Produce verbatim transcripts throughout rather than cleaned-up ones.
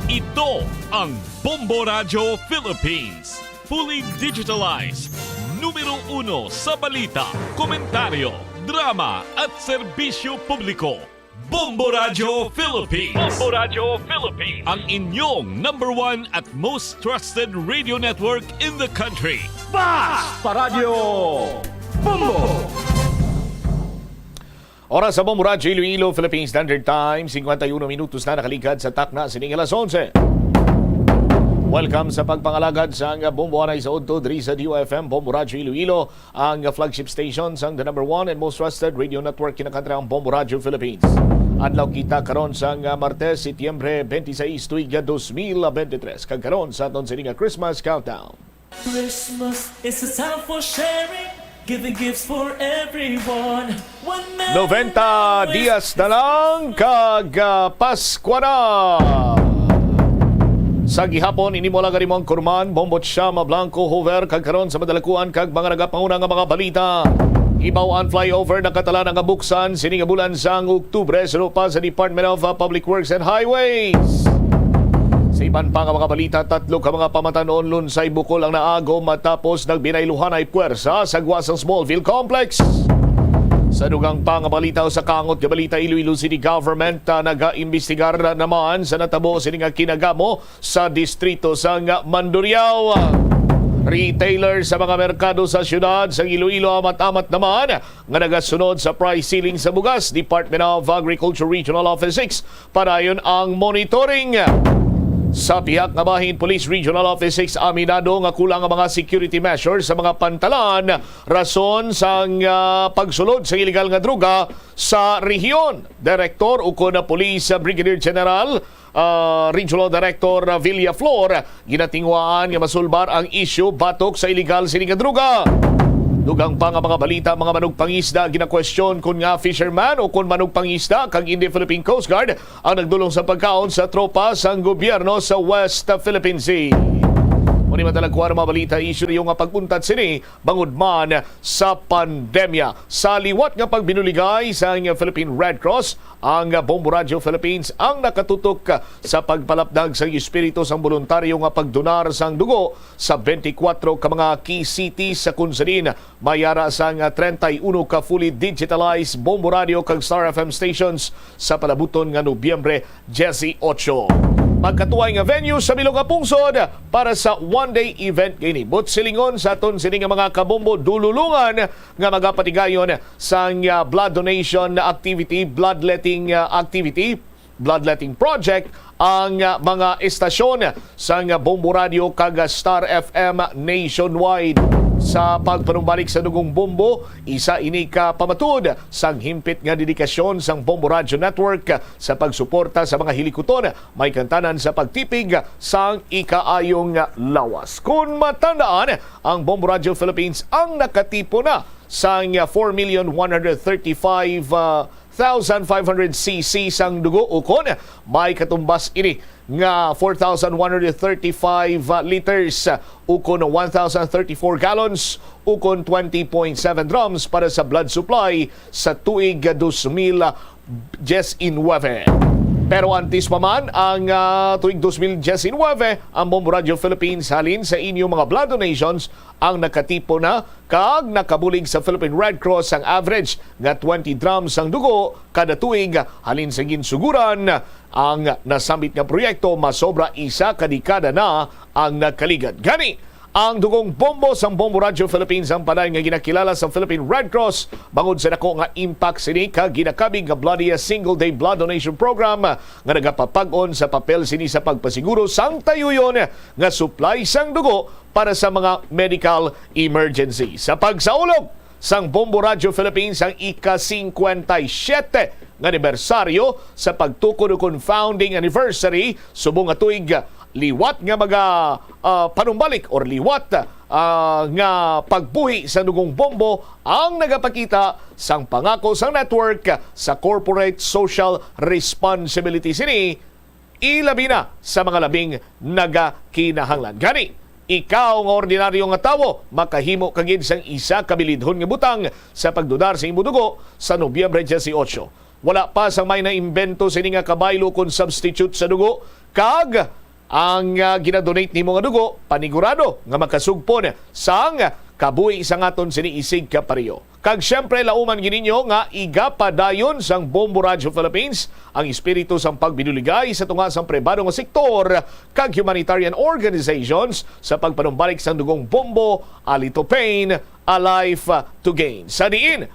Ito ang Bombo Radyo Philippines. Fully digitalized. Numero uno sa balita, komentaryo, drama at serbisyo publiko. Bombo Radyo Philippines. Bombo Radyo Philippines. Ang inyong number one at most trusted radio network in the country. Basta Radyo Bombo! Oras sa Bombo Radyo Iloilo, Philippine Standard Time, cincuenta y uno minutos na nakaligad sa takna sining alas onse. Welcome sa pagpangalagad sang Bombo Anay sa Udto diri sa D O F M, Bombo Radyo Iloilo, ang flagship station sang the number one and most trusted radio network kinakantrang Bombo Radyo Philippines. Adlaw kita karon sang Martes, Setyembre twenty-six, tuig dos mil veintitrés. Kag karon sa aton sini nga Christmas countdown. Christmas is a time for sharing, giving gifts for everyone. One man Noventa dias na lang kag ah, Paskwa na. Sa gihapon, ini mo lang ang imong kurman, Bombot Shama Blanco Hoover, kag karon sa madalakuan kag mga nagapanguna nga mga balita. Ibaw ang flyover nakatala na nga buksan sini nga bulan sang Oktubre sa lupa sa Department of uh, Public Works and Highways. Sa iban pa nga mga balita, tatlo ka mga pamatanon lunsay bukol ang naagom matapos nagbinayluhanay puwersa sa gwa sang Smallville Complex. Sa dugang pa nga balita, sa kangot nga balita, Iloilo City Government ah, nagaimbestigar naman sa natabo sini nga kinagamo sa distrito sang Mandurriao. Retailer sa mga merkado sa siyudad sang Iloilo amat-amat naman nga nagasunod sa price ceiling sa bugas. Department of Agriculture Regional Office six padayon ang monitoring. Sa pihak nga bahin, Police Regional Office six aminado nga kulang ang mga security measures sa mga pantalan rason sang ah, pagsulod sa iligal nga droga sa rehiyon. Direktor ukon na Police Brigadier General ah, Regional Director Villaflor, ginatinguhaan nga masulbar ang isyu batok sa iligal sini nga droga. Dugang pa nga mga balita, mga manugpangisda ginakwestiyon kon nga fisherman o kon manugpangisda kag indi Philippine Coast Guard ang nagdulong sa pagkaon sa tropa sang gobyerno sa West Philippine Sea. Muni madalagkuan ang mga balita, isyu nga pag-untat sini bangod man sa pandemya. Sa liwat nga pagbinuligay sang Philippine Red Cross, ang Bombo Radyo Philippines ang nakatutok sa pagpalapdag sang espiritu sang boluntaryo nga pagdonar sang dugo sa twenty-four ka mga key cities sa kun sa diin may ara sang treinta y uno ka fully digitalized Bombo Radyo kag Star F M stations sa palabuton nga Nobyembre dieciocho. Magkatuway nga venue sa bilog nga pungsod para sa one-day event nga ini. Buot silingon sa aton sini nga mga kabombo dululungan nga magapatigayon sang ah, blood donation activity, bloodletting ah, activity, bloodletting project ang ah, mga estasyon sang Bombo Radio kag Star F M nationwide. Sa pagpanumbalik sa Dugong Bombo, isa ini ka pamatud sang himpit nga dedikasyon sang Bombo Radio Network sa pagsuporta sa mga hilikuton may kantanan sa pagtipig sang ikaayong lawas. Kun matandaan, ang Bombo Radio Philippines ang nakatipo na sang four million one hundred thirty-five, ah, thousand five hundred C C sang dugo, ukon may katumbas ini nga four thousand one hundred thirty-five liters, ukon one thousand thirty-four gallons, ukon twenty point seven drums para sa blood supply sa tuig dos mil diecinuebe. Pero antes pa man ang ah, tuig dos mil diecinuebe, ang Bombo Radio Philippines halin sa inyo mga blood donations ang nakatipo na kag nakabulig sa Philippine Red Cross ang average nga twenty drums ang dugo kada tuig. Halin sa ginsuguran ang nasambit nga proyekto, masobra isa ka dekada na ang nakaligad. Gani, ang Dugong Bombo sang Bombo Radio Philippines ang panay nga ginakilala sa Philippine Red Cross bangod sa dako nga impact sini kag ginakabig nga Bloody a Single Day Blood Donation Program nga nagapapag-on sa papel sini sa pagpasiguro sang tayuyon nga supply sang dugo para sa mga medical emergency. Sa pagsaulog sang Bombo Radio Philippines ang ika-cincuenta y siete nga anibersaryo sa pagtukod ukon founding anniversary subong nga tuig, liwat nga maga ah, panumbalik or liwat ah, nga pagbuhi sa Dugong Bombo ang nagapakita sang pangako sang network sa corporate social responsibility sini, ilabi na sa mga labing nagakinahanglan. Gani, ikaw nga ordinaryo nga tawo makahimo ka gid sang isa ka bilidhon nga butang sa pagdonar sa imo dugo sa Nobyembre dieciocho. Wala pa sang may naimbento sini nga kabaylo kon substitute sa dugo, kag ang, ah, ginadonate nimo nga dugo, panigurado nga makasugpon sang kabuhi sang aton sini isig kapareho. Kag siyempre, lauman gid ninyo nga igapadayon sang Bombo Radyo Philippines ang espiritu sang pagbinuligay sa tunga sang pribado nga sektor kag humanitarian organizations sa pagpanumbalik sang dugong Bombo, A Little Pain, A Life to Gain. Sa diin,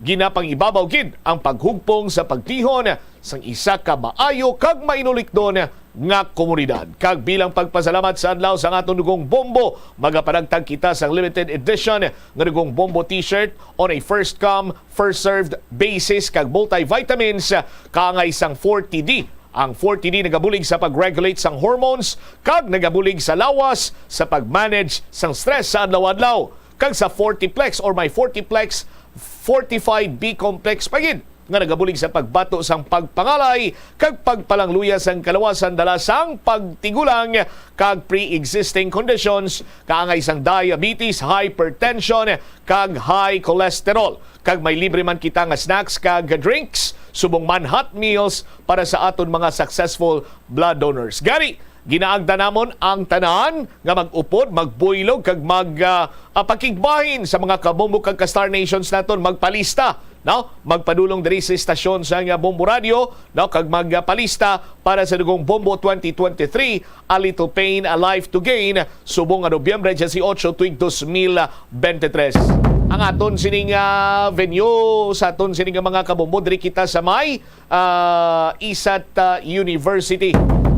ginapangibabaw gid ang paghugpong sa pagtihon sang isa ka maayo kag mainulikdon nga komunidad. Kag bilang pagpasalamat sa adlaw sang aton dugong Bombo, magapanagtag kita sang limited edition nga dugong Bombo T-shirt on a first come, first served basis kag multivitamins kaangay sang forty D. Ang forty D nagabulig sa pag-regulate sang hormones kag nagabulig sa lawas sa pag-manage sang stress sa adlaw-adlaw. Kag sa forty plex or may forty plex, fortified B complex pa gid nga nagabulig sa pagbato sang pagpangalay kag pagpalangluya sang kalawasan dala sang pagtigulang kag pre-existing conditions kaangay sang diabetes, hypertension, kag high cholesterol. Kag may libre man kita nga snacks kag drinks, subong man hot meals para sa aton mga successful blood donors. Gani, ginaagda namon ang tanan nga mag-upod, magbuylog, kag mag, ah, ah, pakigbahin sa mga kabombo kag ka-Star Nations naton, magpalista, no? Magpadulong diri sa istasyon sa nga Bombo Radio, no? Kag magpalista para sa dugong Bombo twenty twenty-three, A Little Pain, A Life to Gain, subong nga Nobyembre dieciocho tuig dos mil veintitrés. Ang aton sining, ah, venue, sa aton sining mga kabombo, diri kita sa may ah, ISAT, ah, University,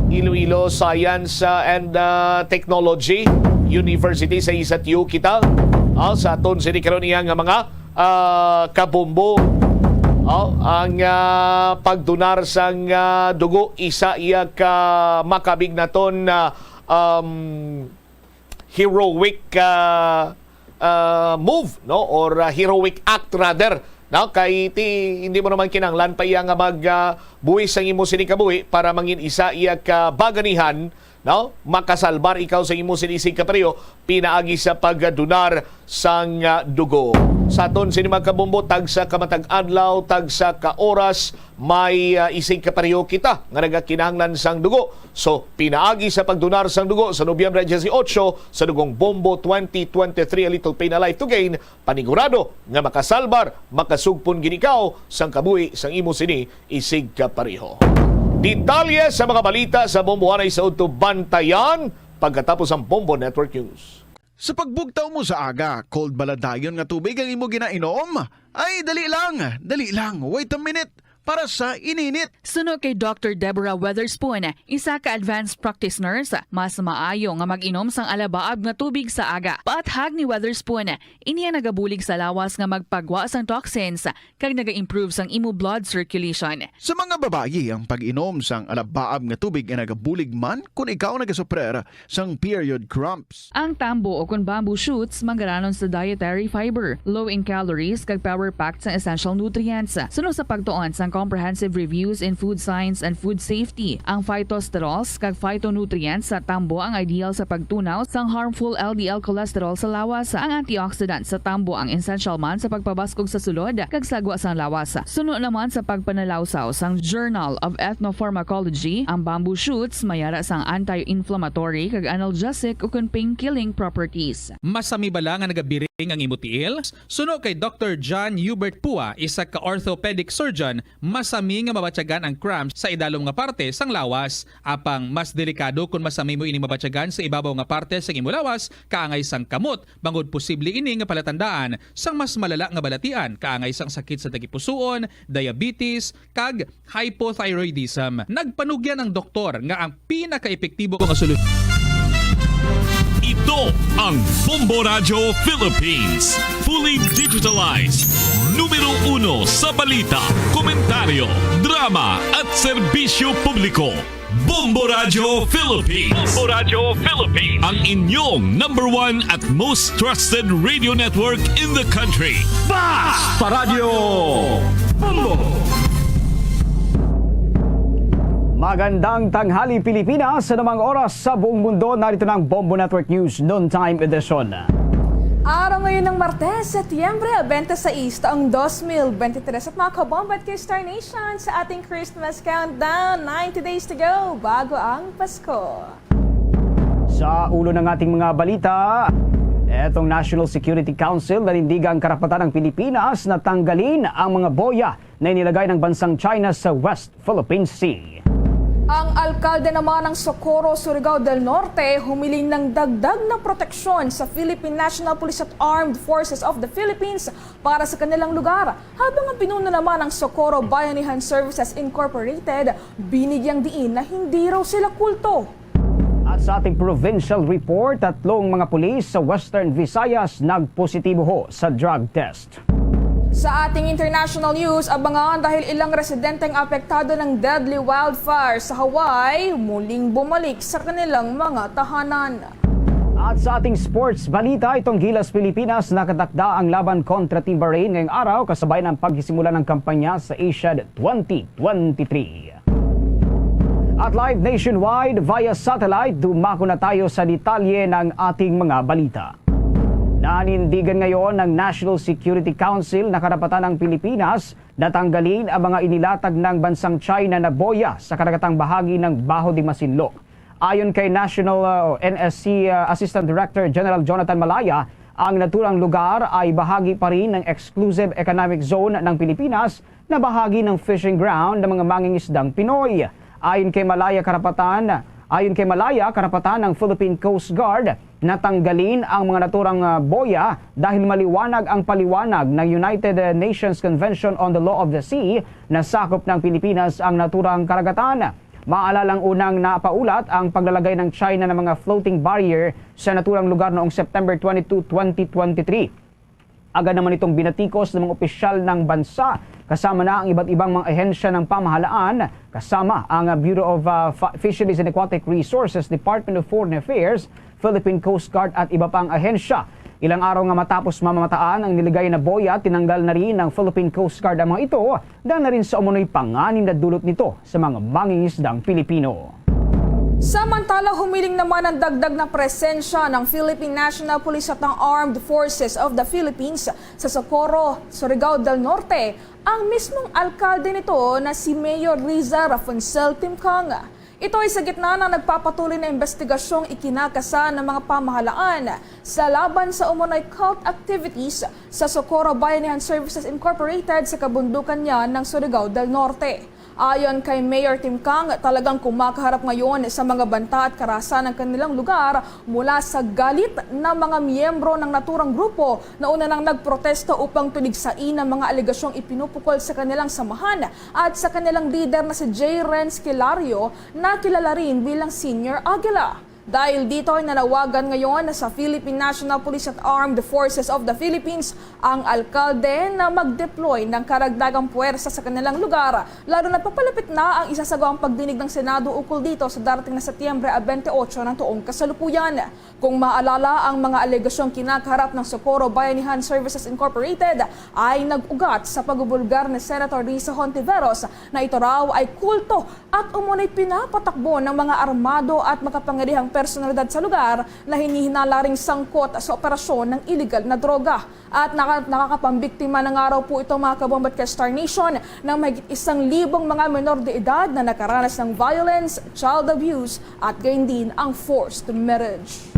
Iloilo Science, ah, and, ah, Technology University, sa ISAT U kita. Ah, sa aton sini karon iya nga mga, ah, kabombo. Oh, ang, ah, pagdunar sang, ah, dugo, isa iya ka makabig naton, ah, um, heroic, ah, ah, move, no? Or, ah, heroic act rather, no? Kay ti, hindi mo naman kinahanglan pa iya nga mag, ah, buhis ang imo sini kabuhi para mangin isa iya ka baganihan, no? Makasalbar ikaw sa imo sini isig kapareho pinaagi sa pagdunar sang, ah, dugo. Sa aton sini mga kabombo, tagsa ka matag adlaw, tagsa ka oras, may, ah, isig kapareho kita nga nagakinahanglan sang dugo. So, pinaagi sa pagdunar sang dugo sa Nobyembre dieciocho sa dugong Bombo twenty twenty-three, A Little Pain, A Life to Gain, panigurado nga makasalbar, makasugpon gid ikaw sang kabuhi sang imo sini isig kapareho. Detalye sa mga balita sa Bombo anay sa udto, bantayan pagkatapos ang Bombo Network News. Sa pagbugtaw mo sa aga, cold bala dayon nga tubig ang imo ginainom? Ay, dali lang, dali lang, wait a minute, para sa ininit. Suno kay Doctor Deborah Weatherspoon, isa ka advanced practice nurse, mas maayo nga mag-inom sang alabaab nga tubig sa aga. Paathag ni Weatherspoon, ini ang nagabulig sa lawas nga magpagwa sang toxins kag naga-improve sang imo blood circulation. Sa mga babayi, ang pag-inom sang alabaab nga tubig ay nagabulig man kon ikaw nagasuprer sang period cramps. Ang tambo o kon bamboo shoots manggaranon sa dietary fiber, low in calories, kag power-packed sang essential nutrients. Suno sa pagtuon sang Comprehensive Reviews in Food Science and Food Safety, ang phytosterols kag phytonutrients sa tambo ang ideal sa pagtunaw sang harmful L D L cholesterol sa lawas. Ang antioxidant sa tambo ang essential man sa pagpabaskog sa sulod kag sagwa sang lawas. Suno naman sa pagpanalawsaw sang Journal of Ethnopharmacology, ang bamboo shoots mayara sang anti-inflammatory kag analgesic ukon pain-killing properties. Masami bala nga nagabiring ang imo tiil? Suno kay Doctor John Hubert Pua, isa ka orthopedic surgeon, masami nga mabatyagan ang cramps sa idalom nga parte sang lawas. Apang mas delikado kon masami mo ini mabatyagan sa ibabaw nga parte sang imo lawas, kaangay sang kamot, bangod posible ini nga palatandaan sang mas malala nga balatian, kaangay sang sakit sa tagipusoon, diabetes, kag hypothyroidism. Nagpanugyan ang doktor nga ang pinakaepektibo nga solusyon. Ito ang Bombo Radyo Philippines. Fully digitalized. Numero uno sa balita, komentaryo, drama, at serbisyo publiko. Bombo Radyo Philippines. Bombo Radyo Philippines. Ang inyong number one at most trusted radio network in the country. Basta Radyo Bombo! Magandang tanghali, Pilipinas. Sa namang oras sa buong mundo, narito na ang Bombo Network News Noontime Edition. Araw ngayon ng Martes, Setyembre twenty-six, taong twenty twenty-three. At mga kabomba at ka-Star Nation, sa ating Christmas countdown, ninety days to go bago ang Pasko. Sa ulo ng ating mga balita, etong National Security Council nanindigan ang karapatan ng Pilipinas na tanggalin ang mga boya na inilagay ng bansang China sa West Philippine Sea. Ang alkalde naman ng Socorro, Surigao del Norte, humiling ng dagdag na proteksyon sa Philippine National Police at Armed Forces of the Philippines para sa kanilang lugar, habang ang pinuno naman ng Socorro Bayanihan Services Incorporated, binigyang diin na hindi raw sila kulto. At sa ating provincial report, tatlong mga pulis sa Western Visayas nagpositibo ho sa drug test. Sa ating international news, abangan, dahil ilang residente ang apektado ng deadly wildfire sa Hawaii, muling bumalik sa kanilang mga tahanan. At sa ating sports balita, itong Gilas Pilipinas nakatakda ang laban kontra Team Bahrain ngayong araw, kasabay ng pagsisimula ng kampanya sa Asiad twenty twenty-three. At live nationwide via satellite, dumako na tayo sa detalye ng ating mga balita. Nanindigan ngayon ng National Security Council na karapatan ng Pilipinas na tanggalin ang mga inilatag ng bansang China na boya sa kadagatang bahagi ng Baho de Masinloc. Ayon kay National, uh, N S C, uh, Assistant Director General Jonathan Malaya, ang naturang lugar ay bahagi pa rin ng exclusive economic zone ng Pilipinas na bahagi ng fishing ground ng mga mangingisdang Pinoy. Ayon kay Malaya, karapatan, ayon kay Malaya, karapatan ng Philippine Coast Guard na tanggalin ang mga naturang, ah, boya dahil maliwanag ang paliwanag ng United Nations Convention on the Law of the Sea na sakop ng Pilipinas ang naturang karagatan. Maalalang unang napaulat ang paglalagay ng China ng mga floating barrier sa naturang lugar noong September twenty-two, twenty twenty-three. Agad naman itong binatikos ng mga opisyal ng bansa, kasama na ang iba't ibang mga ahensya ng pamahalaan, kasama ang Bureau of, uh, Fa-, Fisheries and Aquatic Resources, Department of Foreign Affairs, Philippine Coast Guard at iba pang ahensya. Ilang araw nga matapos mamamataan ang niligay na boya, tinanggal na rin ng Philippine Coast Guard ang mga ito dahil na rin sa umunoy panganib na dulot nito sa mga mangingisdang Pilipino. Samantala, humiling naman ang dagdag na presensya ng Philippine National Police at ng Armed Forces of the Philippines sa Socorro, Surigao del Norte, ang mismong alkalde nito na si Mayor Riza Rafuncel Timkang. Ito ay sa gitna ng nagpapatuloy na investigasyong ikinakasa ng mga pamahalaan sa laban sa umunoy cult activities sa Socorro Bayanihan Services Incorporated sa kabundukan niya ng Surigao del Norte. Ayon kay Mayor Timkang, talagang kumakaharap ngayon sa mga banta at karahasan ang kanilang lugar mula sa galit ng mga miyembro ng naturang grupo na una nang nagprotesta upang tuligsain ang mga alegasyong ipinupukol sa kanilang samahan at sa kanilang lider na si J. Renz Kilario, na kilala rin bilang Senior Aguila. Dahil dito ay nanawagan ngayon sa Philippine National Police at Armed Forces of the Philippines ang alkalde na mag-deploy ng karagdagang puwersa sa kanilang lugar, lalo na papalapit na ang isasagawang pagdinig ng Senado ukol dito sa darating na Setyembre twenty-eight ng tuong kasalukuyan. Kung maalala, ang mga alegasyong kinakaharap ng Socorro Bayanihan Services Incorporated ay nag-ugat sa pagbubulgar ni Senator Risa Hontiveros na ito raw ay kulto at umunay pinapatakbo ng mga armado at makapangyarihang personalidad sa lugar na hinihinala ring sangkot sa operasyon ng iligal na droga. At naka-, nakakapambiktima na nga raw po ito, mga kabomba at ka-Star Nation, ng mahigit isang libong mga menor de edad na nakaranas ng violence, child abuse, at gayon din ang forced marriage.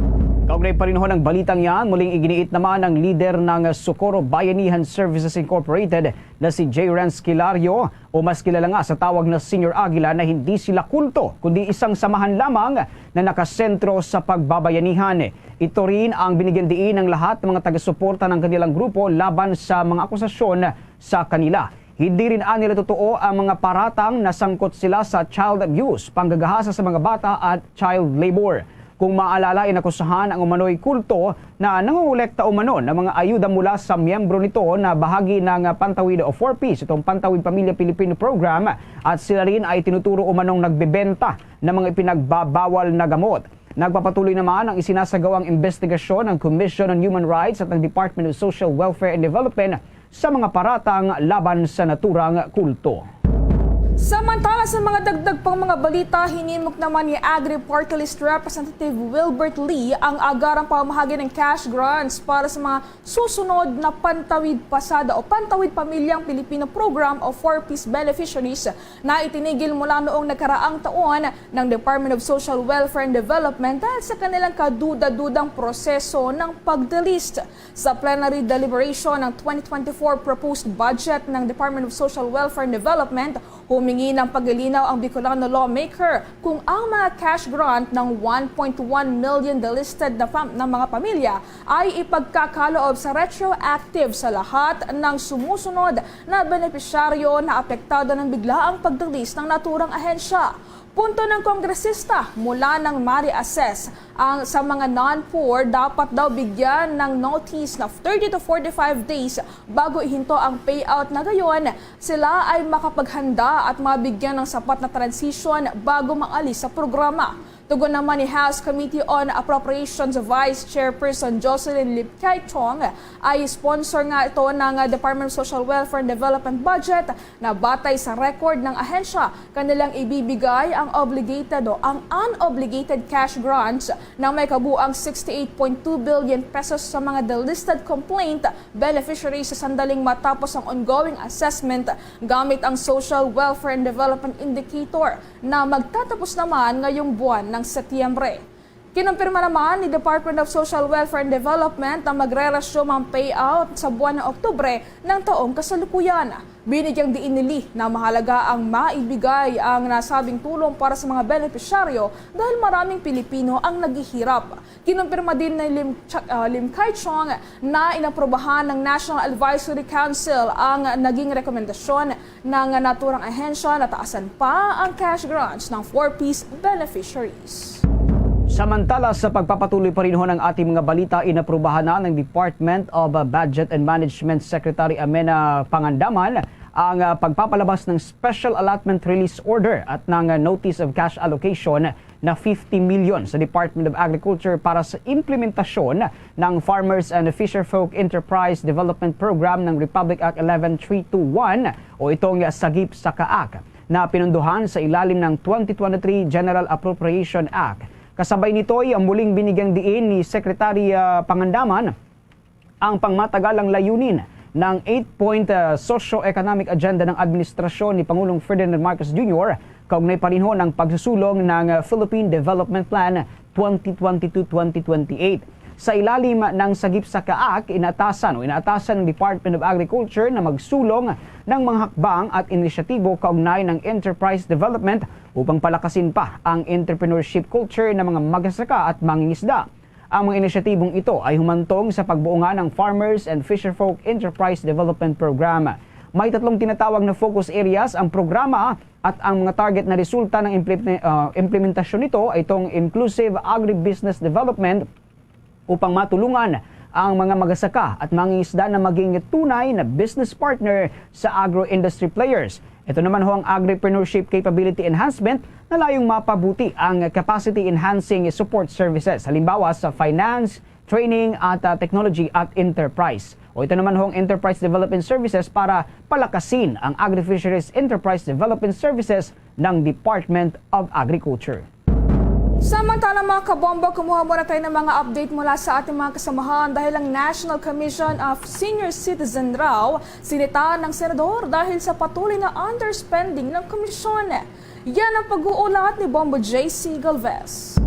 Kaugnay pa rin ho ng balitang yan, muling iginiit naman ng lider ng Socorro Bayanihan Services Incorporated na si J. Renz Kilario, o mas kilala nga sa tawag na Senior Aguila, na hindi sila kulto, kundi isang samahan lamang na nakasentro sa pagbabayanihan. Ito rin ang binigyan diin ng lahat ng mga taga-suporta ng kanilang grupo laban sa mga akusasyon sa kanila. Hindi rin anila totoo ang mga paratang na sangkot sila sa child abuse, panggagahasa sa mga bata at child labor. Kung maalala, inakusahan ang umano'y kulto na nangongolekta umano ng mga ayuda mula sa miyembro nito na bahagi ng Pantawid for Peace, itong Pantawid Pamilya Pilipino Program, at sila rin ay tinuturo umanong nagbebenta ng mga ipinagbabawal na gamot. Nagpapatuloy naman ang isinasagawang investigasyon ng Commission on Human Rights at ng Department of Social Welfare and Development sa mga paratang laban sa naturang kulto. Samantala, sa mga dagdag pang mga balita, hinimok naman ni Agri Party List Representative Wilbert Lee ang agarang pamahagi ng cash grants para sa mga susunod na Pantawid Pasada o Pantawid Pamilyang Pilipino Program o four Ps beneficiaries na itinigil mula noong nakaraang taon ng Department of Social Welfare and Development dahil sa kanilang kaduda-dudang proseso ng pag-delist. Sa plenary deliberation ng twenty twenty-four proposed budget ng Department of Social Welfare and Development, humingi ng paglilinaw ang Bicolano lawmaker kung ang mga cash grant ng one point one million delisted na fam- na mga pamilya ay ipagkakaloob sa retroactive sa lahat ng sumusunod na benepisyaryo na apektado ng biglaang pag-delist ng naturang ahensya. Punto ng kongresista mula ng Mariases, ang sa mga non-poor dapat daw bigyan ng notice na thirty to forty-five days bago ihinto ang payout, na gayon sila ay makapaghanda at mabigyan ng sapat na transition bago maalis sa programa. Tugon naman ni House Committee on Appropriations Vice Chairperson Jocelyn Lim Kay Chong, ay sponsor nga ito ng Department of Social Welfare and Development budget na batay sa record ng ahensya, kanilang ibibigay ang obligated o ang unobligated cash grants na may kabuang sixty-eight point two billion pesos sa mga delisted complaint beneficiaries sa sandaling matapos ang ongoing assessment gamit ang Social Welfare and Development Indicator na magtatapos naman ngayong buwan ng Setyembre. Kinumpirma naman ni Department of Social Welfare and Development na magre-resume ang payout sa buwan ng Oktubre ng taong kasalukuyan. Binigyang diin ni Lee na mahalaga ang maibigay ang nasabing tulong para sa mga benepisyaryo dahil maraming Pilipino ang naghihirap. Kinumpirma din ni Lim, Ch- ah, Lim Kai Chong na inaprubahan ng National Advisory Council ang naging rekomendasyon ng naturang ahensya na taasan pa ang cash grants ng four Ps beneficiaries. Samantala, sa pagpapatuloy pa rin ho ng ating mga balita, inaprubahan na ng Department of Budget and Management Secretary Amena Pangandaman ang ah, pagpapalabas ng Special Allotment Release Order at ng ah, Notice of Cash Allocation na fifty million sa Department of Agriculture para sa implementasyon ng Farmers and Fisherfolk Enterprise Development Program ng Republic Act eleven three two one o itong Sagip sa Kaak na pinunduhan sa ilalim ng twenty twenty-three General Appropriation Act. Kasabay nito'y muling binigyang diin ni Secretary ah, Pangandaman ang pangmatagalang layunin ng eight-point ah, socio-economic agenda ng administrasyon ni Pangulong Ferdinand Marcos Junior kaugnay pa rin ho ng pagsusulong ng ah, Philippine Development Plan twenty twenty-two twenty twenty-eight. Sa ilalim ng Sagip sa Kaak, inatasan o inaatasan ng Department of Agriculture na magsulong ng mga hakbang at inisyatibo kaugnay ng enterprise development upang palakasin pa ang entrepreneurship culture ng mga magsasaka at mangingisda. Ang mga inisyatibong ito ay humantong sa pagbuo nga ng Farmers and Fisherfolk Enterprise Development Program. May tatlong tinatawag na focus areas ang programa at ang mga target na resulta ng implim- ah, implementasyon nito ay itong inclusive agribusiness development upang matulungan ang mga magsasaka at mangingisda na maging tunay na business partner sa agro-industry players. Ito naman ho ang Agripreneurship Capability Enhancement na layong mapabuti ang capacity enhancing support services, halimbawa sa finance, training at ah, technology at enterprise. O ito naman ho ang Enterprise Development Services para palakasin ang Agri-Fisheries Enterprise Development Services ng Department of Agriculture. Samantala, mga kabombo, kumuha muna tayo ng mga update mula sa ating mga kasamahan dahil ang National Commission of Senior Citizen raw sinitaan ng senador dahil sa patuloy na underspending ng komisyon. Yan ang pag-uulat ni Bombo J C Galvez.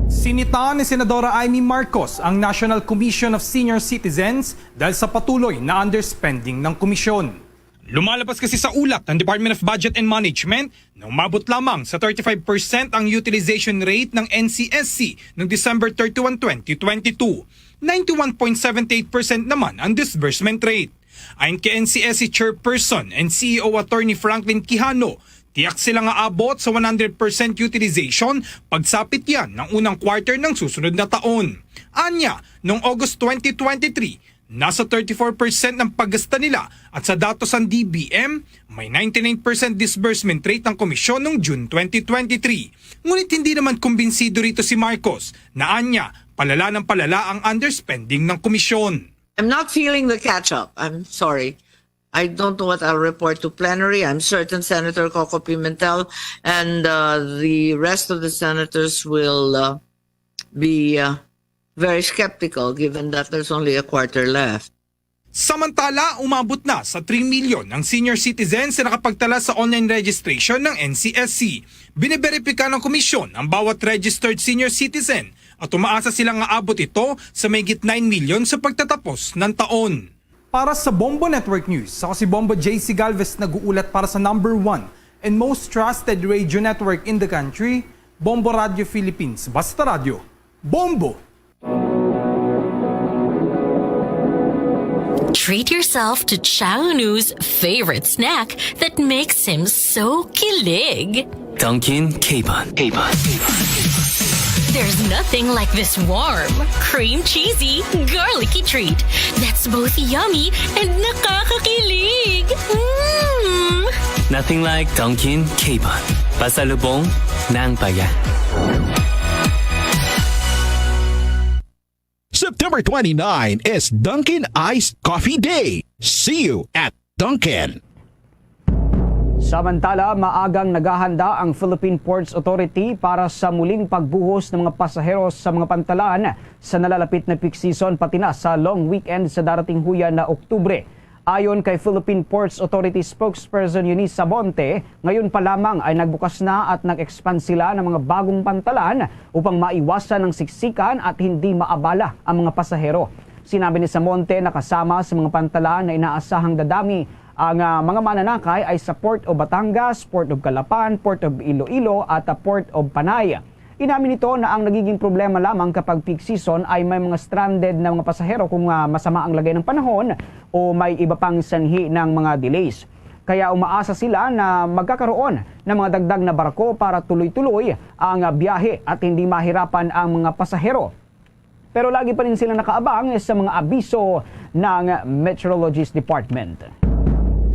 Sinitaan ni Senadora Imee Marcos ang National Commission of Senior Citizens dahil sa patuloy na underspending ng komisyon. Lumalabas kasi sa ulat ng Department of Budget and Management na umabot lamang sa thirty-five percent ang utilization rate ng N C S C noong December thirty-one, twenty twenty-two. Ninety-one point seven eight percent naman ang disbursement rate. Ayon kay N C S C Chairperson and C E O Attorney Franklin Quijano, tiyak sila nga abot sa one hundred percent utilization pagsapit yan ng unang quarter ng susunod na taon. Anya, noong August twenty twenty-three, nasa thirty-four percent ang paggasta nila at sa datos ng D B M, may ninety-nine percent disbursement rate ang komisyon noong June twenty twenty-three. Ngunit hindi naman kumbinsido rito si Marcos na anya, palala ng palala ang underspending ng komisyon. I'm not feeling the catch up. I'm sorry. I don't know what I'll report to plenary. I'm certain Senator Coco Pimentel and uh, the rest of the senators will uh, be uh, very skeptical, given that there's only a quarter left. Samantala, umabot na sa three million ang senior citizens na nakapagtala sa online registration ng N C S C. Biniberipika ng komisyon ang bawat registered senior citizen at umaasa sila nga abot ito sa mahigit nine million sa pagtatapos ng taon. Para sa Bombo Network News, ako si Bombo J C Galvez, nag-uulat para sa number one and most trusted radio network in the country, Bombo Radio Philippines. Basta Radyo, Bombo! Treat yourself to Chownu's favorite snack that makes him so kilig. Dunkin' Capon. Capon. There's nothing like this warm, cream cheesy, garlicky treat that's both yummy and nakakakilig. Mm! Nothing like Dunkin' Capon. Pasalubong ng bayan. September twenty-nine is Dunkin' Iced Coffee Day. See you at Dunkin'. Samantala, maagang naghahanda ang Philippine Ports Authority para sa muling pagbuhos ng mga pasahero sa mga pantalan sa nalalapit na peak season, pati na sa long weekend sa darating huya na Oktubre. Ayon kay Philippine Ports Authority spokesperson Eunice Sabonte, ngayon pa lamang ay nagbukas na at nag-expand sila ng mga bagong pantalan upang maiwasan ang siksikan at hindi maabala ang mga pasahero. Sinabi ni Sabonte na kasama sa mga pantalan na inaasahang dadami ang ah, mga mananakay ay sa Port of Batangas, Port of Calapan, Port of Iloilo, at ah, Port of Panay. Inamin nito na ang nagiging problema lamang kapag peak season ay may mga stranded na mga pasahero kung ah, masama ang lagay ng panahon o may iba pang sanhi ng mga delays. Kaya umaasa sila na magkakaroon ng mga dagdag na barko para tuloy-tuloy ang ah, biyahe at hindi mahirapan ang mga pasahero. Pero lagi pa rin sila nakaabang sa mga abiso ng Meteorologist Department.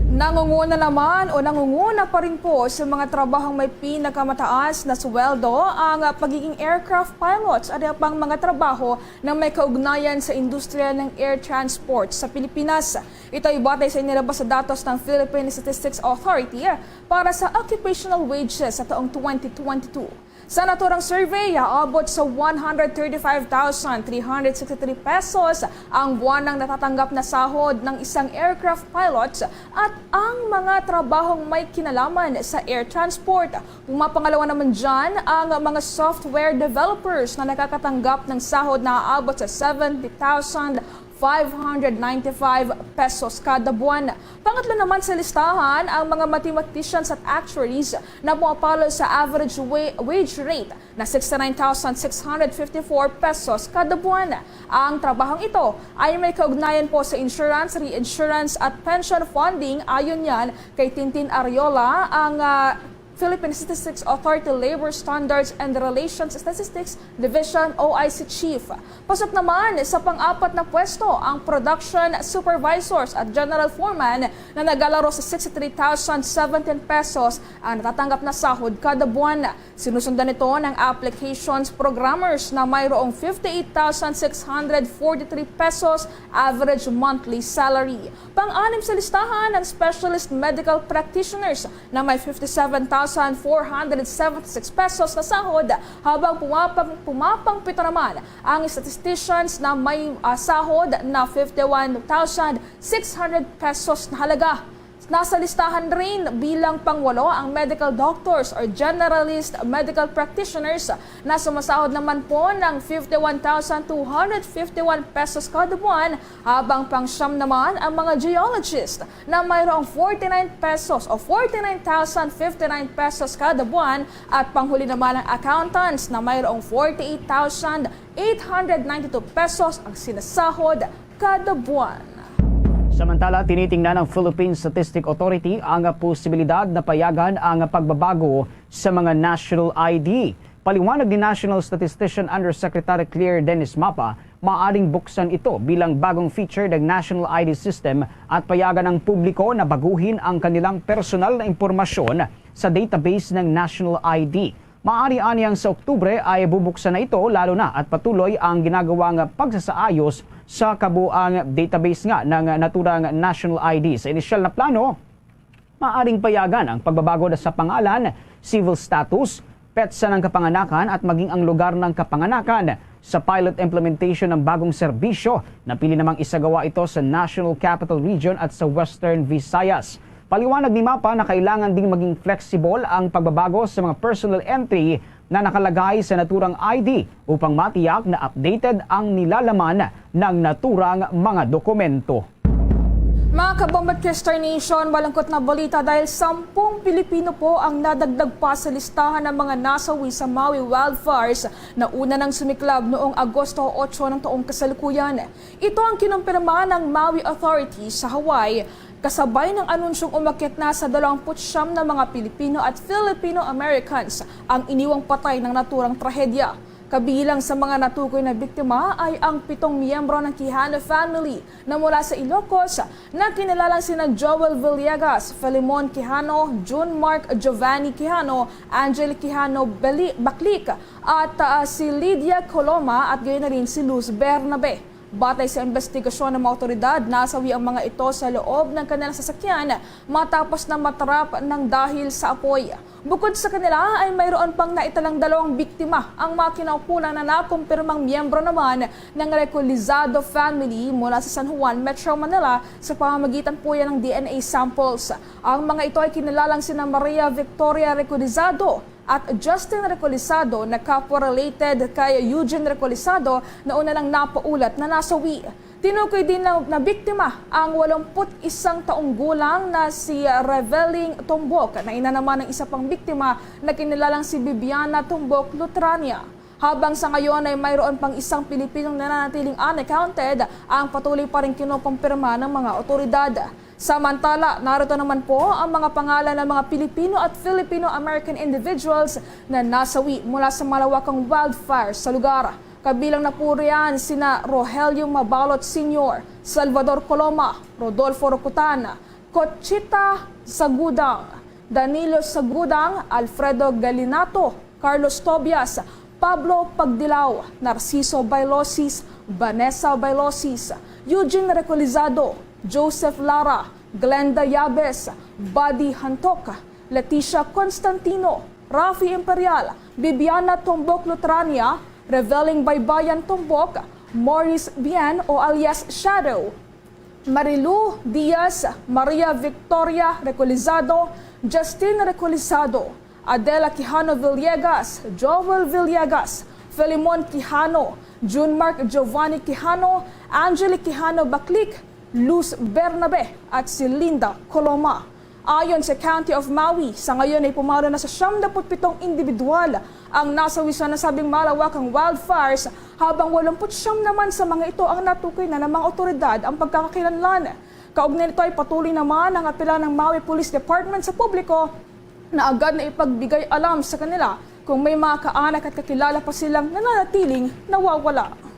Nangunguna naman o nangunguna pa rin po sa mga trabahong may pinakamataas na sweldo ang pagiging aircraft pilots at pang mga trabaho na may kaugnayan sa industriya ng air transport sa Pilipinas. Ito ay batay sa inilabas sa datos ng Philippine Statistics Authority para sa occupational wages sa taong twenty twenty-two. Sa naturang survey, aabot sa one hundred thirty-five thousand three hundred sixty-three pesos ang buwanang natatanggap na sahod ng isang aircraft pilot at ang mga trabahong may kinalaman sa air transport. Pumapangalawa naman dyan ang mga software developers na nakakatanggap ng sahod na aabot sa seventy thousand five hundred ninety-five pesos kada buwan. Pangatlo naman sa listahan ang mga mathematicians at actuaries na pumapalo sa average wa- wage rate na sixty-nine thousand six hundred fifty-four pesos kada buwan. Ang trabahong ito ay may kaugnayan po sa insurance, reinsurance at pension funding. Ayon yan kay Tintin Ariola, ang ah, Philippine Statistics Authority Labor Standards and Relations Statistics Division, O I C Chief. Pasok naman sa pang-apat na pwesto ang production supervisors at general foreman na nagalaro sa sixty-three thousand seventeen pesos ang natatanggap na sahod kada buwan. Sinusundan nito ng applications programmers na mayroong fifty-eight thousand six hundred forty-three pesos average monthly salary. Pang-anim sa listahan ang specialist medical practitioners na may fifty-seven thousand four hundred seventy-six pesos na sahod, habang pumapang, pumapangpito naman ang statisticians na may ah, sahod na fifty-one thousand six hundred pesos na halaga. Nasa listahan rin bilang pangwalo ang medical doctors or generalist medical practitioners na sumasahod naman po ng fifty-one thousand two hundred fifty-one pesos kada buwan, habang pangsyam naman ang mga geologist na mayroong forty-nine pesos o forty-nine thousand fifty-nine pesos kada buwan at panghuli naman ang accountants na mayroong forty-eight thousand eight hundred ninety-two pesos ang sinasahod kada buwan. Samantala, tinitingnan ng Philippine Statistic Authority ang posibilidad na payagan ang pagbabago sa mga national I D. Paliwanag ni National Statistician Undersecretary Claire Dennis Mapa, maaaring buksan ito bilang bagong feature ng national I D system at payagan ang publiko na baguhin ang kanilang personal na impormasyon sa database ng national I D. Paari anyang sa Oktubre ay bubuksan na ito, lalo na at patuloy ang ginagawang pagsasaayos sa kabuang database nga ng naturang national I D. Sa inisyal na plano, maaring payagan ang pagbabago na sa pangalan, civil status, petsa ng kapanganakan at maging ang lugar ng kapanganakan. Sa pilot implementation ng bagong serbisyo, napili namang isagawa ito sa National Capital Region at sa Western Visayas. Paliwanag ni Mapa na kailangan ding maging flexible ang pagbabago sa mga personal entry na nakalagay sa naturang I D upang matiyak na updated ang nilalaman ng naturang mga dokumento. Mga kabombat Kester Nation, malungkot na balita dahil sampung Pilipino po ang nadagdag pa sa listahan ng mga nasawi sa Maui wildfires na una nang sumiklab noong Agosto otso ng taong kasalukuyan. Ito ang kinumpirma ng Maui Authority sa Hawaii, kasabay ng anunsyong umakyat na sa dalawampu't siyam na mga Pilipino at Filipino Americans ang iniwang patay ng naturang trahedya. Kabilang sa mga natukoy na biktima ay ang pitong miyembro ng Quijano family na mula sa Ilocos na kinilalang sina Joel Villegas, Filemon Quijano, June Mark Giovanni Quijano, Angel Quijano Beli-, Baclic, at, ah, si Lydia Coloma at gayon na rin si Luz Bernabe. Batay sa investigasyon ng mga awtoridad, nasawi ang mga ito sa loob ng kanilang sasakyan matapos na matrap ng dahil sa apoy. Bukod sa kanila ay mayroon pang naitalang dalawang biktima, ang mga kinaukulan na nakumpirmang miyembro naman ng Recolizado family mula sa San Juan, Metro Manila, sa pamamagitan po yan ng D N A samples. Ang mga ito ay kinilalang sina Maria Victoria Recolizado at Justin Recolizado na kapwa related kay Eugene Recolizado na una nang napaulat na nasawi. Tinukoy din na, na biktima ang walumpu't isang taong gulang na si Reveling Tombok, na ina naman ng isa pang biktima na kinilalang si Bibiana Tombok Lutrania. Habang sa ngayon ay mayroon pang isang Pilipinong nananatiling unaccounted, ang patuloy pa rin kinukumpirma ng mga otoridad. Samantala, narito naman po ang mga pangalan ng mga Pilipino at Filipino-American individuals na nasawi mula sa malawakang wildfire sa lugar. Kabilang na po riyan sina Rogelio Mabalot Senior, Salvador Coloma, Rodolfo Rocutan, Conchita Sagudang, Danilo Sagudang, Alfredo Galinato, Carlos Tobias, Pablo Pagdilaw, Narciso Bailosis, Vanessa Bailosis, Eugene Recolizado, Joseph Lara, Glenda Yabes, Buddy Hantok, Leticia Constantino, Rafi Imperial, Bibiana Tombok Lutrania, Reveling Baybayan Tombok, Morris Bien o alias Shadow, Marilu Diaz, Maria Victoria Recolizado, Justin Recolizado, Adela Quijano Villegas, Joel Villegas, Filemon Quijano, Junmark Giovanni Quijano, Angelic Quijano Baclic, Luz Bernabe, at si Linda Coloma. Ayon sa County of Maui, sa ngayon ay pumalo na sa siyam daput pitong individual ang nasawi sa nasabing malawakang wildfires, habang walumput siyam naman sa mga ito ang natukoy na ng mga otoridad ang pagkakakilanlan. Kaugnay nito ay patuloy naman ang apela ng Maui Police Department sa publiko na agad na ipagbigay alam sa kanila kung may mga kaanak at kakilala pa silang nananatiling nawawala.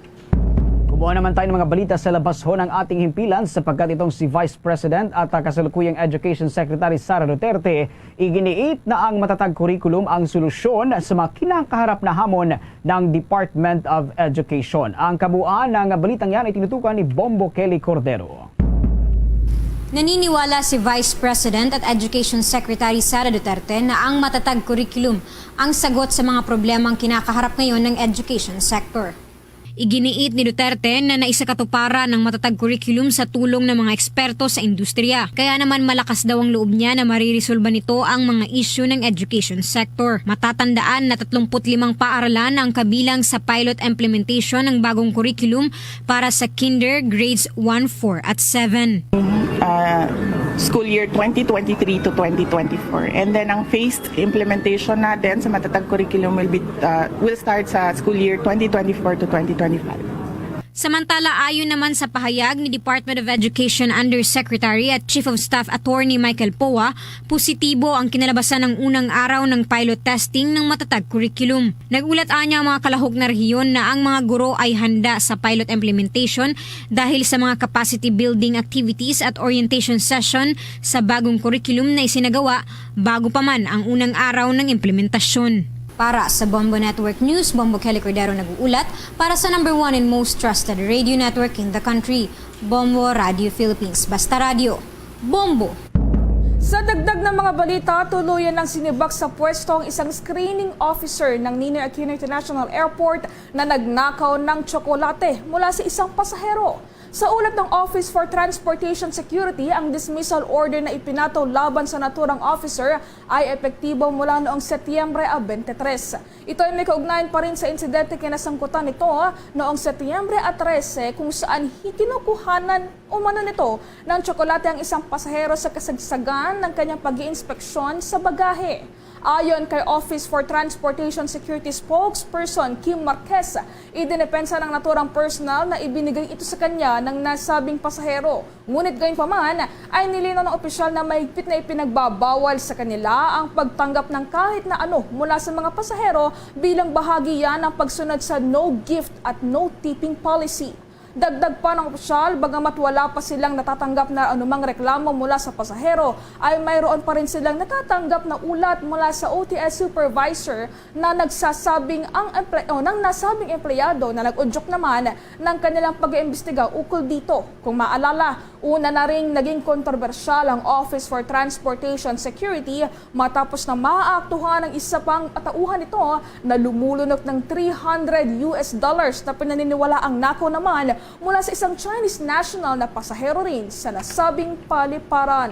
Kumuha naman tayo ng mga balita sa labas ho ng ating himpilan, sapagkat itong si Vice President at, ah, kasalukuyang Education Secretary Sara Duterte, iginiit na ang matatag curriculum ang solusyon sa mga kinakaharap na hamon ng Department of Education. Ang kabuuan ng balitang yan ay tinutukan ni Bombo Kelly Cordero. Naniniwala si Vice President at Education Secretary Sara Duterte na ang matatag curriculum ang sagot sa mga problemang kinakaharap ngayon ng education sector. Iginiit ni Duterte na naisakatuparan ang matatag curriculum sa tulong ng mga eksperto sa industriya. Kaya naman, malakas daw ang loob niya na mariresolba nito ang mga isyu ng education sector. Matatandaan na tatlumpu't limang paaralan ang kabilang sa pilot implementation ng bagong curriculum para sa kinder, grades one, four, at seven. Uh, school year twenty twenty-three to twenty twenty-four. And then ang phased implementation natin sa matatag curriculum will be, uh, will start sa school year twenty twenty-four to twenty twenty-five. Samantala, ayon naman sa pahayag ni Department of Education Undersecretary at Chief of Staff Attorney Michael Poa, positibo ang kinalabasan ng unang araw ng pilot testing ng matatag curriculum. Nag-ulat anya ang mga kalahok na rehiyon na ang mga guro ay handa sa pilot implementation dahil sa mga capacity building activities at orientation session sa bagong curriculum na isinagawa bago pa man ang unang araw ng implementasyon. Para sa Bombo Network News, Bombo Kelly Cordero nag-uulat. Para sa number one and most trusted radio network in the country, Bombo Radio Philippines. Basta Radio, Bombo! Sa dagdag ng mga balita, tuluyan ng sinibak sa pwesto ang isang screening officer ng Ninoy Aquino International Airport na nagnakaw ng tsokolate mula sa isang pasahero. Sa ulat ng Office for Transportation Security, ang dismissal order na ipinato laban sa naturang officer ay epektibo mula noong Setyembre a twenty-three. Ito ay may kaugnayan pa rin sa insidente kinasangkutan nito noong Setyembre a trese, kung saan hi-, kinukuhanan umano nito ng tsokolate ang isang pasahero sa kasagsagan ng kanyang pag-iinspeksyon sa bagahe. Ayon kay Office for Transportation Security spokesperson Kim Marquez, idinepensa ng naturang personnel na ibinigay ito sa kanya ng nasabing pasahero. Ngunit gayunpaman, ay nilinaw ng opisyal na mahigpit na ipinagbabawal sa kanila ang pagtanggap ng kahit na ano mula sa mga pasahero bilang bahagi yan ng pagsunod sa no gift at no tipping policy. Dagdag pa ng opisyal, bagamat wala pa silang natatanggap na anumang reklamo mula sa pasahero, ay mayroon pa rin silang natatanggap na ulat mula sa O T S supervisor na nagsasabing ang emple-, o, ng nasabing empleyado na nag-udyok naman ng kanilang pag-iimbestiga ukol dito. Kung maalala, una na ring naging kontrobersyal ang Office for Transportation Security matapos na maaktuhan ang isa pang katauhan nito na lumulunok ng three hundred U S dollars na pinaniniwalaang nakaw naman mula sa isang Chinese national na pasahero rin sa nasabing paliparan.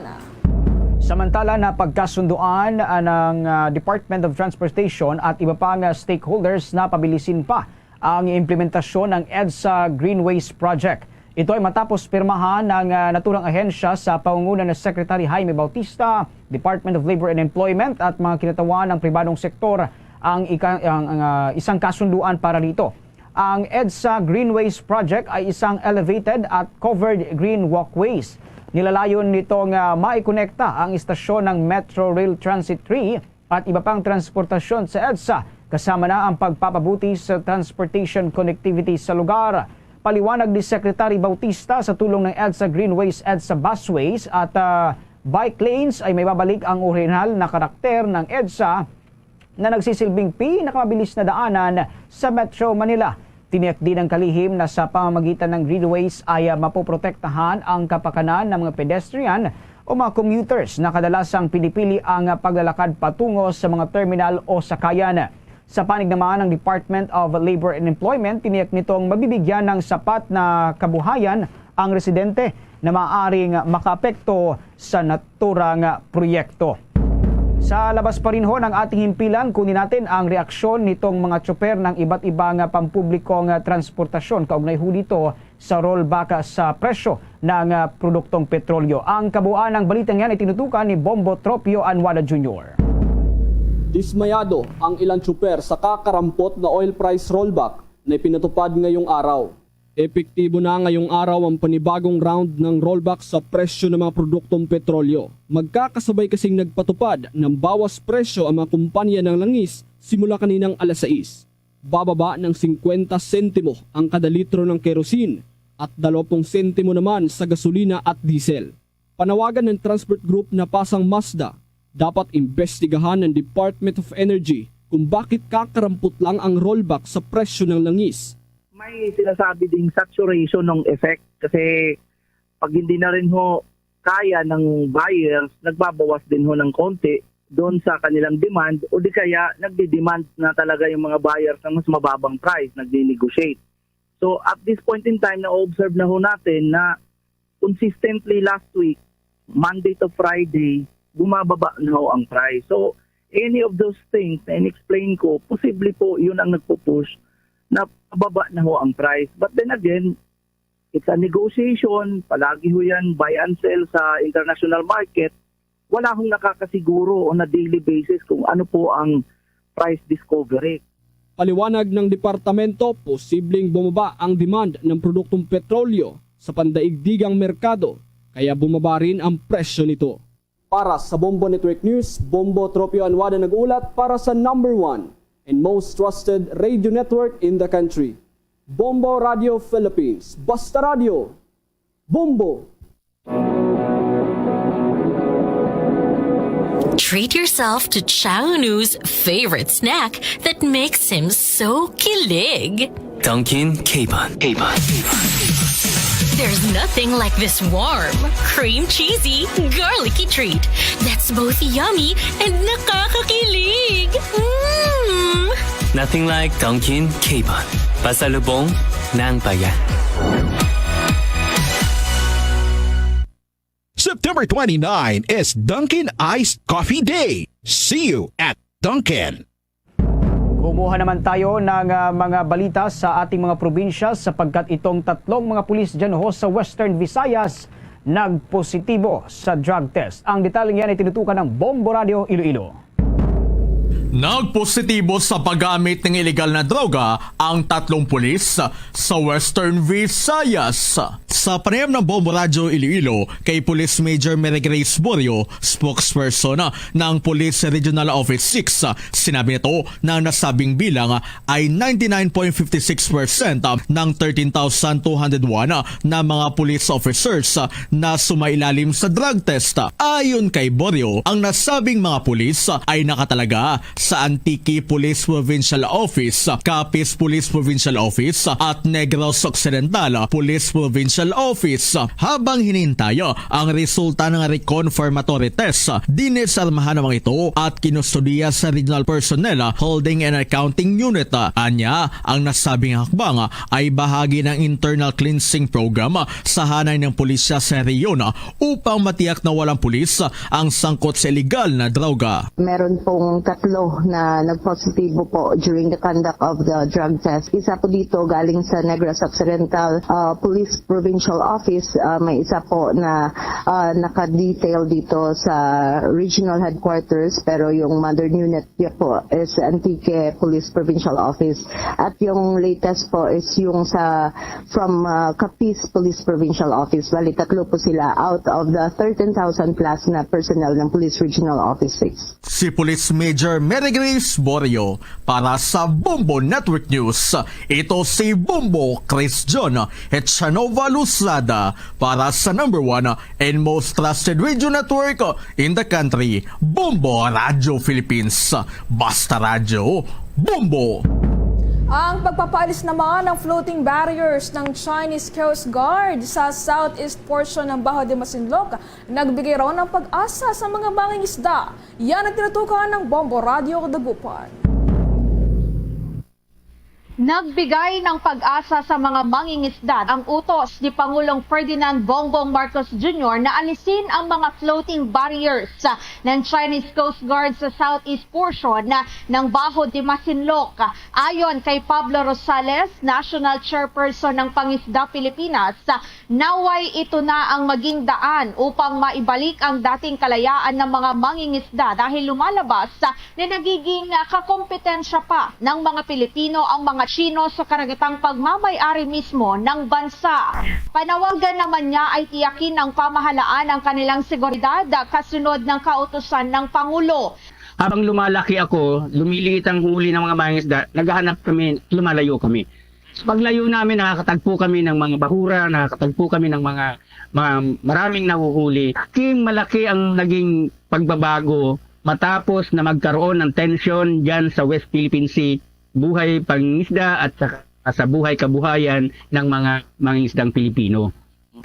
Samantala, napagkasunduan, ah, ng, ah, Department of Transportation at iba pang, ah, stakeholders na pabilisin pa ang implementasyon ng EDSA Green Waste Project. Ito ay matapos pirmahan ng, ah, naturang ahensya sa pangunguna ni Secretary Jaime Bautista, Department of Labor and Employment at mga kinatawan ng pribadong sektor ang ika-, ang, ang, ah, isang kasunduan para dito. Ang EDSA Green Waste Project ay isang elevated at covered green walkways. Nilalayon nito nga maikonekta ang istasyon ng Metro Rail Transit three at iba pang transportasyon sa EDSA, kasama na ang pagpapabuti sa transportation connectivity sa lugar. Paliwanag ni Secretary Bautista, sa tulong ng EDSA Greenways, EDSA Busways at, ah, bike lanes ay maibabalik ang orihinal na karakter ng EDSA na nagsisilbing pinakamabilis na daanan sa Metro Manila. Tiniyak din ng kalihim na sa pamamagitan ng greenways ay, ah, mapoprotektahan ang kapakanan ng mga pedestrian o mga commuters na kadalasang pinipili ang, ah, paglalakad patungo sa mga terminal o sakayan. Sa panig naman ng Department of Labor and Employment, tiniyak nitong mabibigyan ng sapat na kabuhayan ang residente na maaaring makaapekto sa naturang proyekto. Sa labas pa rin ho ng ating himpilan, kunin natin ang reaksyon nitong mga tsuper ng iba't ibang pampublikong transportasyon kaugnay ho dito sa rollback sa presyo ng, ah, produktong petrolyo. Ang kabuuan ng balitang yan ay tinutukan ni Bombo Tropio Anwada Junior. Dismayado ang ilang tsuper sa kakarampot na oil price rollback na ipinatupad ngayong araw. Epektibo na ngayong araw ang panibagong round ng rollback sa presyo ng mga produktong petrolyo. Magkakasabay kasing nagpatupad ng bawas presyo ang mga kumpanya ng langis simula kaninang alas sais. Bababa ng singkwenta sentimo ang kada litro ng kerosene at dalawapung sentimo naman sa gasolina at diesel. Panawagan ng Transport Group na pasang Mazda, dapat imbestigahan ng Department of Energy kung bakit kakarampot lang ang rollback sa presyo ng langis. May sinasabi ding saturation ng effect kasi pag hindi na rin ho kaya ng buyers, nagbabawas din ho ng konti doon sa kanilang demand o di kaya nagdi-demand na talaga yung mga buyers ng mas mababang price, nagni-negotiate. So at this point in time, na-observe na ho natin na consistently last week, Monday to Friday, bumababa na ho ang price. So any of those things na in-explain ko, posible po yun ang nagpo-push na pababa na ho ang price. But then again, it's a negotiation, palagi ho yan buy and sell sa international market. Wala hong nakakasiguro on a daily basis kung ano po ang price discovery. Paliwanag ng departamento, posibleng bumaba ang demand ng produktong petrolyo sa pandaigdigang merkado, kaya bumaba rin ang presyo nito. Para sa Bombo Network News, Bombo Tropio Anwada nag-uulat para sa number one and most trusted radio network in the country, Bombo Radio Philippines. Basta Radio, Bombo! Treat yourself to Chaunu's favorite snack that makes him so kilig. Dunkin' Capon. Capon. There's nothing like this warm, cream cheesy, garlicky treat that's both yummy and nakakakilig. Mm! Nothing like Dunkin' Capon. Pasalubong ng bayan. September twenty-nine is Dunkin' Iced Coffee Day. See you at Dunkin'. Kumuha naman tayo ng ah, mga balita sa ating mga probinsya sapagkat itong tatlong mga pulis dyan ho sa Western Visayas nagpositibo sa drug test. Ang detalyeng yan ay tinutukan ng Bombo Radio Iloilo. Nagpositibo sa paggamit ng iligal na droga ang tatlong pulis sa Western Visayas. Sa panayam ng Bombo Radyo Iloilo kay Police Major Mary Grace Borio, spokesperson ng Police Regional Office six, sinabi nito na ang nasabing bilang ay ninety-nine point fifty six percent ng thirteen thousand two hundred one na mga police officers na sumailalim sa drug test. Ayon kay Borio, ang nasabing mga pulis ay nakatalaga sa Antique Police Provincial Office, Capiz Police Provincial Office, at Negros Occidental Police Provincial Office. Habang hinihintay ang resulta ng reconfirmatory test, dinisarmahan naman ito at kinustodiya sa Regional Personnel Holding and Accounting Unit. Anya, ang nasabing hakbang ay bahagi ng internal cleansing program sa hanay ng pulisya sa rehiyon upang matiyak na walang pulis ang sangkot sa iligal na droga. Meron pong tatlo na nagpositibo po during the conduct of the drug test. Isa po dito galing sa Negros Occidental uh, Police Provincial Office. Uh, may isa po na uh, naka-detail dito sa regional headquarters, pero yung mother unit niya po is Antique Police Provincial Office. At yung latest po is yung sa from uh, Capiz Police Provincial Office. Bali, tatlo po sila out of the thirteen thousand plus na personnel ng Police Regional Office six. Si Police Major Mary Grace Borio para sa Bombo Network News. Ito si Bombo Chris John Echanova Luzada para sa number one and most trusted radio network in the country, Bombo Radio Philippines. Basta Radyo, Bombo! Ang pagpapaalis naman ng floating barriers ng Chinese Coast Guard sa southeast portion ng Baho de Masinloc nagbigay raw ng pag-asa sa mga mangingisda. Yan ang tinutukan ng Bombo Radyo Dagupan. Nagbigay ng pag-asa sa mga mangingisda ang utos ni Pangulong Ferdinand Bongbong Marcos Junior na alisin ang mga floating barriers ng Chinese Coast Guard sa southeast portion ng Baho de Masinloc. Ayon kay Pablo Rosales, National Chairperson ng Pangisda Pilipinas, naway ito na ang maging daan upang maibalik ang dating kalayaan ng mga mangingisda dahil lumalabas na nagiging kakompetensya pa ng mga Pilipino ang mga Chino sa karagatang pagmamay-ari mismo ng bansa. Panawagan naman niya ay tiyakin ng pamahalaan ang kanilang seguridad kasunod ng kautusan ng Pangulo. Habang lumalaki ako, lumiliit ang huli ng mga mangingisda, naghahanap kami, lumalayo kami. Sa paglayo namin, nakakatagpo kami ng mga bahura, nakakatagpo kami ng mga, mga maraming nahuhuli. King malaki ang naging pagbabago matapos na magkaroon ng tensyon dyan sa West Philippine Sea, buhay pangingisda at saka sa buhay kabuhayan ng mga mangingisdang Pilipino.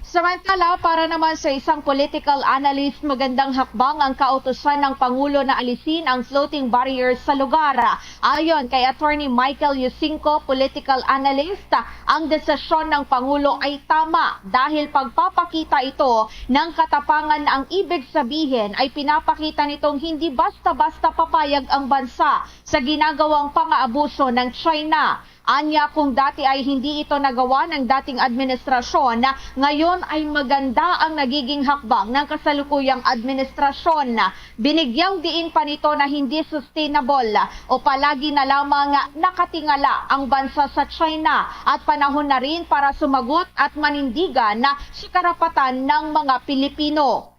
Samantala, para naman sa isang political analyst, magandang hakbang ang kautusan ng Pangulo na alisin ang floating barriers sa lugar. Ayon kay Attorney Michael Yusinco, political analyst, ang desisyon ng Pangulo ay tama dahil pagpapakita ito ng katapangan na ang ibig sabihin ay pinapakita nitong hindi basta-basta papayag ang bansa sa ginagawang pangaabuso ng China. Anya, kung dati ay hindi ito nagawa ng dating administrasyon, ngayon ay maganda ang nagiging hakbang ng kasalukuyang administrasyon. Binigyang diin pa nito na hindi sustainable o palagi na lamang nakatingala ang bansa sa China at panahon na rin para sumagot at manindigan sa karapatan ng mga Pilipino.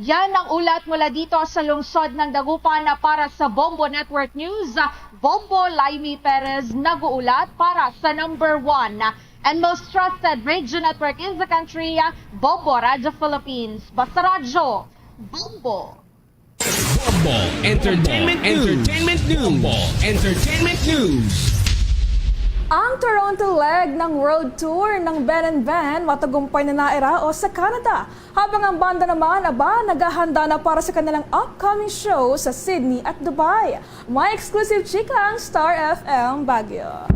Yan ang ulat mula dito sa lungsod ng Dagupan na para sa Bombo Network News. Bombo Laimi Perez nag-uulat para sa number one and most trusted radio network in the country, Bombo Radyo Philippines. Basta Radyo, Bombo! Bombo Entertainment News. Entertainment News. Bombo Entertainment News. Ang Toronto leg ng World Tour ng Ben and Ben matagumpay na nairaos sa Canada, habang ang banda naman, aba, naghahanda na para sa kanilang upcoming show sa Sydney at Dubai. May exclusive chika ang Star F M Baguio.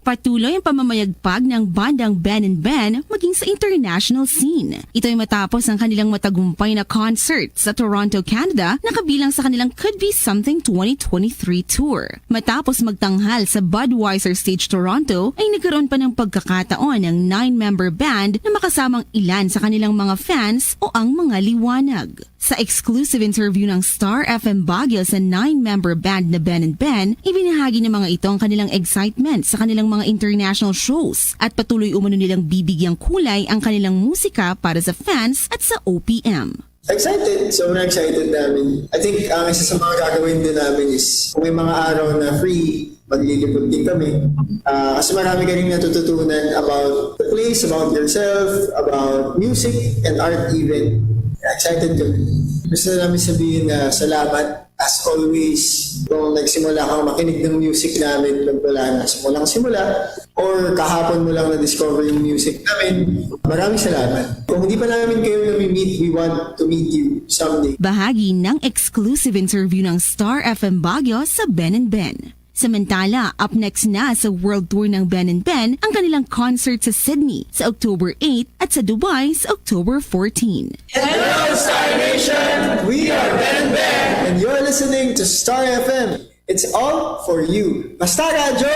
Patuloy ang pamamayagpag ng bandang Ben and Ben maging sa international scene. Ito'y matapos ang kanilang matagumpay na concert sa Toronto, Canada, na kabilang sa kanilang Could Be Something twenty twenty-three tour. Matapos magtanghal sa Budweiser Stage Toronto, ay nagkaroon pa ng pagkakataon ang nine-member band na makasamang ilan sa kanilang mga fans o ang mga liwanag. Sa exclusive interview ng Star F M Baguio sa nine-member band na Ben and Ben, ibinahagi ng mga ito ang kanilang excitement sa kanilang mga international shows at patuloy umano nilang bibigyang kulay ang kanilang musika para sa fans at sa O P M. Excited, sobrang excited namin. I think ang isa sa mga gagawin din namin is kung may mga araw na free, maglilibot din kami. Ah, kasi marami kaming natututunan about the place, about yourself, about music and art even. Excited kami. Gusto namin sabihin na salamat. As always, kung nagsimula kang makinig ng music namin, nagmula na simulang simula, or kahapon mo lang na-discover yung music namin, maraming salamat. Kung hindi pa namin kayo nami-meet, we want to meet you someday. Bahagi ng exclusive interview ng Star F M Baguio sa Ben and Ben. Samantala, up next na sa World Tour ng Ben and Ben ang kanilang concert sa Sydney sa October eight at sa Dubai sa October fourteen. Hello, Star Nation! We are Ben and Ben, and you're listening to Star F M. It's all for you. Basta Radyo,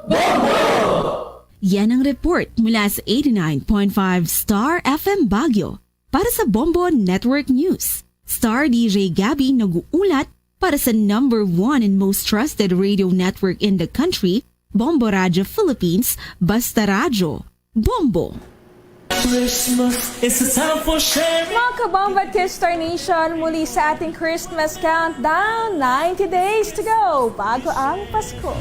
Bombo! Yan ang report mula sa eighty-nine point five Star F M Baguio. Para sa Bombo Network News, Star D J Gabby nag-uulat. Para sa number one and most trusted radio network in the country, Bombo Radio Philippines, Basta Radyo, Bombo. Christmas is a time for sharing. Mga Kabombo at K-Star Nation, muli sa ating Christmas countdown, ninety days to go bago ang Pasko.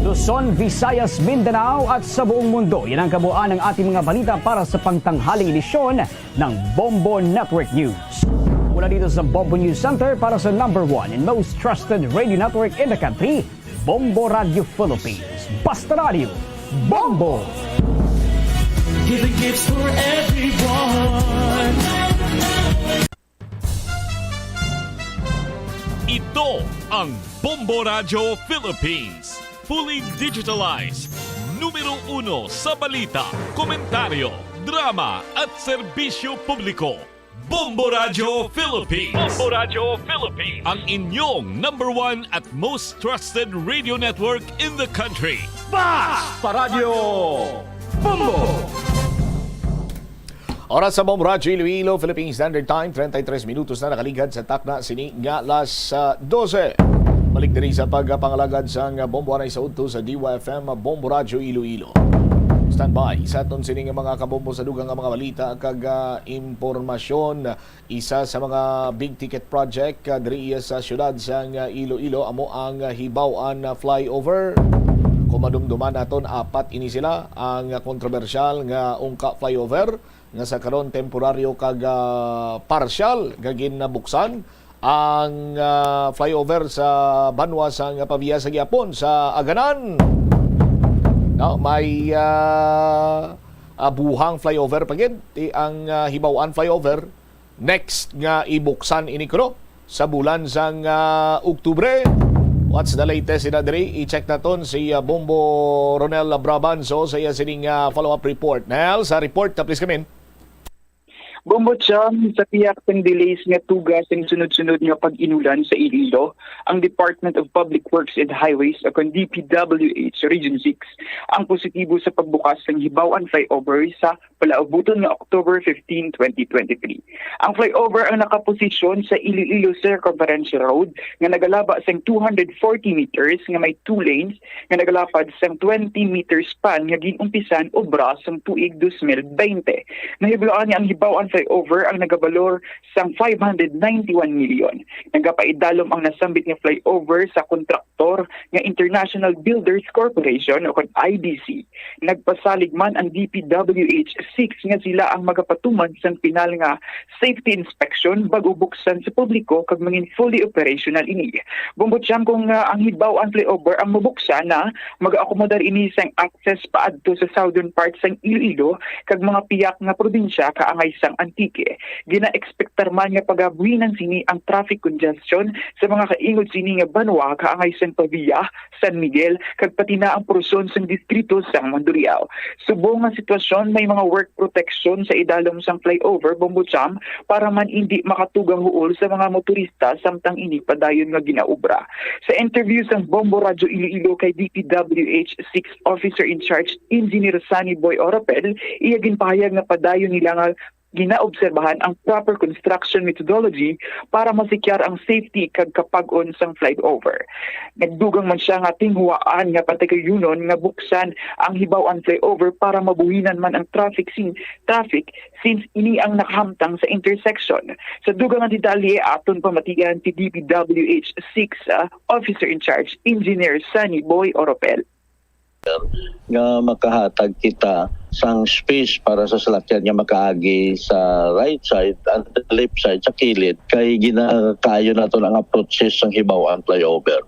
Luzon, Visayas, Mindanao at sa buong mundo. Yan ang kabuuan ng ating mga balita para sa pangtanghaling edisyon ng Bombo Network News. Mula dito sa Bombo News Center para sa number one and most trusted radio network in the country, Bombo Radio Philippines. Basta Radio, Bombo! Giving gifts for everyone. Ito ang Bombo Radio Philippines. Fully digitalized. Numero uno sa balita, komentaryo, drama at serbisyo publiko. Bombo Radio Philippines. Bombo Radio Philippines. Ang inyong number one at most trusted radio network in the country. Basta Radio Bombo! Oras sa Bombo Radyo Iloilo, Philippine Standard Time, treinta y tres minutos na nakaligad sa takna sini nga alas, ah, doce. Balik diri sa pagpangalagad sang Bombo anay sa udto sa D Y F M, Bombo Radyo Iloilo. Standby sa aton sini nga mga kabombo sa dugang nga mga balita kag, ah, impormasyon. Isa sa mga big ticket project, ah, diri sa siyudad sang, ah, Iloilo amo ang, ah, Hibaw-an, ah, Flyover. Kung madumduman naton, apat ini sila, ang, ah, kontrobersyal nga ungka flyover nga sa karon temporaryo kag, ah, parsyal nga ginabuksan ang, ah, flyover sa banwa sang Pavia sa gihapon sa Aganan. No, may, ah, ah, buhang flyover pa gid, ti ang, ah, Hibaw-an Flyover. Next nga ibuksan ini kuno sa bulan sang, ah, Oktubre. What's the latest ina diri? I-check naton si, ah, Bombo Ronel Brabanzo sa iya sining, ah, follow-up report. Nel, sa report ka, please come in. Bombo Cham, sa pihak sang delays nga tuga sang sunod-sunod nga pag-inulan sa Iloilo, ang Department of Public Works and Highways o kon D P W H Region six ang positibo sa pagbukas sang Hibaw-an Flyover sa palaabuton nga October fifteen, twenty twenty-three. Ang flyover ang nakaposisyon sa Iloilo Circumferential Road nga nagalaba sang two hundred forty meters nga may two lanes nga nagalapad sang twenty meter span nga gin-umpisan obra sang tuig dos mil baynte. Nahibaloan nga ang Hibaw-an flyover ang nagabalor sang five hundred ninety-one million. Nagapaidalom ang nasambit nga flyover sa kontraktor nga International Builders Corporation o kon I B C. Nagpasalig man ang D P W H six nga sila ang magapatuman sang pinal nga safety inspection bag-o buksan sa publiko kag mangin fully operational ini. Bombo Cham, kung ah, ang Hibaw-an flyover ang mabuksan na, mag-akomodar ini sang access paadto sa southern part sang Iloilo kag mga piyak nga probinsya kaangay sang Antique. Gina-expectar man nga pagabuhinan sini ang traffic congestion sa mga kaingod sini nga banwa kaangay sang Pavia, San Miguel, kag pati na ang porson sang distrito sang Mandurriao. Subong nga sitwasyon, may mga work protection sa idalom sang flyover, Bombo Cham, para man indi makatuga huol sa mga motorista samtang ini padayon nga ginaobra. Sa interview sang Bombo Radyo Iloilo kay D P W H six Officer in Charge Engineer Sunny Boy Oropel, iya ginpahayag nga padayon nila nga ginaobserbahan ang proper construction methodology para masikyar ang safety kag kapag-on sang flyover. Nagdugang man siya nga tinguhaan nga patagayunon nga buksan ang Hibaw-an flyover para mabuhinan man ang traffic sin traffic since ini ang nakahamtang sa intersection. Sa dugang nga detalye, aton pamatian si D P W H six ah, Officer in Charge Engineer Sunny Boy Oropel. Nga makahatag kita sang space para sa salakyan nga makaagi sa right side and the left side, sa kilid, kay ginakaayo naton ang approaches sang Hibaw-an flyover.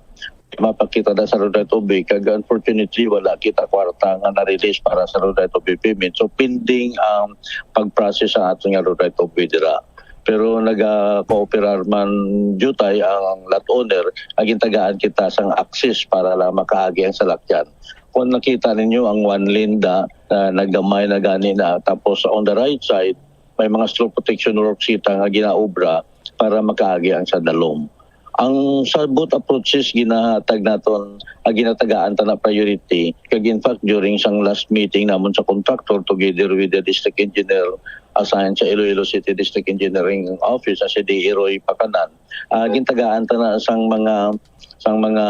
Mapakita na sa Road Right of Way, kag unfortunately wala kita kwarta nga na-release para sa Road Right of Way payment. So pending ang pag-process sa aton nga Road Right of Way dira. Pero naga-cooperar man diutay ang lot owner, nga gintagaan kita sang access para lang makaagi ang salakyan. Kung nakita ninyo ang one lane da, na nagamay na gani na, tapos on the right side, may mga slope protection works kita nga ginaobra para makaagi ang sa dalom. Ang sa both approaches ginahatag naton, ang ginatagaan ta na priority. Kag in fact, during sang last meeting namon sa contractor together with the district engineer assigned sa Iloilo City District Engineering Office, na si D E Roy Pacanan, ah, gintagaan ta na sang mga sang mga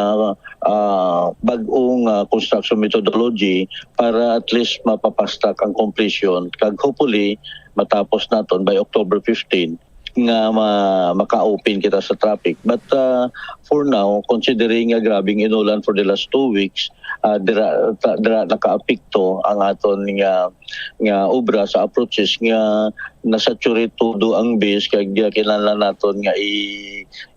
ah, bag-ong ah, construction methodology para at least mapapastak ang completion, kag hopefully matapos naton by October fifteen nga ma- maka-open kita sa traffic. But ah, for now, considering nga grabing inulan for the last two weeks, ah, dira, ta- dira nakaapekto ang aton nga nga obra sa approaches nga nasaturate todo ang base, kag kinahanglan naton nga i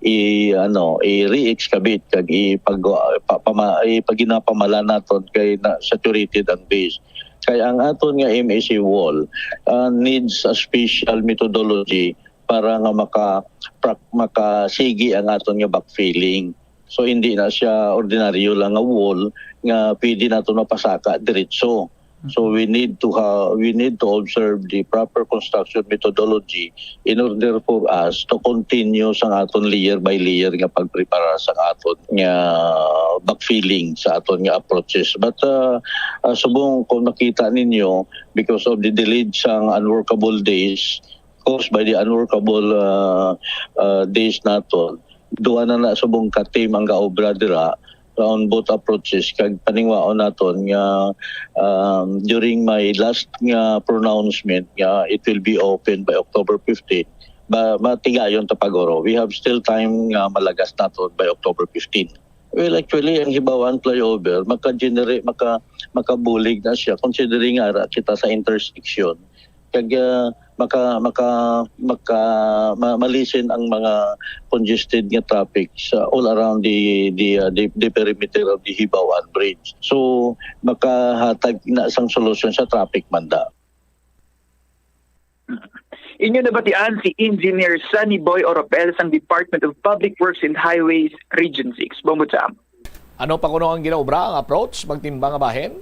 i ano, i re-excavate kag ipag pa, pama, ipaginapamala naton kay na saturated ang base. Kay ang aton nga M A C wall ah, needs a special methodology para nga maka pra- makasigi ang aton nga backfilling. So hindi na siya ordinaryo lang nga wall nga pwede naton mapasaka diretso. So we need to ha- we need to observe the proper construction methodology in order for us to continue sang aton layer by layer nga pagprepara sang aton nga backfilling sa aton nga approaches. But uh, uh, subong kung nakita ninyo, because of the delayed sang unworkable days, caused by the unworkable uh, uh, days naton, duha na na subong ka team ang gaobra dira on both approaches, kag paningwaon naton nga um, during my last nga pronouncement nga it will be open by October fifteen, ba matigayon ta paguro. We have still time nga malagas naton by October fifteen. Well, actually, ang Hibawan flyover maka-generate, maka makabulig na siya considering ara kita sa intersection. Kag ah, maka maka maka ma, malisen ang mga congested nga traffic sa all around the the, uh, the, the perimeter of the Hibawan Bridge. So makahatag na sang solusyon sa traffic man da. Inyo nabatian si Engineer Sunny Boy Oropel sang Department of Public Works and Highways, Region six. Bombo Cham. Ano pa kuno ang ginaobra, ang approach, magtimbang nga bahin?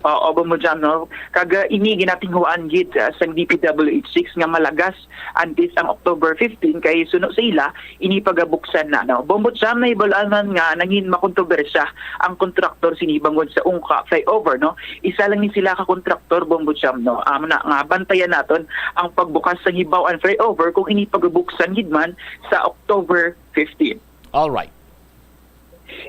Oo, Bombo Jam, no? Kag uh, ini ginatinghuan gid uh, sang D P W H six nga malagas antes ang October fifteen kay suno sa ila ini pagabuksan na, no? Bombo Jam, nahibal-an man nga nangin makontrobersya ang kontraktor sini bangod sa Ungka flyover, no? Isa lang ni sila ka kontraktor, Bombo Jam, no? Amo na nga bantayan naton ang pagbukas sang Hibaw-an flyover kung ini pagabuksan gid man sa October fifteen. All right.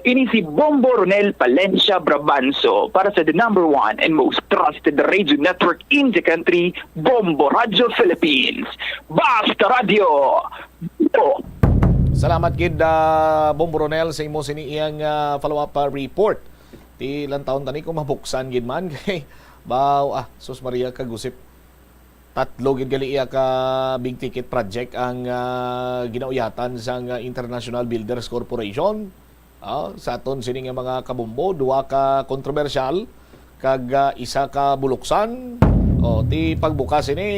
Ini si Bombo Ronel Palencia Brabanso para sa the number one and most trusted radio network in the country, Bombo Radio Philippines. Basta Radio! Bombo! Salamat gid, ah, Bombo Ronel, sa imo sini iyang, ah, follow-up, ah, report. Ti lantawon tani kung mabuksan gid man kay baw, ah, sus Maria, kagusip. Tatlo gid gali iya ka big ticket project ang, ah, ginauyatan sang, ah, International Builders Corporation. Ah, sa aton sini nga mga kabombo, duha ka kontrobersyal kag, ah, isa ka buluksan. O, ti pagbukas ini,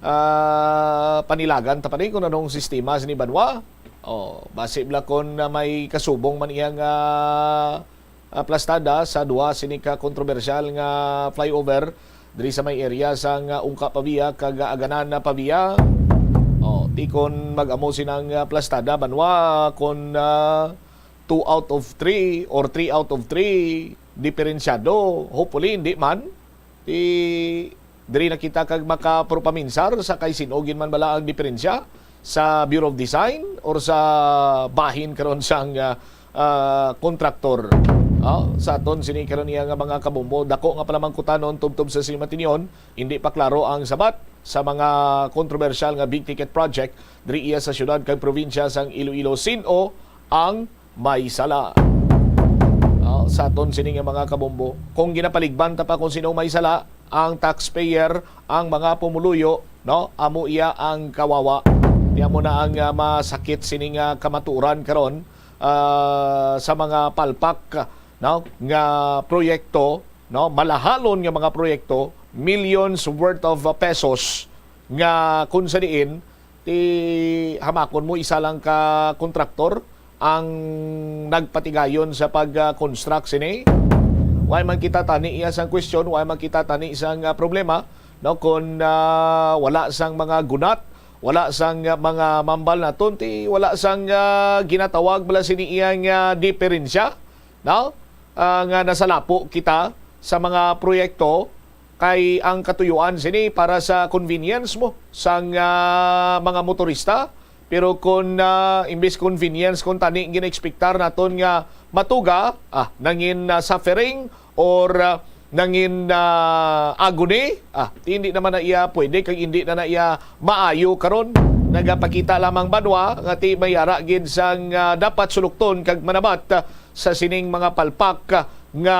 ah, panilagan ta pa ni kung anong sistema sini banwa. O, basi bala kon, ah, may kasubong man iyang, ah, ah, plastada sa duha sini ka kontrobersyal nga flyover diri sa may area sang, ah, Ungka Pavia kag, ah, Aganan na Pavia. O, ti kon mag-amo sinang, ah, plastada banwa kon, ah, two out of three or three out of three, diferensyado. Hopefully, hindi man. Ti diri na kita kag makapropaminsar sa kay sin-o gid man bala ang diferensya sa Bureau of Design or sa bahin karon sang, ah, ah, kontraktor. Ah, sa aton sini karon iya nga mga kabombo, dako nga palamangkutanon tubtob sa sini matinyon, hindi pa klaro ang sabat sa mga kontrobersyal nga big ticket project diri iya sa syudad kag probinsya sang Iloilo. Sin-o ang may sala? Ah, sa aton sini nga mga kabombo, kung ginapaligban ta pa kung sino may sala, ang taxpayer, ang mga pumuluyo, no, amo iya ang kawawa. Ti amo na ang, ah, masakit sini nga kamatuoran karon, ah, sa mga palpak, no, nga proyekto, no, malahalon nga mga proyekto, millions worth of, ah, pesos nga kung sa diin ti hamakon mo isa lang ka kontraktor ang nagpatigayon sa pag-construct sini. Way man kita tani iya sang question, way man kita tani sang, ah, problema, no, kon, ah, wala sang mga gunat, wala sang, ah, mga mambal naton, ti wala sang, ah, ginatawag bala sini iya nga diferensya, no? Ah, nga nasalapo kita sa mga proyekto kay ang katuyuan sini para sa convenience mo sang, ah, mga motorista. Pero kung, ah, imbis convenience kung tani gina-expectar naton nga matuga, ah, nangin, ah, suffering or, ah, nangin, ah, agony, ah, hindi naman na iya pwede kag hindi na na iya maayo karon. Nagapakita lamang banwa nga ti may ara gid sang, ah, dapat sulukton kag manabat, ah, sa sining mga palpak, ah, nga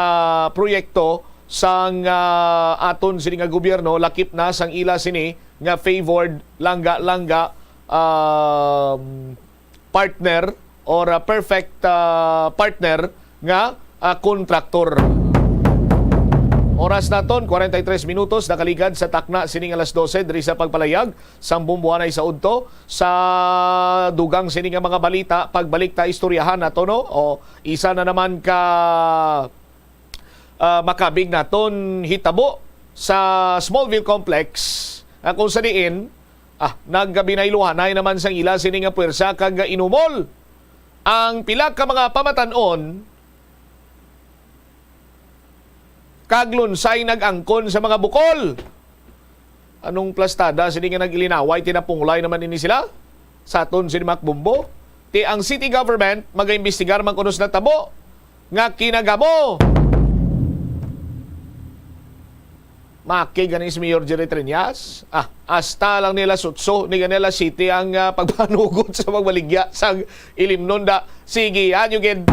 proyekto sang, ah, aton sini nga gobyerno, lakip na sang ila sini nga favored langga-langga, um, partner or, ah, perfect, ah, partner nga, ah, kontraktor. Oras naton, kwarenta y tres minutos nakaligad sa takna sini nga alas dose diri sa pagpalayag sang Bomboanay sa udto. Sa dugang sini nga mga balita, pagbalik ta istoryahan nato, no? O isa na naman ka, ah, makabig naton hitabo sa Smallville Complex, nga kung sa diin, ah, nagbinayluhanay naman sang ila sini nga puwersa kag inumol ang pila ka mga pamatan-on kag lunsay nag-angkon sa mga bukol. Anong plastada sini nga nag-ilinaway, tinapunglay naman ini sila? Sa aton sini Mac Bumbo, ti ang city government magaimbestigar man kuno sa natabo nga kinagamo. Maki gani si Mayor Jerry Triñas, ah, hasta lang nila sutso ni kanila city ang, ah, pagpanugot sa pagbaligya sang ilimnon da. Sige, anyo gid.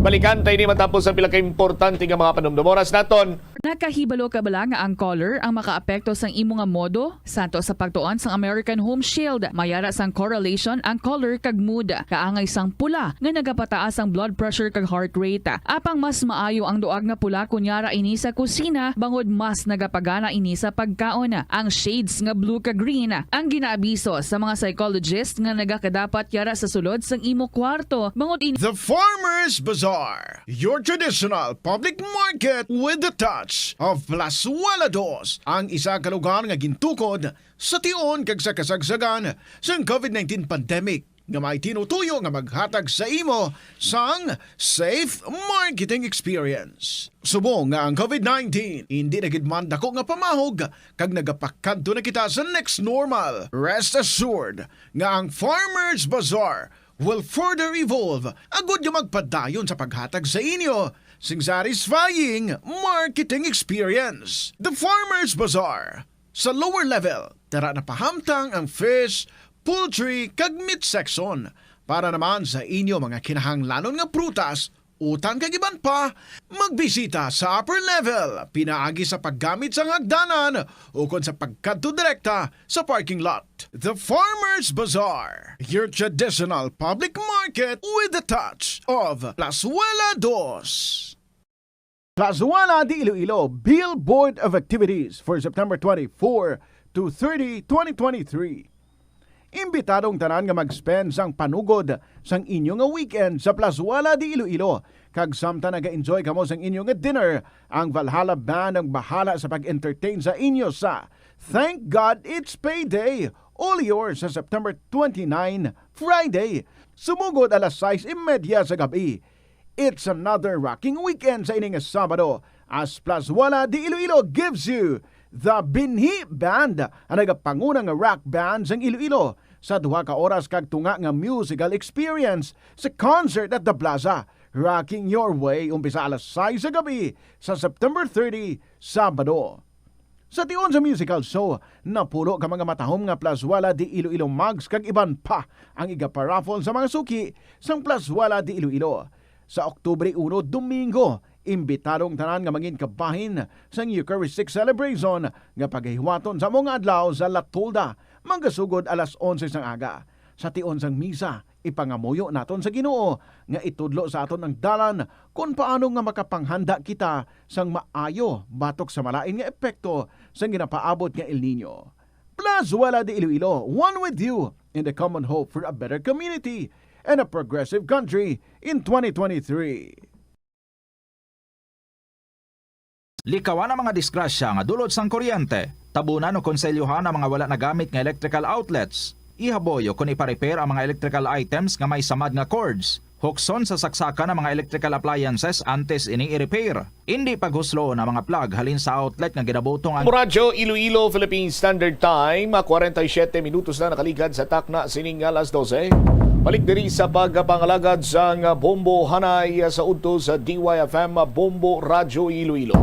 Balikan tayo ni matapos ang pila ka importante nga mga panumdum. Oras naton. Nakahibalo ka bala nga ang color ang makaapekto sang imo nga modo? Santo sa pagtuon sang American Home Shield, may ara sang correlation ang color kag mood. Kaangay sang pula nga nagapataas ang blood pressure kag heart rate. Apang mas maayo ang duag nga pula kon yara ini sa kusina, bangod mas nagapagana ini sa pagkaon. Ang shades nga blue kag green ang ginaabiso sa mga psychologist nga nagakadapat yara sa sulod sang imo kwarto, bangod ini The Farmers Bazaar, your traditional public market with the touch of Plazuela Dos, ang isa ka lugar nga gintukod sa tion kag sa kasagsagan sang covid nineteen pandemic, nga may tinutuyo nga maghatag sa imo sang safe marketing experience. Subong nga ang covid nineteen indi na gid man dako nga pamahog kag nagapakadto na kita sa next normal, rest assured nga ang Farmers Bazaar will further evolve agud nga magpadayon sa paghatag sa inyo sing satisfying marketing experience. The Farmers Bazaar, sa lower level, dara napahamtang ang fish, poultry, kag meat section. Para naman sa inyo mga kinahanglanon nga prutas, utan kag iban pa, magbisita sa upper level pinaagi sa paggamit sang hagdanan ukon sa pagkadto direkta sa parking lot. The Farmers Bazaar, your traditional public market with the touch of Plazuela Dos. Plazuela de Iloilo, Billboard of Activities for September twenty-four to thirty, twenty twenty-three. Imbitado ang tanan nga mag-spend sang panugod sang inyo nga weekend sa Plazuela de Iloilo, kag samtang naga-enjoy kamo sang inyo nga dinner, ang Valhalla Band ang bahala sa pag-entertain sa inyo sa Thank God It's Payday, all yours sa September twenty-nine, Friday, sumugod alas sais y media sa gab-i. It's another rocking weekend sa ini nga Sabado, as Plazuela de Iloilo gives you the Binhi Band, ang nagapanguna nga rock band sang Iloilo, sa duha ka oras kag tunga nga musical experience sa concert at the plaza. Rocking your way, umpisa alas sais sa gab-i sa September thirty, Sabado. Sa tion sa musical show, napulo ka mga matahom nga Plazuela de Iloilo mugs kag iban pa ang igaparaffle sa mga suki sang Plazuela de Iloilo. Sa Oktubre uno, Domingo, imbitado ang tanan nga mangin kabahin sang Eucharistic celebration nga pagahiwaton sa mga adlaw sa La Tolda, magasugod alas onse sang aga. Sa tion sang misa, ipangamuyo naton sa Ginoo nga itudlo sa aton ang dalan kon paano nga makapanghanda kita sang maayo batok sa malain nga epekto sang ginapaabot nga El Niño. Plazuela de Iloilo, one with you in the common hope for a better community and a progressive country in twenty twenty-three. Likawan ang mga disgrasya nga dulot sang kuryente. Tabunan o konselyuhan ang mga wala nagamit nga electrical outlets. Ihaboy o kon ipa-repair ang mga electrical items nga may samad nga cords. Hukson sa saksakan ang mga electrical appliances antes ini i-repair. Indi paghusloon ang mga plug halin sa outlet nga ginabutong ang Radyo Iloilo Philippine Standard Time, kwarenta y siyete minutos na nakaligad sa takna sining alas dose. Balik diri sa pagpangalagad sang Bombo Hanay sa udto sa D Y F M Bombo Radyo Iloilo.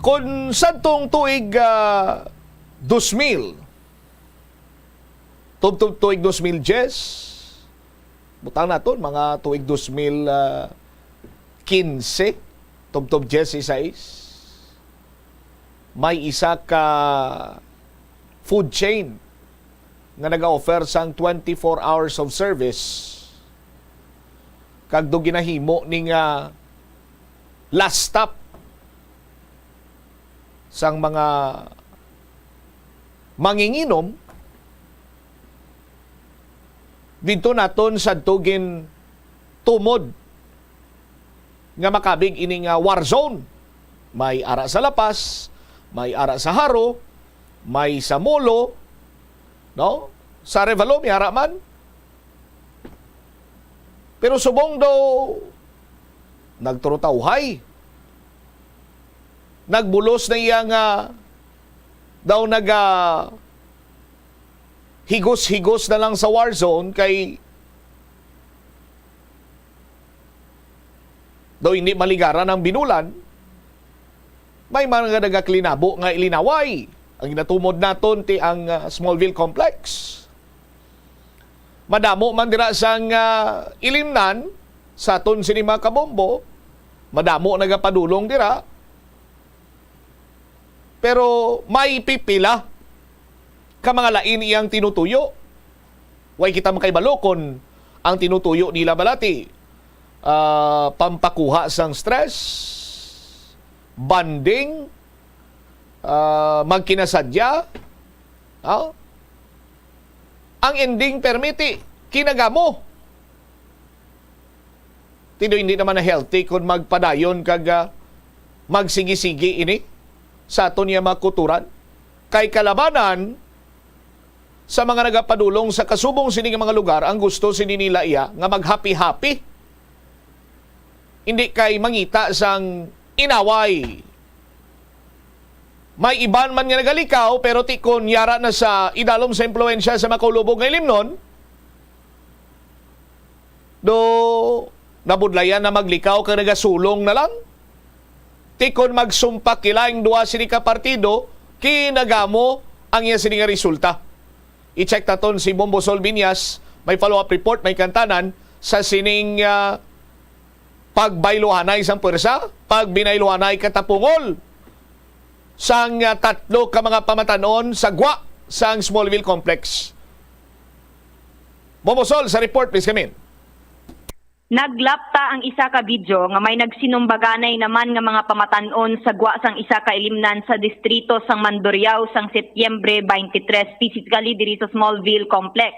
Kon sadtong tuig, ah, dos mil, tubtob tuig dos mil diyes, butang naton, mga tuig dos mil kinse, tubtob diyesisais, may isa ka food chain nga naga-offer sang twenty-four hours of service, kag do ginahimo ni nga last stop sang mga manginginom, didto naton sadto gintumod nga makabig ini nga war zone. May ara sa La Paz, may ara sa Jaro, may sa Molo, no? Sa Revalo, may ara man. Pero subong daw nagturutawhay. Nagbulos na iya nga daw naga higos-higos na lang sa war zone kay daw hindi maligaran ang binulan. May mga nagaklinabo nga ilinaway. Ang ginatumod naton ti ang, ah, Smallville Complex. Madamo man dira sang, ah, ilimnan sa aton sini mga kabombo, madamo nagapadulong dira. Pero may pipila ka mga lain iyang tinutuyo. Way kita makahibalo kon ang tinutuyo nila bala ti, ah, pampakuha sang stress, bonding, ah, magkinasadya. Ah? Ang ending permi ti kinagamo. Ti do hindi naman na healthy kon magpadayon kag, ah, magsigi-sigi ini sa aton nga mga kuturan. Kay kalabanan sa mga nagapadulong sa kasubong sini nga mga lugar, ang gusto sini nila iya nga maghapi-hapi. Hindi kay mangita sang inaway. May iban man nga nagalikaw, pero ti kon yara na sa idalom sa impluwensya sa makaulubog nga ilimnon, do nabudlayan na maglikaw kag nagasulong na lang. Ti kon magsumpak ila ang duha sini ka partido, kinagamo ang iya sini nga resulta. I-check naton si Bombo Sol Binyas, may follow-up report, may kantanan sa sining, ah, pagbayluhanay sang pwersa, pagbibayluhanay katapungol sang, ah, tatlo ka mga pamatanon sa gwa sang Smallville Complex. Bombo Sol, sa report, please come in. Naglapta ang isa ka video nga may nagsinumbaganay naman nga mga pamatan-on sa gwa sang isa ka ilimnan sa distrito sang Mandurriao sang Setyembre twenty-three, specifically diri sa Smallville Complex.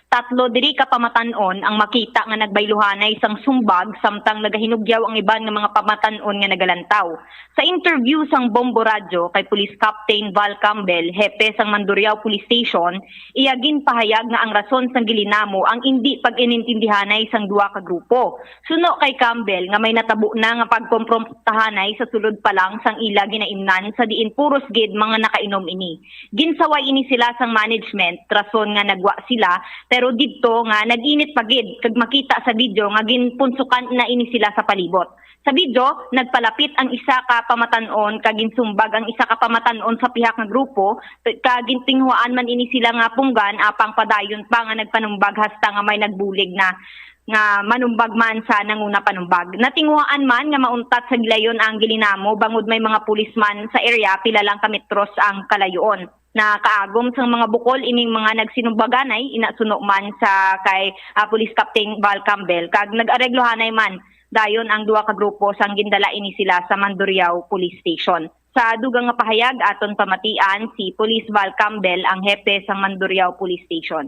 Tatlo diri ka pamatan-on ang makita nga nagbayluhanay sang sumbag samtang nagahinugyaw ang iban nga mga pamatan-on nga nagalantaw. Sa interview sang Bombo Radyo kay Police Captain Val Campbell, hepe sang Mandurriao Police Station, iya ginpahayag nga ang rason sang gilinamo ang indi pag-inintindihanay sang duha ka grupo. Suno kay Campbell nga may natabo na nga pagkomprontahanay sa sulod pa lang sang ila ginaimnan sa diin puros gid mga nakainom ini. Ginsaway ini sila sang management, rason nga nagwa sila, pero didto nga nag-init pa gid kag makita sa video nga ginpunsukan na ini sila sa palibot. Sa video, nagpalapit ang isa ka pamatan-on kag ginsumbag ang isa ka pamatan-on sa pihak nga grupo, kag gintinguhaan man ini sila nga punggan, apang padayon pa nga nagpanumbag hasta nga may nagbulig na nga manumbag man sa nanguna panumbag. Natinguhaan man nga mauntat sa gilayon ang gilinamo bangod may mga pulis man sa area pila lang ka metros ang kalayuon. Nakaagom sang mga bukol ining mga nagsinumbaganay, ina suno man sa kay, ah, Police Captain Val Campbell, kag nag-areglohanay man dayon ang duha ka grupo sang gindala ini sila sa Mandurriao Police Station. Sa dugang nga pahayag, aton pamatian si Police Val Campbell, ang hepe sang Mandurriao Police Station.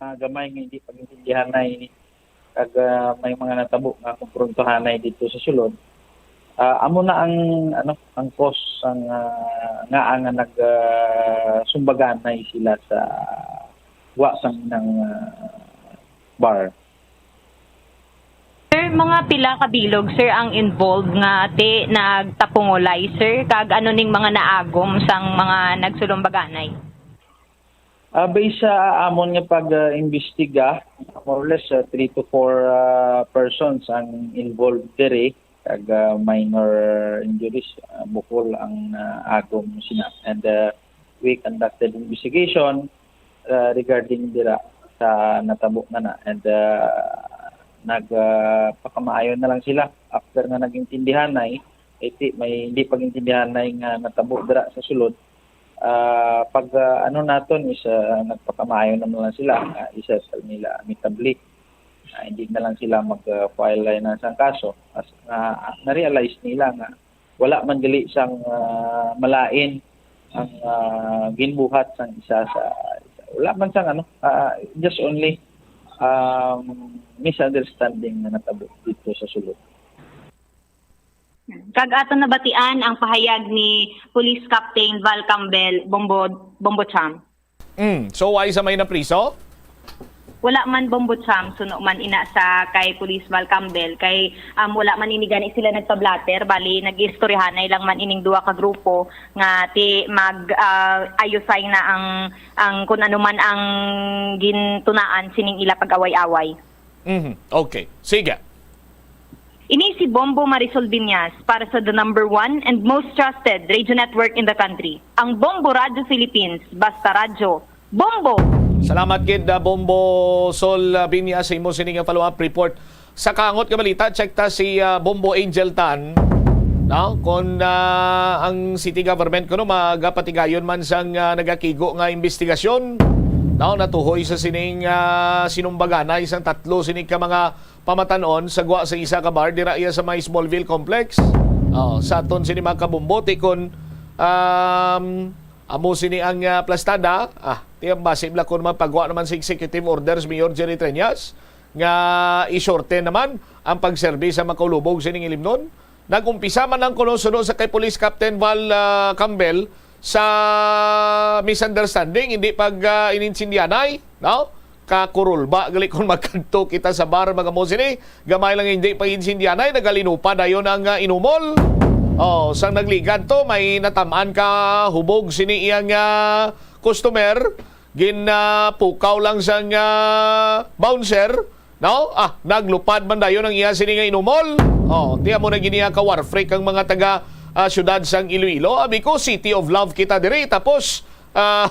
Ah, gamay nga hindi pag-intindihanay ini. Kag, ah, may mga natabo nga komprontahanay dito sa sulod. Ah, amo na ang, ano, ang cause ang, ah, nga, nga nag, ah, sumbaganay sila sa wa sang nang, ah, bar. Sir, mga pila ka bilog, sir, ang involved nga ti nagtapungolay, sir? Kag ano ning mga naagom sang mga nagsulumbaganay? Ah, based sa amon nga pag, ah, imbestiga, more or less, ah, three to four, ah, persons ang involved diri, kag, ah, minor injuries, ah, bukol ang naagom sina. And, ah, we conducted investigation, ah, regarding dira sa natabo nga na. And, ah, nag, ah, pakamaayo na lang sila after nga nagintindihanay, iti may hindi pag-intindihanay nga natabo dira sa sulod. Ah, pag, ah, ano naton is, ah, nagpakamaayo naman lang sila nga i-settle nila amicably. Ah, hindi na lang sila mag, ah, file na sang kaso. As, ah, na-realize nila nga wala man gali sang, ah, malain ang, ah, ginbuhat sang isa sa isa. Wala man sang ano, ah, just only, um, misunderstanding na natabo dito sa sulod. Kag aton nabatian ang pahayag ni Police Captain Val Campbell, Bombo, Bombo Cham. Mm. So, why sa may napriso? Wala man, Bombo Cham, suno man ina sa kay Police Val Campbell, kay, um, wala man ini gani sila nagpablatter, bali nag-istoryahanay lang man ining duha ka grupo nga ti mag, ah, ayusay na ang, ang kun ano man ang gintunaan sining ila pag-away-away. Mhm. Okay. Sige. Ini si Bombo Marisol Binyas para sa the number one and most trusted radio network in the country, ang Bombo Radyo Philippines. Basta radyo, Bombo! Salamat gid, ah, Bombo Sol, ah, Binyas, sa imo sini nga follow-up report. Sa kaangot nga balita, check ta si, ah, Bombo Angel Tan, no? Kung, ah, ang city government kuno magapatigayon man sang, ah, nagakigo nga investigasyon, no? Natuhoy sa sining, ah, sinumbaganay sang tatlo sini ka mga pamatan-on sa gwa sa isa ka bar dira iya sa may Smallville Complex. Oh, sa aton sini mga kabombo, ti kon, um, amo sini ang, ah, plastada, ah, ti ang base bala kon mapagwa naman sa executive orders Mayor Jerry Treñas nga isorte naman ang pagserbi sa makaulubog sining ilimnon. Nag-umpisa man lang kuno suno sa kay Police Captain Val, ah, Campbell sa misunderstanding, hindi pag, ah, inintsindihanay, no? Kakurulba gali kung magkadto kita sa bar, mga mo sini. Gamay lang hindi pag-insindihanay, nagalinupa dayon ang, ah, inumol. Oh, sang nagligad to, may natamaan ka hubog sini iyang, ah, customer. Gin, ah, pukaw lang sang, ah, bouncer. No? Ah, naglupad man dayon ang iya sini nga inumol. Oh, di amo na gid niya ka war freak ang mga taga, ah, siyudad sang Iloilo. Abi ko, City of Love kita diri. Tapos, ah,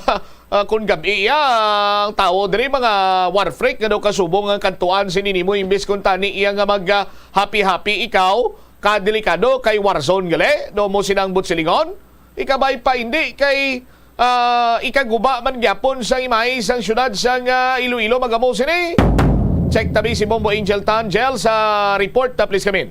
ah, kung gabi iya, ang tawo diri, mga war freak nga daw kasubong ang kantuan sini nimo, imbis kung tani iya nga mag, ah, happy-happy ikaw, kadelikado kay war zone gali, no mo sinang butsilingon? Ikabay pa hindi kay, ah, ikaguba man gyapon sang imahe sang siyudad sang, ah, Iloilo, magamo sini. Check tabi si Bombo Angel Tangel sa report na, please, kamin.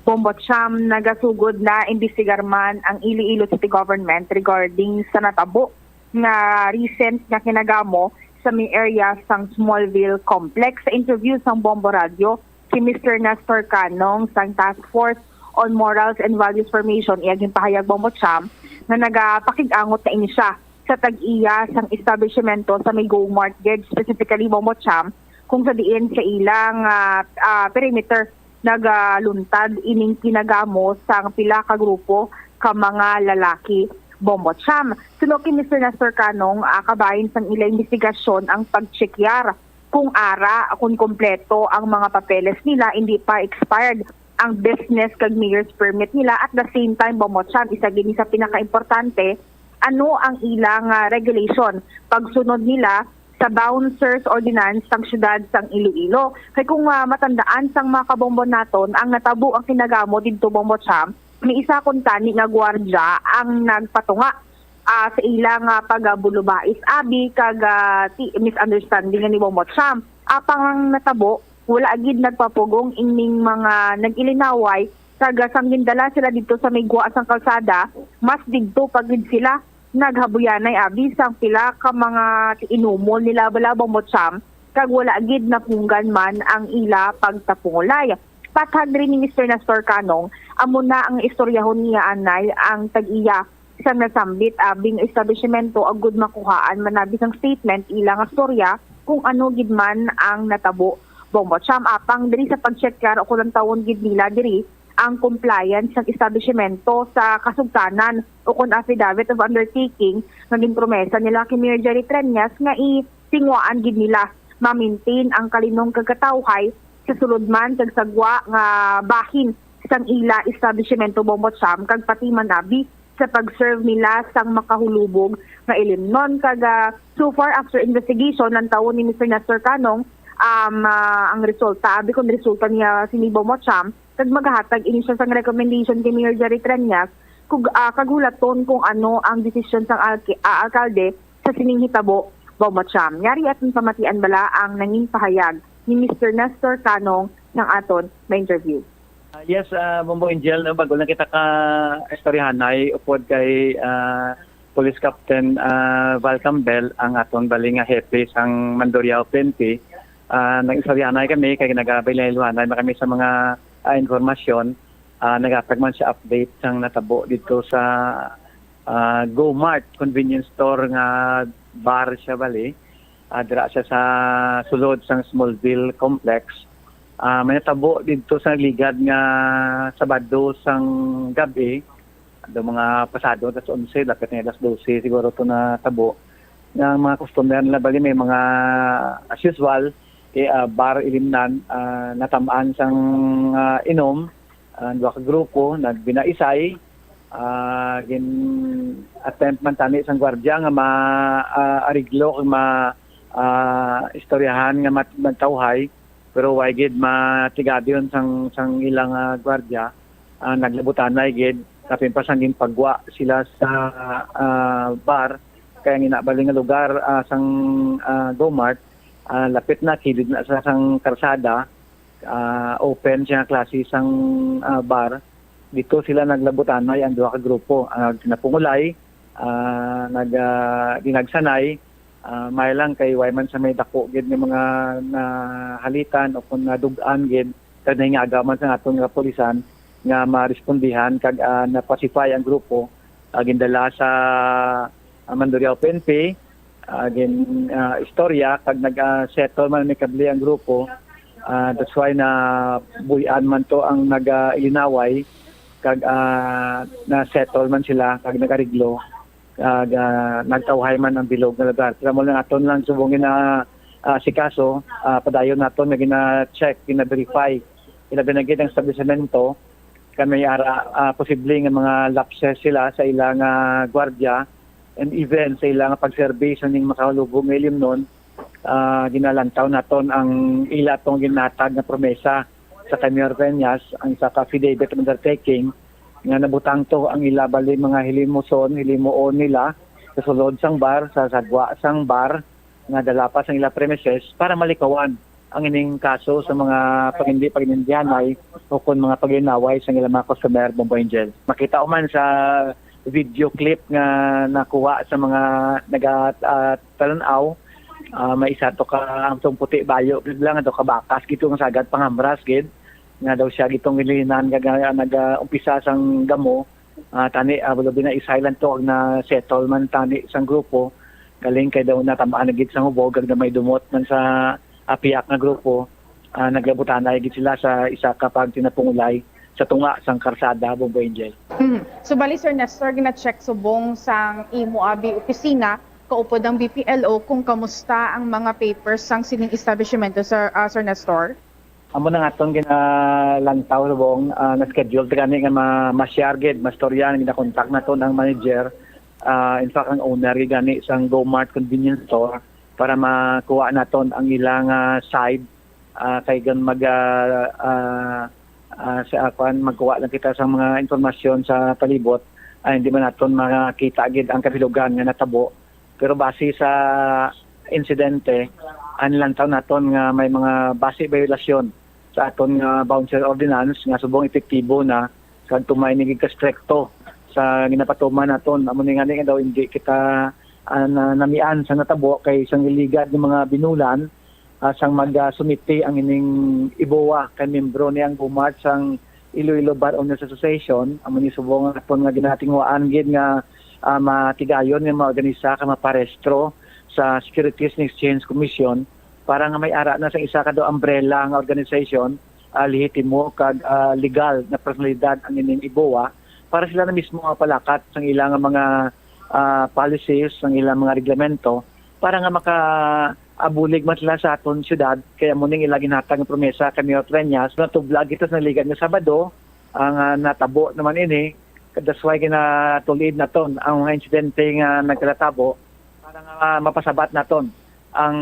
Bombo Cham, nagasugod na imbestigar man ang Iloilo City Government regarding sa natabo nga recent nga kinagamo sa may area sang Smallville Complex. Sa interview sang Bombo Radio, si Mister Nestor Canong sang Task Force on Morals and Values Formation, iya ginpahayag, Bombo Cham, nga nagapakig-angot na ini siya sa tag-iya sang establishmento sa may Go Mart gid, specifically, Bombo Cham, kung sa diin sa ilang, ah, ah, perimeter nagaluntad ining kinagamo sang pila ka grupo ka mga lalaki, Bombo Cham. Suno kay Mister Nestor Canong, ah, kabahin sang ila investigasyon ang pagtsekyar kung ara, kung kompleto ang mga papeles nila, hindi pa expired ang business kag mayor's permit nila. At the same time, Bombo Cham, isa gid ni sa pinakaimportante, ano ang ilang, ah, regulation, pagsunod nila sa Bouncers Ordinance sang siyudad sang Iloilo. Kay kung, ah, matandaan sang mga kabombo naton, ang natabo ang kinagamo didto, Bombo Cham, may isa kuntani nga gwardya ang nagpatunga, ah, sa ila nga pagabulubais abi kag, ah, ti-, misunderstanding ni Bombo Cham. Apang ang natabo, wala gid nagpapugong ining mga nag-ilinaway, kag, ah, sang gindala sila didto sa may gwa sang kalsada, mas didto pa gid sila naghabuyanay abi sang pila ka mga inumol nila bala, Bombo Cham, kag wala gid napunggan man ang ila pagtapungulay. Pathag diri ni Mister Nestor Canong, amo na ang istoryahon niya anay ang tag-iya sang nasambit abing establishmento agud makuhaan man abi sang statement ila nga storya kung ano gid man ang natabo. Bombo Cham, apang diri sa pag-check, klaro ko lang tawon gid nila diri ang compliance sang establishmento sa kasugtanan o kon affidavit of undertaking nga ginpromesa nila kay Mayor Jerry Treñas nga itinguhaan gid nila ma-maintain ang kalinong kag katawhay sa sulod man kag sa gwa nga bahin sang ila establishmento, Bombo Cham, kag pati man abi sa pag-serve nila sang makahulubog nga ilimnon. Kag, ah, so far, after investigation, ang tawon ni Mister Nestor Canong, um, ah, ang resulta, abi kung resulta niya sini, Bombo Cham, kag magahatag ini siya sang recommendation kay Mayor Jerry Treñas, kug, ah, kag hulaton kung ano ang desisyon sang alki-, ah, alkalde sa sining hitabo, Bombo Cham. Yari aton pamatian bala ang nangin pahayag ni Mister Nestor Canong sang aton ma-interview. Ah, yes, ah, Bombo Angel, no, bago lang kita ka istoryahanay, upod kay, ah, Police Captain, ah, Val Campbell, ang aton bali nga hepe sang Mandurriao P N P, ah, nag-istoryahanay kami kay nagabaylayluhanay man kami sa mga, ah, informasyon. Ah, nagatag man siya update sang natabo dito sa, ah, Go Mart convenience store nga bar siya bali. Ah, dira siya sa sulod sang Smallville Complex. Ah, may natabo didto sa nagligad nga Sabado sang gabi, do mga pasado alas onse, dapat nga alas dose siguro to natabo. Nga ang mga customer nila bali may mga, as usual, kay, ah, bar ilimnan, ah, natam-an sang, ah, inom, ah, duha ka grupo, nagbinaisay, ah, gin-attempt man tani sang gwardya nga ma-, ah, ariglo kag ma-, ah, istoryahan nga mat-, magtawhay, pero way gid matigad yon sang, sang ilang, ah, gwardya. Ah, naglabutanay gid, kapin pa sang ginpagwa sila sa, ah, bar, kay ang ginabali nga lugar, ah, sang, ah, Go Mart, ah, lapit na, kilid na sa sang karsada, ah, open siya nga klase sang, ah, bar. Dito sila naglabutanay ang duha ka grupo. Ah, napungulay, ah, nag, ah, dinagsanay, ah, may lang kay way man sa may dako gid nga mga nahalitan o kung nadug-an gid, kag nahingaga man sa aton nga kapulisan nga marespondihan kag, ah, na-pacify ang grupo, ah, gindala sa, ah, Mandurriao P N P, ah, gin, ah, istorya kag nag, ah, settle man amicably ang grupo. Ah, that's why na buy-an man to ang nag, ah, ilinaway kag, ah, na settle man sila kag nag-ariglo kag, ah, nagtawhay man ang bilog nga lugar. Pero mo lang aton lang subong na Ah, si kaso, ah, padayon naton nga gina-check, gina-verify. Ilabi na gid ang establisimento, kay may ara, ah, posible nga mga lapses sila sa ilang, ah, gwardiya and even sa ilang pagserbi sa ning makahalubog nga ilimnon. Ah, ginalantaw naton ang ila tong ginatag nga promesa sa kay Mayor Peñas, ang isa ka affidavit of undertaking nga nabutang to ang ila bali mga hilimuson, hilimuon nila sa sulod sang bar, sa sagwa sang bar, nga dala pa sang ila premises para malikawan ang ining kaso sa mga pag-, hindi pag-intindihanay o kon mga pag-inaway sa ilang mga customer, Bombo Angel. Makita man sa video clip nga nakuha sa mga naga, ah, talan-aw, ah, may isa to ka, ang tong puti bayo gid lang, to ka bakas gid to nga sagad pangamras gid, nga daw siya gid tong ilinan nga, nga nag-umpisa sang gamo, ah, tani, ah, labi na i-silent to, na settle man tani sang grupo, galing kay daw natamaan na gid sang hubog, kag na may dumot man sa apiak nga grupo, ah, naglabutanay gid sila sa isa ka pagtinapungulay sa tunga sang karsada, Bombo Angel. Mhm. So, bali, Sir Nestor, gina-check subong sang imo abi opisina, kaupod ang B P L O, kung kamusta ang mga papers sang sining establishmento, Sir, ah, Sir Nestor? Amo na nga atong ginalantaw subong, ah, na-schedule ta gani nga ma-, ma-share gid, mastorya, ginakontak naton ang manager. Ah, in fact, ang owner gid gani sang Go Mart Convenience Store para makuha naton ang ilang, ah, side. Ah, kay gan mag, ah, ah, ah, sa kuan, magkuha lang kita sa mga impormasyon sa palibot, ay hindi man naton makita gid ang kabilugan nga natabo. Pero base sa insidente, ang lantaw naton nga may mga base biolasyon sa aton nga bouncer ordinance nga subong epektibo na, kag tumay ni gikastrikto sa ginapatuman naton. Amo ni ngani nga daw hindi kita, ah, na-, namian sa natabo kay sang iligad nga mga binulan, ah, sang mag, ah, sumiti ang ining iboa kay membro ni ang Go Mart sang Iloilo Bar Owners Association. Amo ni subong nga aton nga ginatinguhaan gid nga, ah, matigayon nga maorganisa ka maparehistro sa Securities and Exchange Commission para nga may ara na sa isa ka daw umbrella nga organization, ah, lehitimo kag, ah, legal na personalidad ang ining iboa para sila na mismo nga palakat sang ilang mga, ah, policies, sang ilang mga reglamento para nga makaabulig man sila sa aton syudad. Kaya mo ning ila ginhatag nga promesa kay Mayor Treñas, natublag kita sa naligan nga Sabado, ang, ah, natabo naman ini. That's why ginatul-id naton ang mga insidente nga nagkatabo para nga mapasabat naton ang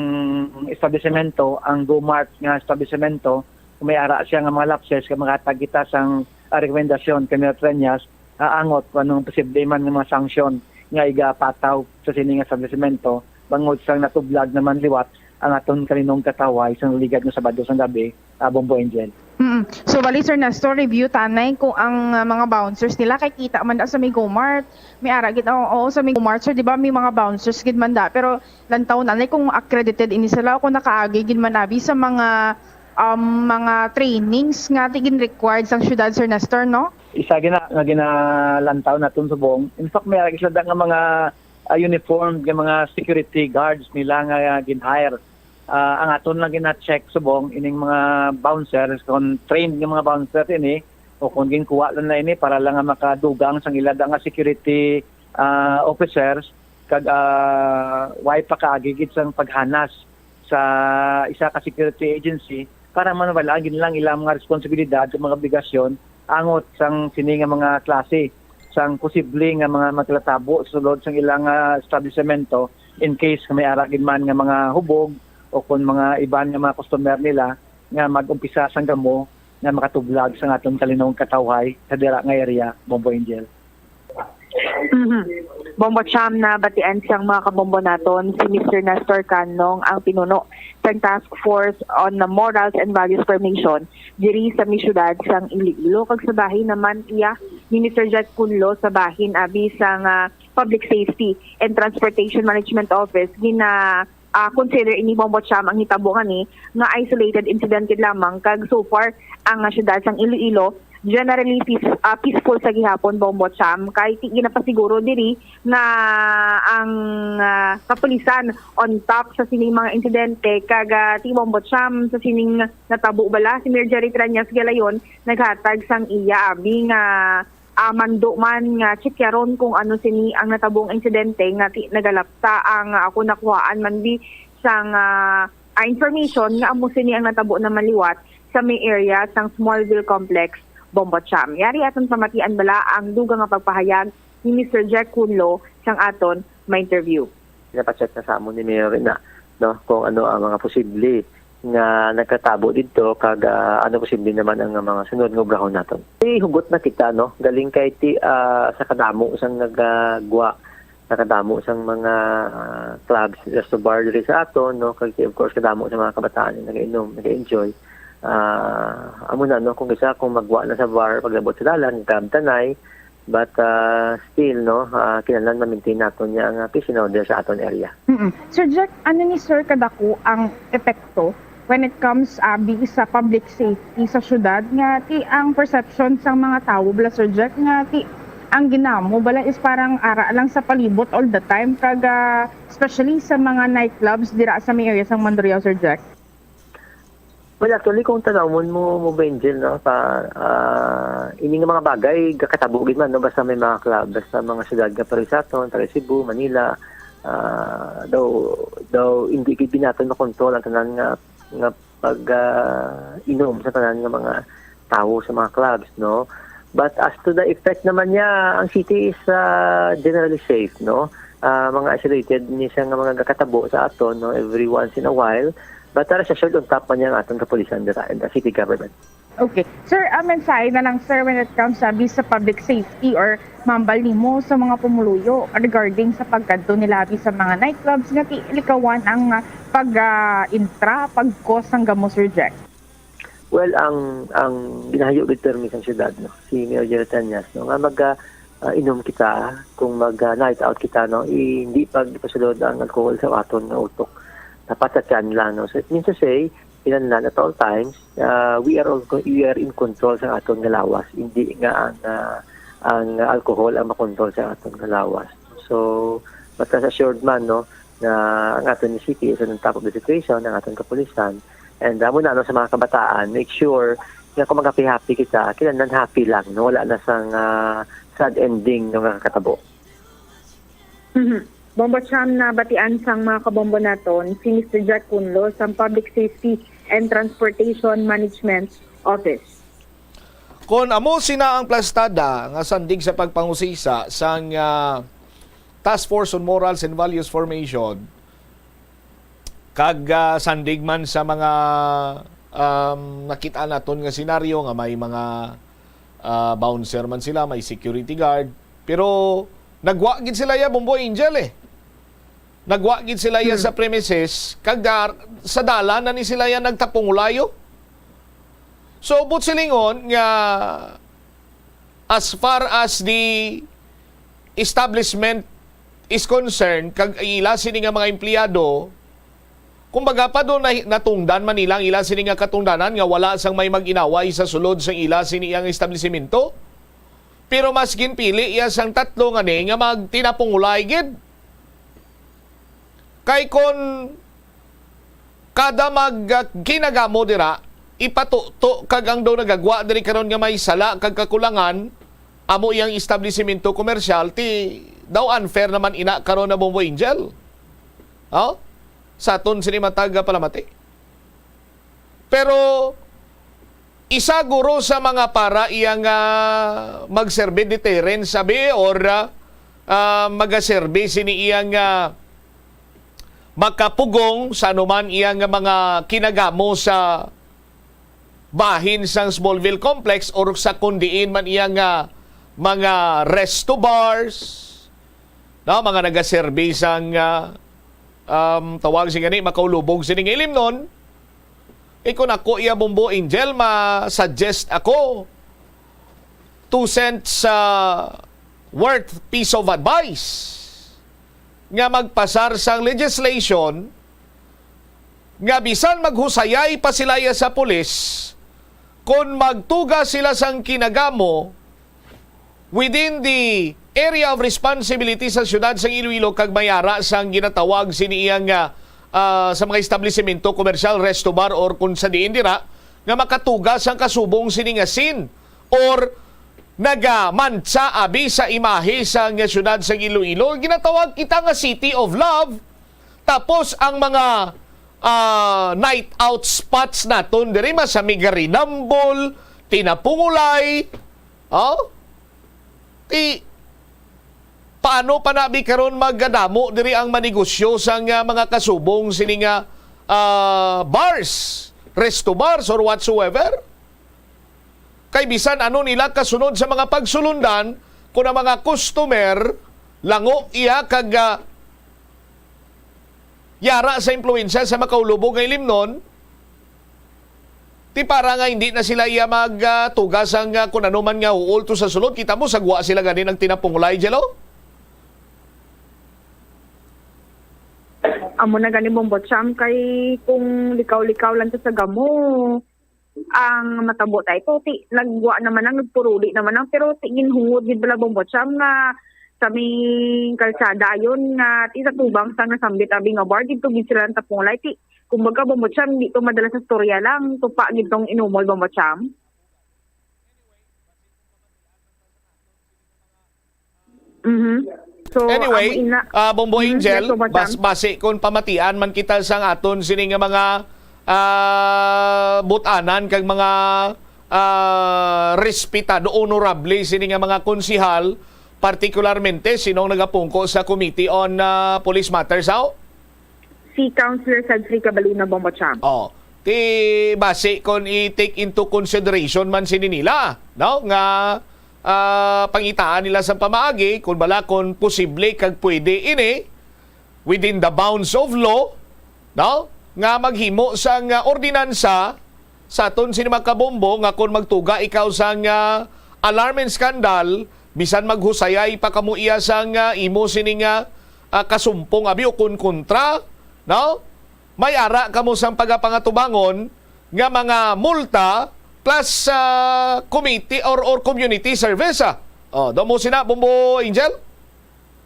establisemento, ang Go Mart nga establisemento, kung may ara siya nga mga lapses, kay makahatag kita sang, ah, rekomendasyon kay Mayor Treñas, ah, angot kung anong posible man nga mga sanksyon nga igapataw sa sini nga establisemento, bangod sang natublag naman liwat ang aton kaninong katawhay sang ligad nga Sabado sang gabi, ah, Bombo Angel. Mm. So, bali, Sir Nestor, review tanay kung ang, ah, mga bouncers nila kay kita man da sa may Go Mart. May ara gid, oo, oo, sa may Go Mart, sir, di ba, may mga bouncers gid man da, pero lantaw nanay kung accredited ini sila o kung nakaagi gid man abi sa mga, um, mga trainings nga ti gin required sang syudad, Sir Nestor, no? Isa gina, nga ginalantaw naton subong. In fact, may ara gid sila da nga mga, ah, uniformed nga mga security guards nila nga, ah, gin-hire. Ah, ang aton lang gina-check subong ining mga bouncers, kung trained nga mga bouncer ini o kung ginkuha lang na ini para lang nga makadugang sang ila da nga security, ah, officers, kag, ah, way pakaagi gid sang paghanas sa isa ka security agency para man wala gid lang ilang mga responsibilidad ug mga obligasyon angot sang sini nga mga klase sang posible nga mga maglatabo sulod sang ilang, ah, establisemento in case nga may ara gid man nga mga hubog o kon mga iban nga mga customer nila nga mag-umpisa sang gamo nga makatublag sang aton kalinong katawhay sa dira nga area, Bombo Angel. Mhm. Bombo Cham, nabatian sang mga kabombo naton si Mister Nestor Canong, ang pinuno sang Task Force on Morals and Values Formation diri sa may siyudad sang Iloilo, kag sa bahin naman iya ni Mister Jet Cunlo sa bahin abi sang, ah, Public Safety and Transportation Management Office. Gina, ah, consider ini, Bombo Cham, ang hitabo ngani nga isolated incident gid lamang, kag so far ang, ah, siyudad sang Iloilo generally peace, ah, peaceful sa gihapon, Bombo Cham, kay ti-, ginapasiguro diri nga ang, ah, kapulisan on top sa sining mga insidente, kag, ah, ti, Bombo Cham, sa sining natabo bala, si Mayor Jerry Treñas Galayon naghatag sang iya abi nga, ah, mando man nga tsikyaron kung ano sini ang natabong insidente nga ti-, nagalapta ang, ah, ako nakuhaan man bi sang, ah, ah, information nga amo sini ang natabo naman liwat sa may area sang Smallville Complex, Bombo Cham. Yari aton pamatian bala ang dugang nga pagpahayag ni Mister Jack Kunlo sang aton ma-interview. Ginapacheck na sa amon ni Mayor na, no, kung ano ang mga posible nga nagkatabo didto kag, ah, ano posible naman ang mga sunod nga obrahon naton. Ti hugot na kita, no, galing kay ti, ah, sa kadamo sang nagagwa, sa kadamo sang mga, ah, clubs, resto bar diri sa aton, no, kag ti, of course, kadamo sa mga kabataan nga nagainom, nag-enjoy. Ah, amo na, no, kung isa, kung magwa na sa bar, paglabot sa dalan, grab tanay, but, ah, still, no, ah, kinahanglan ma-maintain naton niya ang, ah, peace and order sa aton area. Mm-mm. Sir Jack, ano ni Sir kadako ang epekto when it comes, abi, sa public safety sa syudad, nga ti ang perception sang mga tawo bala, Sir Jack, nga ti ang ginamo bala is parang ara lang sa palibot all the time, kag, ah, especially sa mga nightclubs dira sa may area sang Mandurriao, Sir Jack? Well, actually, kung tanawon mo, mo, Benjel, no, pa, ah, ini nga mga bagay, gakatabo gid man, no, basta may mga club, basta mga syudad nga pareho sa aton, pareho Cebu, Manila, ah, daw, daw hindi gid naton makontrol ang tanan nga, nga pag, ah, inom sa tanan nga mga tawo sa mga clubs, no? But as to the effect naman niya, ang city is, ah, generally safe, no? Ah, mga isolated ni siya nga mga gakatabo sa aton, no, every once in a while. But rest assured, on top man niya ang aton kapulisan dira and the city government. Okay. Sir, ah, mensahe na lang, sir, when it comes, sabi, sa public safety or mambal nimo sa mga pumuluyo regarding sa pagkadto nila, abi, sa mga nightclubs nga ti-, likawan ang, ah, pag, ah, intra, pag-cause sang gamo, Sir Jack? Well, ang, ang ginahayo gid permi sang syudad, no, si Mayor Jerry Tañas, no, nga mag, ah, ah, inom kita, kung mag, ah, night out kita, no, i-, hindi pagpasulod ang alcohol sa aton nga utok. Dapat sa tiyan lang, no. So, it means to say, kinahanglan at all times, ah, we are all, we are in control sa aton nga lawas, hindi nga ang, ah, ang alcohol ang makontrol sa aton nga lawas. So, but rest assured man, no, nga ang aton city is on top of the situation, ang aton kapulisan. And, ah, muna, no, sa mga kabataan, make sure nga kung mag-happy-happy kita, kinahanglan happy lang, no? Wala na sang, ah, sad ending, no, nga kakatabo. Mhm. Bombo Cham, nabatian sang mga kabombo naton si Mister Jack Kunlo sang Public Safety and Transportation Management Office. Kon amo sina ang plastada nga sandig sa pagpangusisa sang, ah, Task Force on Morals and Values Formation, kag, ah, sandig man sa mga, um, nakita naton nga senaryo nga may mga, ah, bouncer man sila, may security guard, pero nagwa gid sila ya, Bombo Angel, eh. Nagwa gid sila ya Hmm. sa premises, kag dar-, sa dalan na ni sila ya nagtapong ulayo. So, buot silingon nga, as far as the establishment is concerned, kag ila sini nga mga empleyado, kumbaga pa doon na, natungdan man nila ang ila sini nga katungdanan nga wala sang may mag-inaway sa sulod sang ila sini ang establisimento. Pero mas ginpili iya sang tatlo nga ni nga magtinapong ulay gid. Kay kon kada mag, ah, kinagamo dira, ipatuto kag ang daw nagagwa diri karon nga may sala kag kakulangan, amo iyang establisimento komersyal, ti daw unfair naman ina karon na, Bombo Angel. Oh? Sa aton sini matag, ah, palamati. Pero isa guro sa mga para iya nga magserbi deterrent, sabi, or, ah, ah, magaserbi sini iya nga makapugong sa anuman iya nga mga kinagamo sa bahin sang Smallville Complex or sa kon diin man iya nga mga resto bars, no, mga nagaserbi sang, ah, um, tawag sini gani, makaulubog sini nga ilimnon. Eh, kung ako iya, Bombo Angel, ma-suggest ako two cents, ah, worth piece of advice nga magpasar sang legislation nga bisan maghusayay pa sila iya sa pulis, kon magtuga sila sang kinagamo within the area of responsibility sa siyudad sang Iloilo kag may ara sang ginatawag sini iya nga, ah, sa mga establisimento, komersyal, resto bar, or kung sa diin dira, nga makatuga sang kasubong sini nga sin or nagamantsa abi sa imahe sang siyudad sang Iloilo. Ginatawag kita nga City of Love. Tapos ang mga ah, night out spots naton diri, masami nga rinambol, tinapungulay. Oh? Ti, paano pa nabi karon magdamo diri ang manegosyo sang, ah, mga kasubong sini nga, ah, bars, resto bars, or whatsoever? Kay bisan ano nila kasunod sa mga pagsulundan, kung ang mga customer lango iya kag, ah, yara sa impluwensya sa makaulubog nga ilimnon, ti para nga hindi na sila iya mag, ah, tuga sang, ah, kun ano man nga huol to sa sulod, kita mo, sagwa sila gani nagtinapungulay, Jello? Amo na gani, Bombo Cham, kay kung likaw-likaw lang ta sa gamo, ang matabo ta ito, ti, nagwa naman ang nagpuruli naman ang, pero ti, ginhungod gid bala, Bombo Cham, nga sa may kalsada ayon nga ti sa tubang sang nasambit abi nga bar, didto gid sila nagtapungulay. Ti, kumbaga, Bombo Cham, di to madala sa storya lang, tupa gid tong inumol, Bombo Cham. Mhm. So, Anyway, amo ina. Ah, Bombo Mhm, Angel, yes, Bombo bas-, Cham. Basi kung pamatian man kita sang aton sini nga mga, ah, butanan kag mga, ah, respetado, honorable sini nga mga konsihal, particularmente sinong nagapungko sa Committee on, ah, Police Matters, aw? Si Councilor Cedric Cabaluna, Bombo Cham. Oh, ti basi kon i-take into consideration man sini nila, no, nga, ah, pangitaan nila sa pamaagi kung bala kon posible kag pwede ini within the bounds of law, no, nga maghimo sang, ah, ordinansa sa aton sini mga kabombo nga kon magtuga ikaw sang, ah, alarm and scandal, bisan maghusayay pa kamo iya sang, ah, imo sini nga, ah, kasumpong abi o kon kontra, no? May ara kamo sang pagapangatubangon nga mga multa plus, ah, committee or, or community service, ah. Oh, do mo sina, Bombo Angel?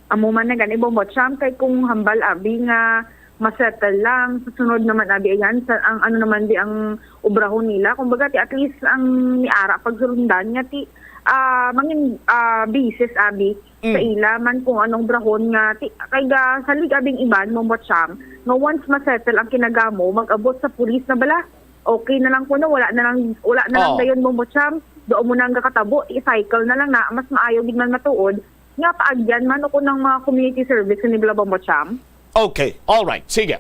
Amo man na gani, Bombo Cham, kay kung hambal abi nga masettle lang, sa sunod naman abi ayan, sa, ang ano naman di ang obrahon nila, kumbaga, ti at least ang niara pagsulundan nga ti, ah, mangin, ah, basis abi sa Mm. ila man kung anong obrahon nga ti, kay ga, salig abing iban, Bombo Cham, nga once masettle ang kinagamo, mag-abot sa pulis na bala. Okay na lang kuno, wala na lang, wala na lang Oh. dayon, Bombo Cham. Doon mo nang gakatabo, i-cycle na lang na, mas maayo gid man matuod nga paagyan man o kunang mga community service ni bala, Bombo Cham. Okay, all right. Sige.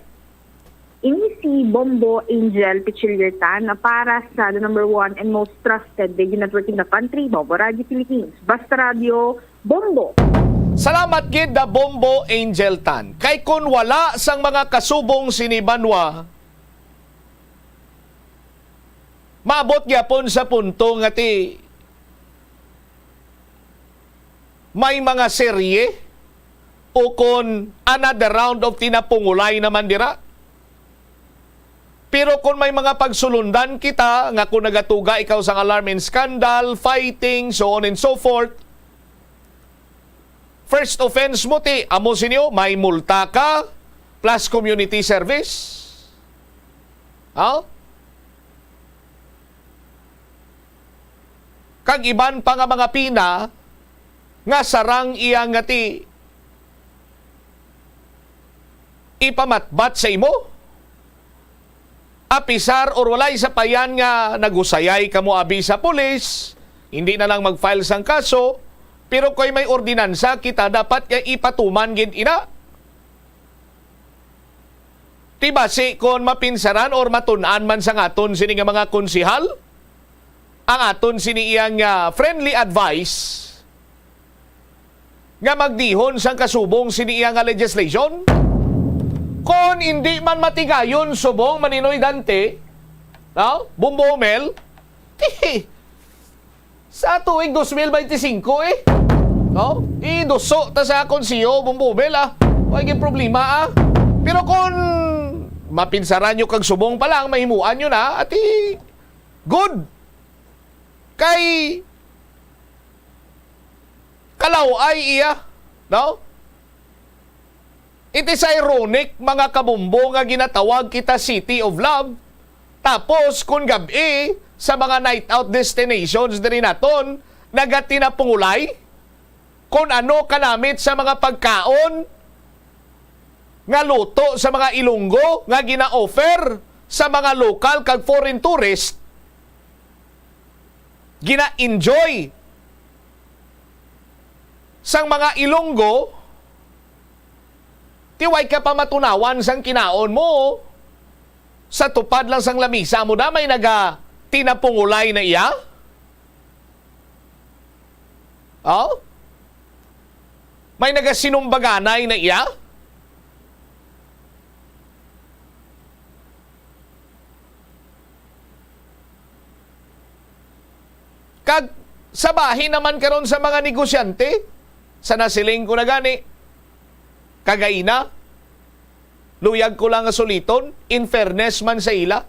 Ini si Bombo Angel Pichiliertan na para sa the number one and most trusted radio network in the country, Bombo Radio Philippines. Basta Radio, Bombo. Salamat gid na Bombo Angel Tan. Kay kun wala sang mga kasubong sini banwa, maabot gyapon sa punto nga ti may mga serye o kon another round of tinapungulay naman dira. Pero kung may mga pagsulundan kita, nga kung nagatuga ikaw sang alarm and scandal, fighting, so on and so forth, first offense mo ti, amo sinyo, may multa ka, plus community service. Ha? Kag iban pa nga mga pina nga sarang iya nga ti ipamatbat sa imo. Apisar or walay sapayan nga nagusayay kamo abi sa pulis, hindi na lang mag-file sang kaso, pero kay may ordinansa kita, dapat kay ipatuman gid ina. Ti basi kon mapinsaran or matun-an man sang aton sini nga mga konsihal, ang aton sini iyang, ah, friendly advice nga magdihon sang kasubong sini iya nga legislation? Kon indi man matigayon subong Maninoy Dante, no? Bombo Mel, ti, sa tuig dos mil bente singko, eh. No? Iduso ta sa konseho, Bombo Mel, ah. Way gid problema, ah. Pero kon mapinsaran nyo kag subong pa lang, mahimuan nyo na, ati, good. Kay kalaw-ay iya, no? It is ironic, mga kabumbo, nga ginatawag kita City of Love. Tapos, kung gab-i, sa mga night out destinations diri naton, nagatinapungulay kung ano kanamit sa mga pagkaon, nga luto sa mga Ilonggo nga gina-offer sa mga lokal kag foreign tourist, gina-enjoy sang mga Ilonggo, ti way ka pa matunawan sang kinaon mo, sa tupad lang sang lamisa mo na may naga tinapungulay na iya? Oh? May nagasinumbaganay na iya? Kag sa bahin naman karon sa mga negosyante, sa nasiling ko na gani, kagaina, luyag ko lang nga suliton, in fairness man sa ila,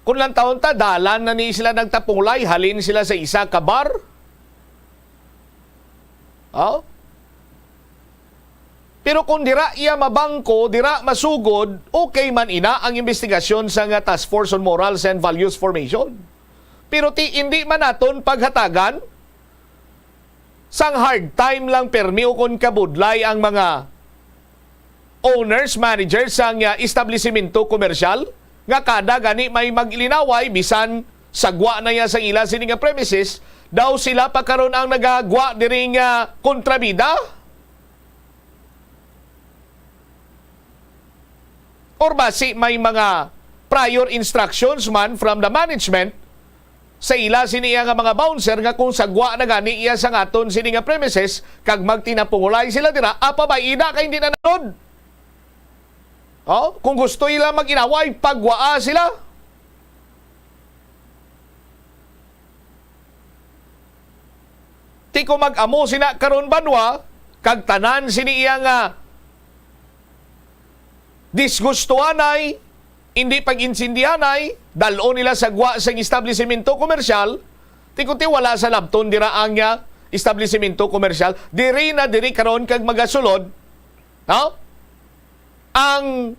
kung lang taon ta, dalan na ni sila nagtapulay, halin sila sa isa ka bar. Oh? Pero kung dira iya mabangko, dira masugod, okay man ina ang investigasyon sa nga Task Force on Morals and Values Formation. Pero ti, hindi man naton paghatagan sang hard time lang permi ukon kabudlay ang mga owners, managers sang, ah, establisimento komersyal nga kada gani may maglinaway, bisan sagwa na ya sang ila sini nga premises, daw sila pa karon ang nagagwa diri nga kontrabida? Or basi may mga prior instructions man from the management sa ila sini iya nga mga bouncer nga kung sagwa na gani iya sa ngaton sini nga premises kag magtinapungulay sila dira, apa ba ina kay hindi na nanod? Oh, kung gusto ila mag-inaway, pagwaa sila. Ti kung mag-amo sina karon banwa, kag tanan sini iya nga disgustuhanay, hindi pag-intindihanay, dal-on nila sa gwa sang establisimento komersyal, ti kunti wala sa labton dira ang, ah, establisimento komersyal, diri na diri karon kag magasulod, no? Ang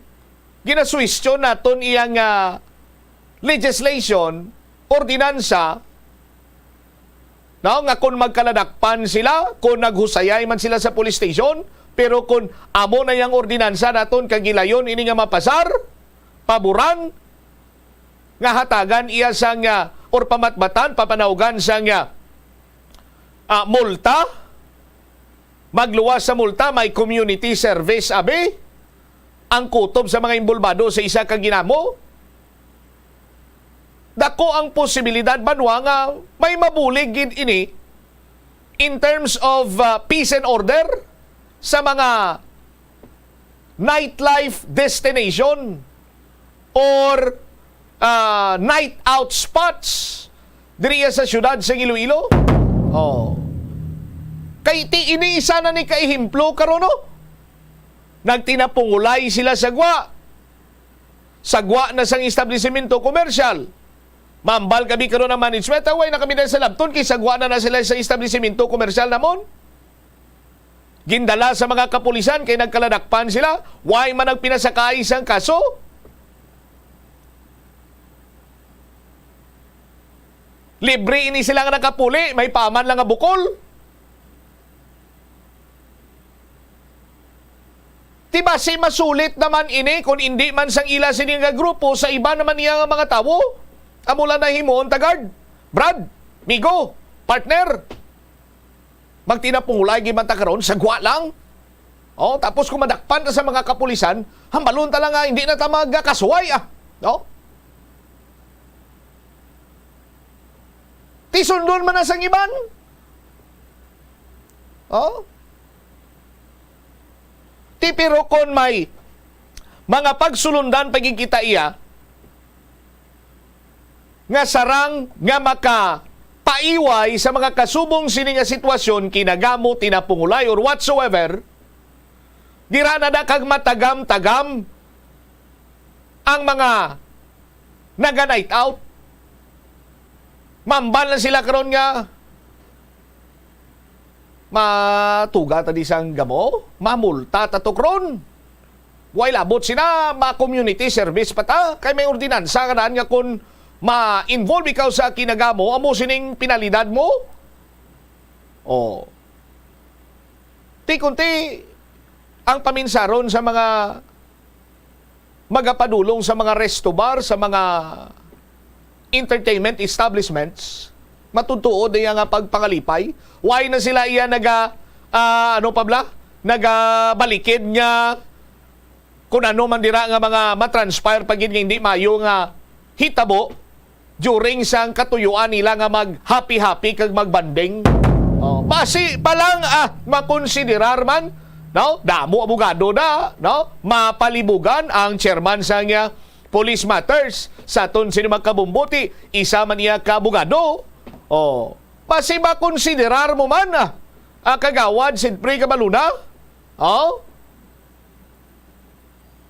ginasuhestyon naton iya nga legislation, ordinansa, no, nga kung magkaladakpan sila, kung naghusayay man sila sa police station, pero kung amo na yang ordinansa naton kag gilayon ini nga mapasar, paboran, nga hatagan iya sang, ah, or pamatbatan, papanawgan sang, ah, ah, multa, magluwas sa multa, may community service, abi, ang kutob sa mga inbolbado sa isa ka ginamo. Dako ang posibilidad, banwa, nga may mabulig gid ini in terms of, uh, peace and order sa mga nightlife destination or, uh, night out spots diri sa siyudad sa Iloilo. Oh. Kay ti ini isa na ni ka ehemplo karon, no? Nagtinapungulay sila sa gwa. Sa gwa na sang establisimento komersyal. Mambal kami karon ang management, "Ah, way na kami na sa labton kay sa gwa na na sila sa establisimento komersyal namon." Gindala sa mga kapulisan kay nagkaladakpan sila. Way man nagpinasakay sang kaso. Libre ini sila nga nakapuli, may paman lang nga bukol. Ti basi masulit naman ini kon indi man sang ila sini nga grupo sa iba naman niya nga mga tawo? Amo lang na himuon, Tagad, Brad, Migo, partner. Magtinapungulay gid man ta karon, sa gwa lang. Oh, tapos kung madakpan ta sa mga kapulisan, hambalon ta lang nga hindi na ta magkasuway, ah. No? Ti sundon man na sang iban. Oh? Ti pero kon may mga pagsulundan pa gid kita iya nga sarang nga makapaiway sa mga kasubong sini nga sitwasyon, kinagamo, tinapungulay, or whatsoever, dira na da kag matagam-tagam ang mga naga-night out. Mambal na sila karon nga matuga ta di sang gamo, mamulta ta to karon. Way labot sina, ma-community service pa ta, kay may ordinansa nga naan nga kun ma-involve ikaw sa kinagamo, amo sining penalidad mo. Oh. Ti kunti, Ang paminsaron sa mga magapadulong sa mga resto bar, sa mga entertainment establishments, matutuod iya nga pagpangalipay. Why na sila iya naga, ah, ano pa bala? Nagabalikid nga kung ano man dira nga mga matranspire pa gid nga hindi maayo nga hitabo during sang katuyuan nila nga mag-happy-happy kag magbanding. Oh, basi pa lang, ah, makonsiderar man, no? Damo abogado na, no? Mapalibugan ang chairman sang, ah, police matters sa aton sini magkabumbuti, isa man iya ka abogado. Oh, basi makonsiderar mo man, ah, ah, Kagawad Sidpre Cabaluna? Oh?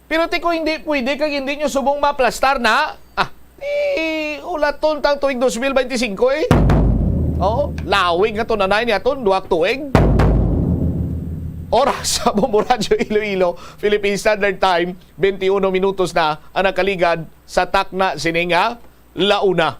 Pero ti ko hindi pwede kag hindi nyo subong maaplastar na. Ah, ti ulaton tang tuig dos mil benti singko eh. Oh, lawig nga to nanay ni aton, duha ka tuig. Oras sa Bombo Radyo Iloilo, Philippine Standard Time, benti uno minutos na ang nakaligad sa takna sini nga launa.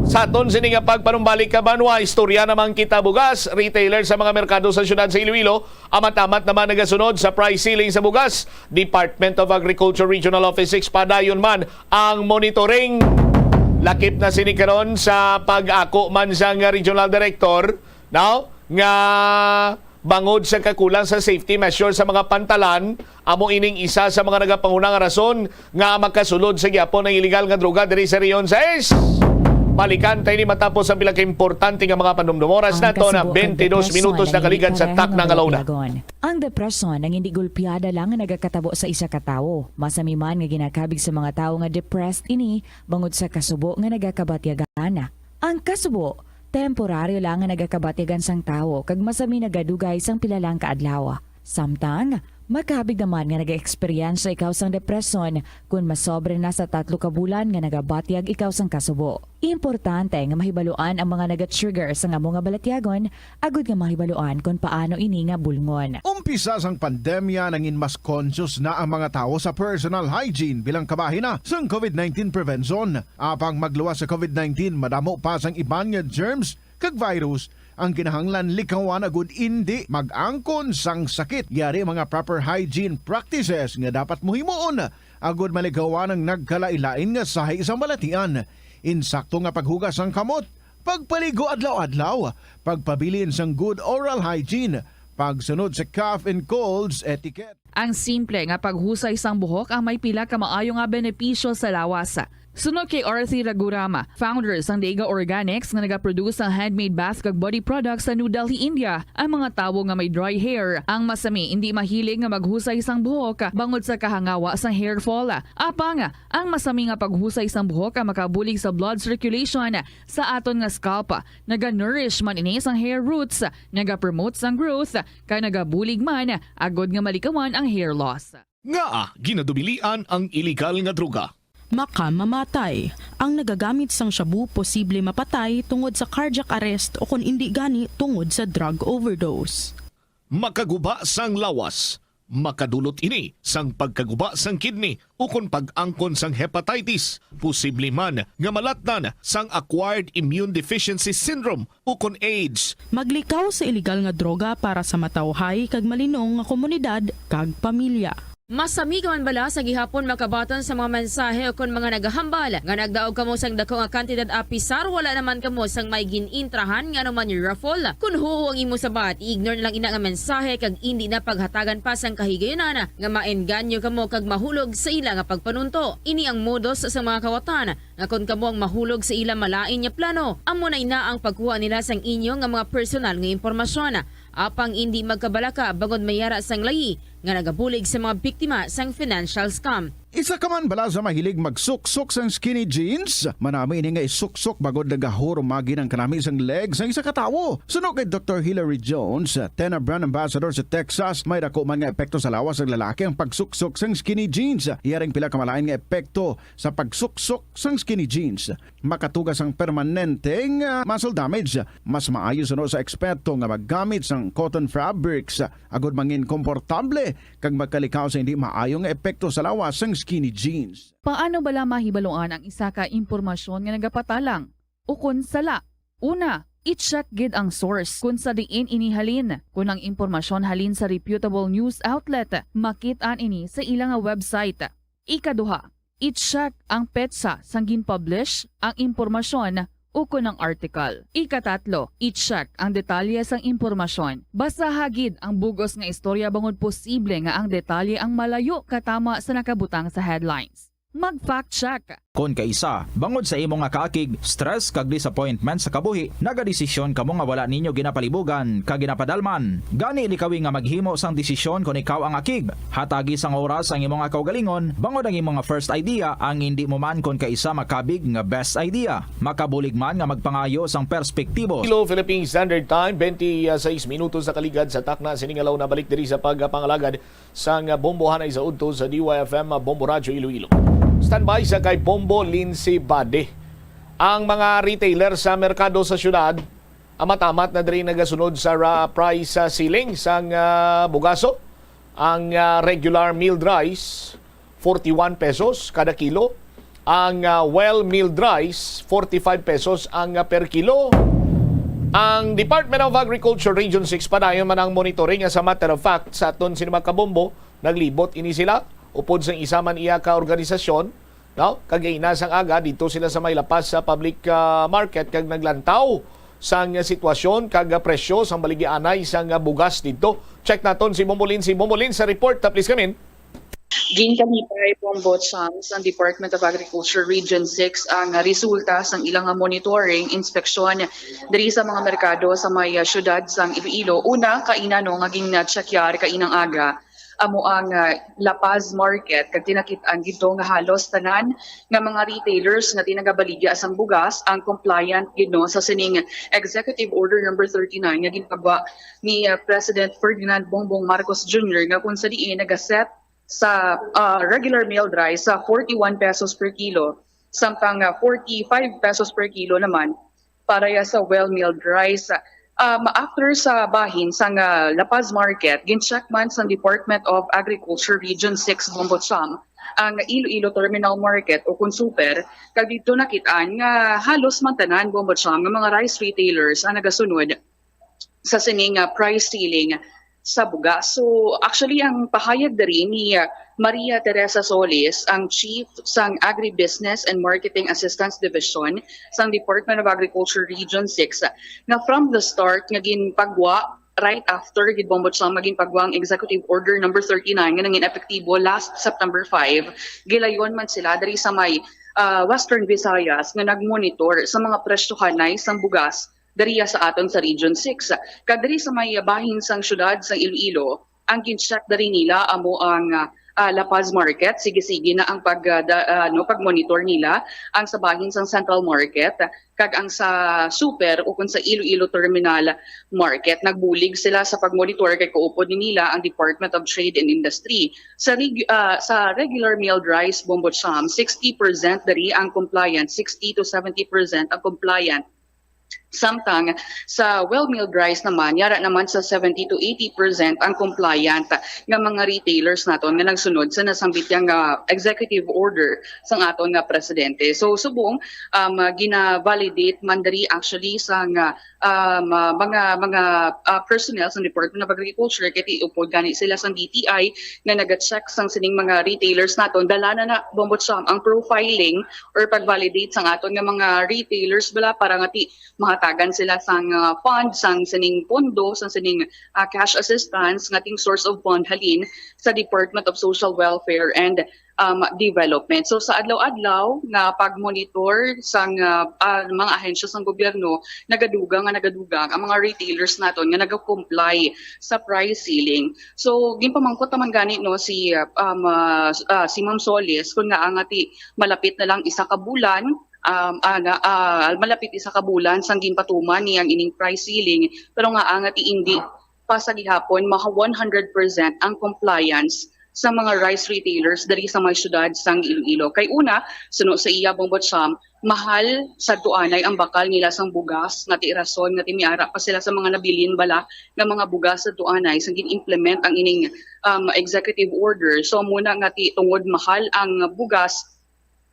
Sa aton sini nga pagpanumbalik, kabanwa, istorya naman kita bugas. Retailer sa mga merkado sa siyudad sa Iloilo, amat-amat naman nagasunod sa price ceiling sa bugas. Department of Agriculture Regional Office six, padayon man ang monitoring. Lakip na sini karon sa pag-ako man sang regional director, no, nga bangod sa kakulang sa safety measures sa mga pantalan, amo ining isa sa mga nagapanguna nga rason nga makasulod sa gihapon ang iligal nga droga diri sa Region sais. Balikan ta ini matapos ang pila ka importante nga mga panumdum. Oras nato na bentidós minutos na kaligad sa takna nga launa. Ang depresyon ang hindi gulpiada lang nga nagakatabo sa isa ka tawo. Masami man nga ginakabig sa mga tawo nga depressed ini bangod sa kasubo nga nagakabatyagan. Ang kasubo, temporaryo lang nga nagakabatyagan sang tawo kag masami nagadugay sang pila lang ka adlaw. Samtang, makabig naman nga nag-eksperyensya ikaw sang depresyon kon masobra na sa tatlo ka bulan nga nagabatyag ikaw sang kasubo. Importante nga mahibaluan ang mga naga-trigger sang amo nga balatyagon agud nga mahibaluan kon paano ini nga bulngon. Umpisa sang pandemya, nangin mas conscious na ang mga tawo sa personal hygiene bilang kabahin na sang covid nineteen prevention. Apang magluwas sa covid nineteen, madamo pa sang iban nga germs kag virus ang kinahanglan likawan agud indi mag-angkon sang sakit. Yari mga proper hygiene practices nga dapat mo himuon agud malikawan ang nagkalain-lain nga sahi sang balatian. Insakto nga paghugas sang kamot, pagpaligo adlaw-adlaw, pagpabilin sang good oral hygiene, pagsunod sa cough and colds etiquette. Ang simple nga paghusay sang buhok ang may pila ka maayo nga benepisyo sa lawas. Suno kay Arthi Ragurama, founder sang Deiga Organics nga nagaproduce sang handmade bath kag body products sa New Delhi, India, ang mga tawo nga may dry hair ang masami indi mahilig nga maghusay sang buhok bangod sa kahangawa sang hair fall. Apang, ang masami nga paghusay sang buhok ang makabulig sa blood circulation sa aton nga scalp. Naga-nourish man ini sang hair roots, naga-promote sang growth, kag nagabulig man agud nga malikawan ang hair loss. Ngaa ginadubilian ang iligal nga droga? Makamamatay. Ang nagagamit sang shabu posible mapatay tungod sa cardiac arrest o kon indi gani tungod sa drug overdose. Makaguba sang lawas, makadulot ini sang pagkaguba sang kidney ukon pag-angkon sang hepatitis, posible man nga malatnan sang acquired immune deficiency syndrome ukon AIDS. Maglikaw sa iligal nga droga para sa matawhay kag malinong nga komunidad kag pamilya. Masami ka man bala sa gihapon makabaton sa mga mensahe ukon mga nagahambal nga nagdaog kamo sang dako nga kantidad apisar wala naman kamo sang may gin-intrahan nga anuman raffle? Kon huo ang imo sabat, i-ignore na lang ina nga mensahe kag indi na paghatagan pa sang kahigayunan nga maengganyo kamo kag mahulog sa ila nga pagpanunto. Ini ang modus sa mga kawatan nga kon kamo ang mahulog sa ila malain nga plano, amo na ina ang pagkuha nila sang inyo nga mga personal nga impormasyon. Apang indi magkabalaka bangod may ara sang layi nga nagabulig sa mga biktima sang financial scam. Isa ka man bala sa mahilig magsuksok sang skinny jeans? Manami ini nga isuksok bangod nagahurumagi ang kanami sang leg sang isa ka tawo. Suno kay Doktor Hilary Jones, Tena brand ambassador sa Texas, may dako man nga epekto sa lawas sang lalaki ang pagsuksok sang skinny jeans. Yari ang pila ka malain nga epekto sa pagsuksok sang skinny jeans. Makatuga sang permanenteng, ah, muscle damage. Mas maayo suno sa eksperto nga maggamit sang cotton fabrics, ah, agud mangin komportable kag magkalikaw sa hindi maayo nga epekto sa lawas sang skinny jeans. Paano bala mahibaluan ang isa ka impormasyon nga nagapatalang ukon sala? Una, I-check gid ang source kung sa diin ini halin. Kung ang impormasyon halin sa reputable news outlet, makit-an ini sa ila nga website. Ikaduha, i-check ang petsa sang gin-publish ang impormasyon ukon ang article. Ikatatlo, i-check ang detalye sang impormasyon. Basaha gid ang bug-os nga istorya bangod posible nga ang detalye ang malayo katama sa nakabutang sa headlines. Mag-fact check. Kon kaisa, bangod sa imo nga kaakig, stress kag disappointment sa kabuhi, nagadesisyon kamo nga wala ninyo ginapalibugan kag ginapadalman. Gani, likawi nga maghimo sang desisyon kon ikaw ang akig. Hatagi sang oras ang imo nga kaugalingon, bangod ang imo nga first idea ang hindi mo man kon kaisa makabig nga best idea. Makabulig man nga magpangayo sang perspektibo. Hello, Philippine Standard Time, twenty-six minutos sa kaligad sa takna. Sining alaw na balik diri sa pagpangalagad sang Bombo Hanay sa udto sa D Y F M Bombo Radyo Iloilo. Standby sa kay Bombo Lindsay Bade. Ang mga retailer sa merkado sa syudad, amat-amat na diri nagasunod sa ra-, price, ah, ceiling sang, ah, bugaso. Ang, ah, regular milled rice, forty-one pesos kada kilo. Ang, ah, well milled rice, forty-five pesos ang, ah, per kilo. Ang Department of Agriculture Region six padayon man ang monitoring. As a matter of fact, sa aton sini mga kabombo, naglibot ini sila upod sang isa man iya ka organisasyon, no? Kag ina sang aga, dito sila sa may Lapas sa public, ah, market kag naglantaw sang sitwasyon kag presyo sang baligya anay sang bugas dito. Check naton si Bombolin. Si Bombolin sa report, ah, please come in. Ginkalipay, Bombo Cham, sang Department of Agriculture Region six ang resulta sang ilang monitoring inspeksyon diri sa mga merkado sa may, ah, siyudad sang Iloilo. Una, kaina, no, nga gin-, ah, check yari kainang aga, amo ang, ah, La Paz Market, kag tinakit-an gid to nga halos tanan nga mga retailers nga tinagabaligya sang bugas ang compliant gid, no, sa sining Executive Order Number thirty-nine nga ginpagwa ni, ah, President Ferdinand Bongbong Marcos Junior, nga kung sa diin nagaset sa, ah, regular milled rice sa forty-one pesos per kilo, samtang, ah, forty-five pesos per kilo naman para ya sa well milled rice. Um, after sa bahin sang, ah, La Paz Market, gin-check man sang Department of Agriculture Region six, Bombo Cham, ang Iloilo Terminal Market o kon Super, kag didto nakit-an nga halos man tanan, Bombo Cham, nga mga rice retailers ang nagasunod sa sining, ah, price ceiling sa bugas. So, actually, ang pahayag diri ni, ah, Maria Teresa Solis, ang Chief sang Agribusiness and Marketing Assistance Division sang Department of Agriculture Region six, nga from the start nga ginpagwa, right after gid, Bombo Cham, nga ginpagwa ang Executive Order Number thirty-nine nga nangin epektibo last September five, gilayon man sila diri sa may, ah, Western Visayas nga nagmonitor sa mga presyohanay sang bugas diriya sa aton sa Region six. Kag diri sa may bahin sang siyudad sang Iloilo, ang gin-check diri nila amo ang, ah, ah, La Paz Market. Sige-sige na ang pag, ah, da-, ah, no, pagmonitor nila ang sa bahin sang Central Market kag ang sa Super o kung sa Iloilo Terminal Market. Nagbulig sila sa pagmonitor kay kaupod ni nila ang Department of Trade and Industry. Sa reg-, ah, sa regular milled rice, Bombo Cham, sixty percent diri ang compliant, sixty to seventy percent ang compliant. Samtang sa well milled rice naman, yara naman sa seventy to eighty percent ang compliant nga mga retailers naton nga nagsunod sa nasambit yang, ah, executive order sang aton nga presidente. So, subong, um, gina-validate man diri actually sang, ah, um, ah, mga, mga, ah, personnel sa Department of Agriculture, kay ti-, upod gani sila sang D T I nga naga-check sang sining mga retailers naton. Dala na na, Bombo Cham, ang profiling or pag-validate sang aton nga mga retailers bala para nga ti mahatagan sila sang, ah, fund, sang sining pondo, sang sining, ah, cash assistance nga ting source of fund halin sa Department of Social Welfare and, um, Development. So, sa adlaw-adlaw nga pag-monitor sang, ah, ah, mga ahensya sang gobyerno, nagadugang nga nagadugang ang mga retailers naton nga nagakomply sa price ceiling. So, ginpamangkot naman gani, no, si, ah, um, ah, ah, si Ma'am Solis kung nga nga ti malapit na lang isa ka bulan, um, ah, nga, ah, malapit isa ka bulan sang ginpatuman niya ang ining price ceiling, pero nga nga ti indi pa sa gihapon maha one hundred percent ang compliance sa mga rice retailers diri sa may syudad sang Iloilo. Kay una, suno sa iya, Bombo Cham, mahal sa tuanay ang bakal nila sang bugas, nga ti rason nga ti miara pa sila sa mga nabilin bala nga mga bugas sa tuanay sa gin-implement ang ining, um, executive order. So, muna nga ti tungod mahal ang bugas,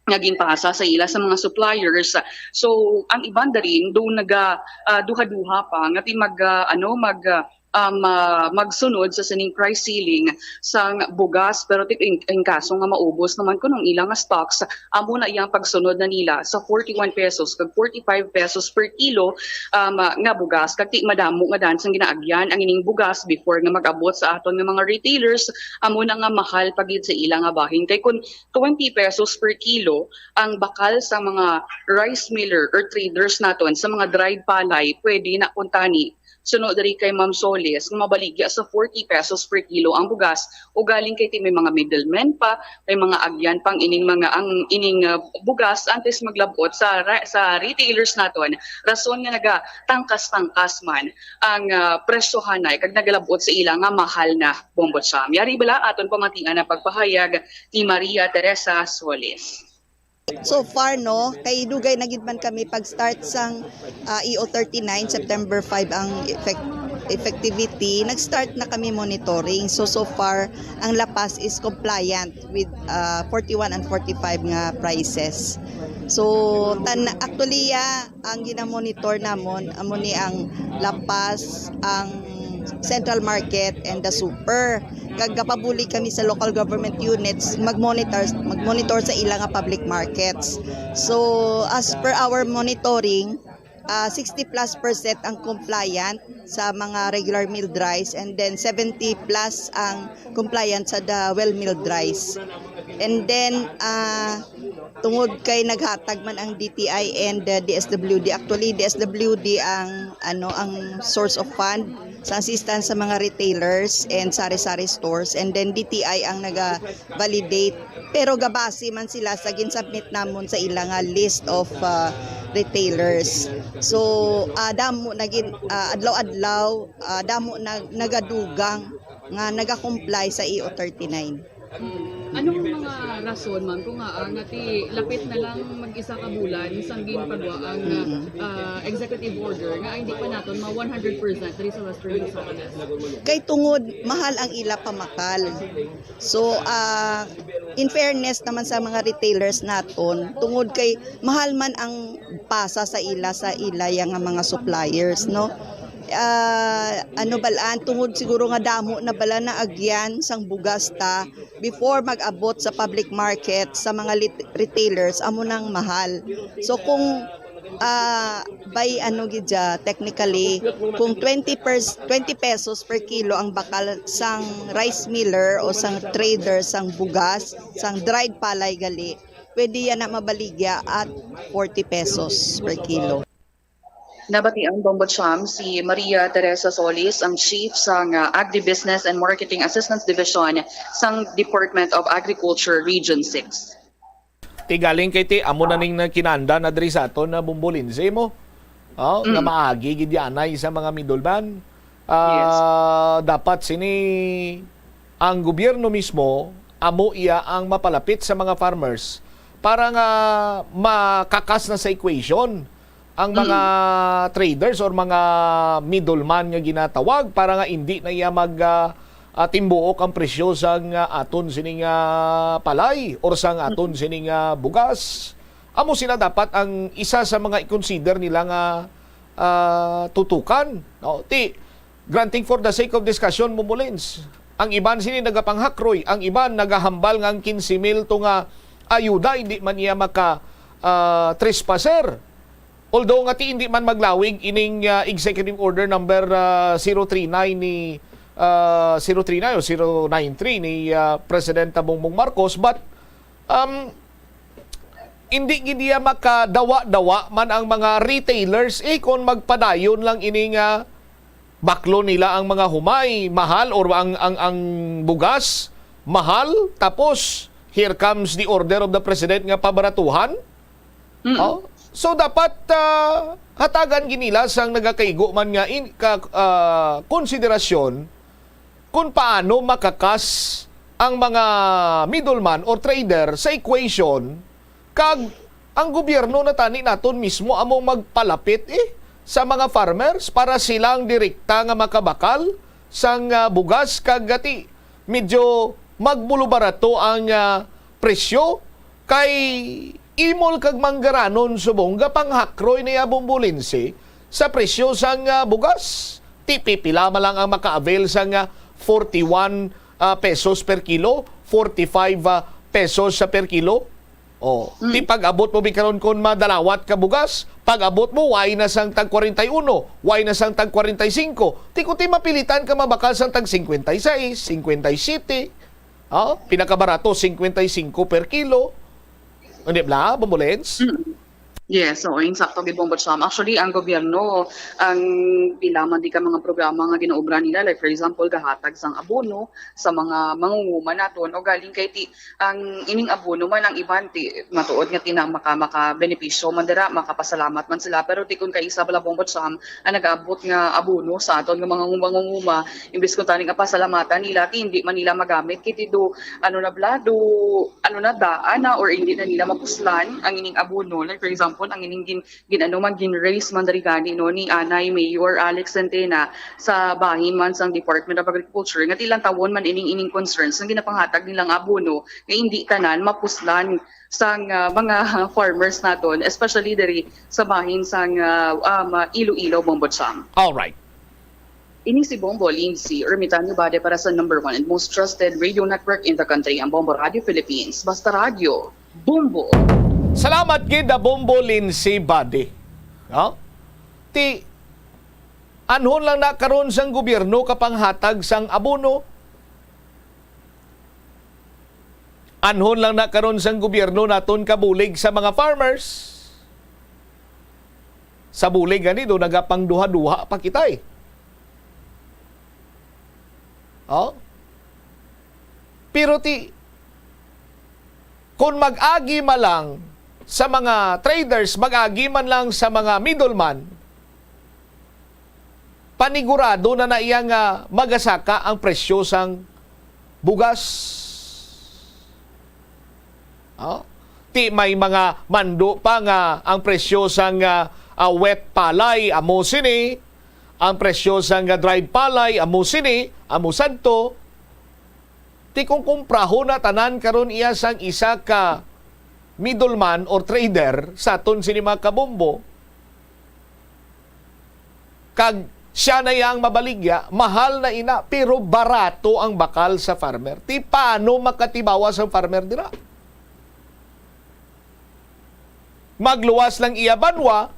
nga ginpasa sa ila sa mga suppliers. So, ang iban darin do naga, ah, duha-duha pa nga ti mag, ah, ano, mag, ah, um, ah, magsunod sa sining price ceiling sang bugas, pero ti in, in kaso nga maubos naman kuno ang ila nga stocks, amo na iyang pagsunod na nila sa forty-one pesos kag forty-five pesos per kilo, um, ah, nga bugas. Kag ti madamo nga dan sang ginaagyan ang ining bugas before nga mag-abot sa aton nga mga retailers, amo na nga mahal pa gid sa ila nga bahin. Kay kun twenty pesos per kilo ang bakal sa mga rice miller or traders naton sa mga dried palay, pwede na kuntani, suno diri kay Ma'am Solis, nga mabaligya sa forty pesos per kilo ang bugas. Ugaling kay ti may mga middlemen pa, may mga agyan pang ining mga, ang ining, ah, bugas antes maglabot sa ra-, sa retailers naton. Rason nga nagatangkas-tangkas man ang, ah, presyohanay kag nagalabot sa ila nga mahal na, Bombo Cham. Yari bala aton pamatian ang pagpahayag ni Maria Teresa Solis. So far, no, kay dugay na gid man kami pag-start sang, ah, E O thirty-nine, September five ang effect-, effectivity. Nag-start na kami monitoring. So, so far, ang La Paz is compliant with, ah, forty-one and forty-five nga prices. So, tan-, actually, ah, ang gina-monitor namon, amo ni ang La Paz, ang Central Market, and the Super. Kag gapabulig kami sa local government units mag-monitor, mag-monitor sa ila nga public markets. So, as per our monitoring, ah, sixty plus percent ang compliant sa mga regular milled rice, and then seventy plus ang compliant sa the well milled rice. And then, ah, tungod kay naghatag man ang D T I and, uh, D S W D. Actually, D S W D ang, ano, ang source of fund sa assistance sa mga retailers and sari-sari stores. And then D T I ang naga-validate. Pero gabase man sila sa ginsubmit namon sa ila nga list of, uh, retailers. So, ah, damo na gin-, ah, adlaw-adlaw, ah, damo na nagadugang nga nagakomply sa E O thirty-nine. Anong mga rason, ma'am, kung nga, ah, nga ti lapit na lang mag-isa ka bulan sang ginpagwa ang, ah, ah, executive order nga hindi pa naton ma one hundred percent diri sa Western Visayas? Kay tungod mahal ang ila pamakal. So, ah, in fairness naman sa mga retailers naton, tungod kay mahal man ang pasa sa ila, sa ila ya nga mga suppliers, no? Ah, ano balaan, tungod siguro nga damo na bala na agyan sang bugas ta before mag-abot sa public market sa mga lit-, retailers, amo nang mahal. So kung, ah, by ano gid siya, technically, kung twenty pers-, twenty pesos per kilo ang bakal sang rice miller o sang trader sang bugas, sang dried palay gali, pwede yan na mabaligya at forty pesos per kilo. Nabatian, Bombo Cham, si Maria Teresa Solis, ang chief sang, ah, Agribusiness and Marketing Assistance Division sang Department of Agriculture Region six. Ti galing kay ti, amo na ning kinanda na diri sa aton na Bombo Lindsay mo. Oh, nga Mm. maagi gid yanay sa mga middleman. Ah, Yes. dapat sini ang gobyerno mismo, amo iya ang mapalapit sa mga farmers para nga makakas na sa equation ang mga Mm. traders or mga middleman nga ginatawag para nga indi na iya mag, ah, ah, timbuok ang presyo sang, ah, aton sining, ah, palay or sang aton Mm. sining, ah, bugas. Amo sila dapat ang isa sa mga i-consider nila nga, ah, tutukan, no? Ti, granting for the sake of discussion, Mumulins, ang iban sini nagapanghakroy, ang iban nagahambal nga ang quince mil to nga ayuda, hindi man niya maka, ah, trespasser. Although nga ti hindi man maglawig ining, ah, Executive Order number, ah, zero three nine ni, ah, zero three nine o zero nine three ni, ah, Presidenta Bongbong Marcos, but, um, hindi gid iya makadawa-dawa man ang mga retailers, eh, kung magpadayon lang ini nga baklo nila ang mga humay, mahal, or ang, ang, ang bugas, mahal, tapos here comes the order of the president nga pabaratuhan. Mm. Oh? So, dapat, ah, hatagan gid nila sang nagakaigo man nga in, ka, ah, konsiderasyon kung paano makakas ang mga middleman or trader sa equation, kag ang gobyerno na tani naton mismo amo magpalapit, eh, sa mga farmers para sila ang direkta nga makabakal sang, ah, bugas, kag ati medyo magbulubarato ang, ah, presyo Kay imol kag manggaranon subong gapanghakroy niya, Bombo Lindsay, sa presyo sang, ah, bugas. Ti pipila man lang ang maka-avail sang, ah, forty-one, ah, pesos per kilo, forty-five, ah, pesos sa per kilo. Oh, Mm. ti pag-abot mo bi karon kon madalawat ka bugas, pag-abot mo, way na sang tag kwarenta y uno, way na sang tag kwarenta y singko. Ti kung ti mapilitan ka mabakal sang tag cincuenta y seis, cincuenta y siete. Oh, pinakabarato, cincuenta y cinco per kilo. Hindi bla, Bombo Lens? Mm. Yes, oo, insakto gid, Bombo Cham. Actually, ang gobyerno, ang pila man di ka mga programa nga ginaobra nila, like, for example, gahatag sang abono sa mga mangunguma naton, o galing kay ti, ang ining abono man, ang iban ti matuod nga tinang maka, makabenepisyo man dira, makapasalamat man sila, pero ti kun kaisa bala, Bombo Cham, ang nagaabot nga abono sa aton nga mga mangunguma, imbis kun taning pasalamatan nila, ti hindi man nila magamit, kay ti do, ano na bla, do, ano na, daan na, or hindi na nila mapuslan ang ining abono. Like, for example, ang ining gin-, gin-, ano man, gin-raise man diri gani, no, ni Anay Mayor Alex Centena sa bahin man sang Department of Agriculture, nga ti lantawon man ining, ining concerns nga ginapanghatag nilang abono, nga hindi tanan mapuslan sang, ah, mga farmers naton, especially diri sa bahin sang, ah, um, Iloilo, Bombo Cham. All right. Ini si Bombo Lindsay Ermitaño Bade para sa number one and most trusted radio network in the country, ang Bombo Radio Philippines. Basta radyo, Bombo. Salamat gid, ah, Bombo Lindsay Bade. No? Ti, anhon lang na karon sang gobyerno kapanghatag sang abono. Anhon lang na karon sang gobyerno naton kabulig sa mga farmers. Sa bulig gani, do nagapangduha-duha pa kita, eh. Oh? Pero ti, kung mag-agi man lang sa mga traders, mag-agi man lang sa mga middleman, panigurado na na iya nga magasaka ang presyo sang bugas. Oh? Ti may mga mando pa nga ang presyo sang, ah, ah, wet palay amo sini, ang presyo sang, ah, dried palay amo sini, amo sadto. Ti kung kumprahon na tanan karon iya sang isa ka middleman or trader sa aton sini, mga kabombo, kag siya na iya ang mabaligya, mahal na ina, pero barato ang bakal sa farmer. Ti paano makatibawas ang farmer dira? Magluwas lang iya banwa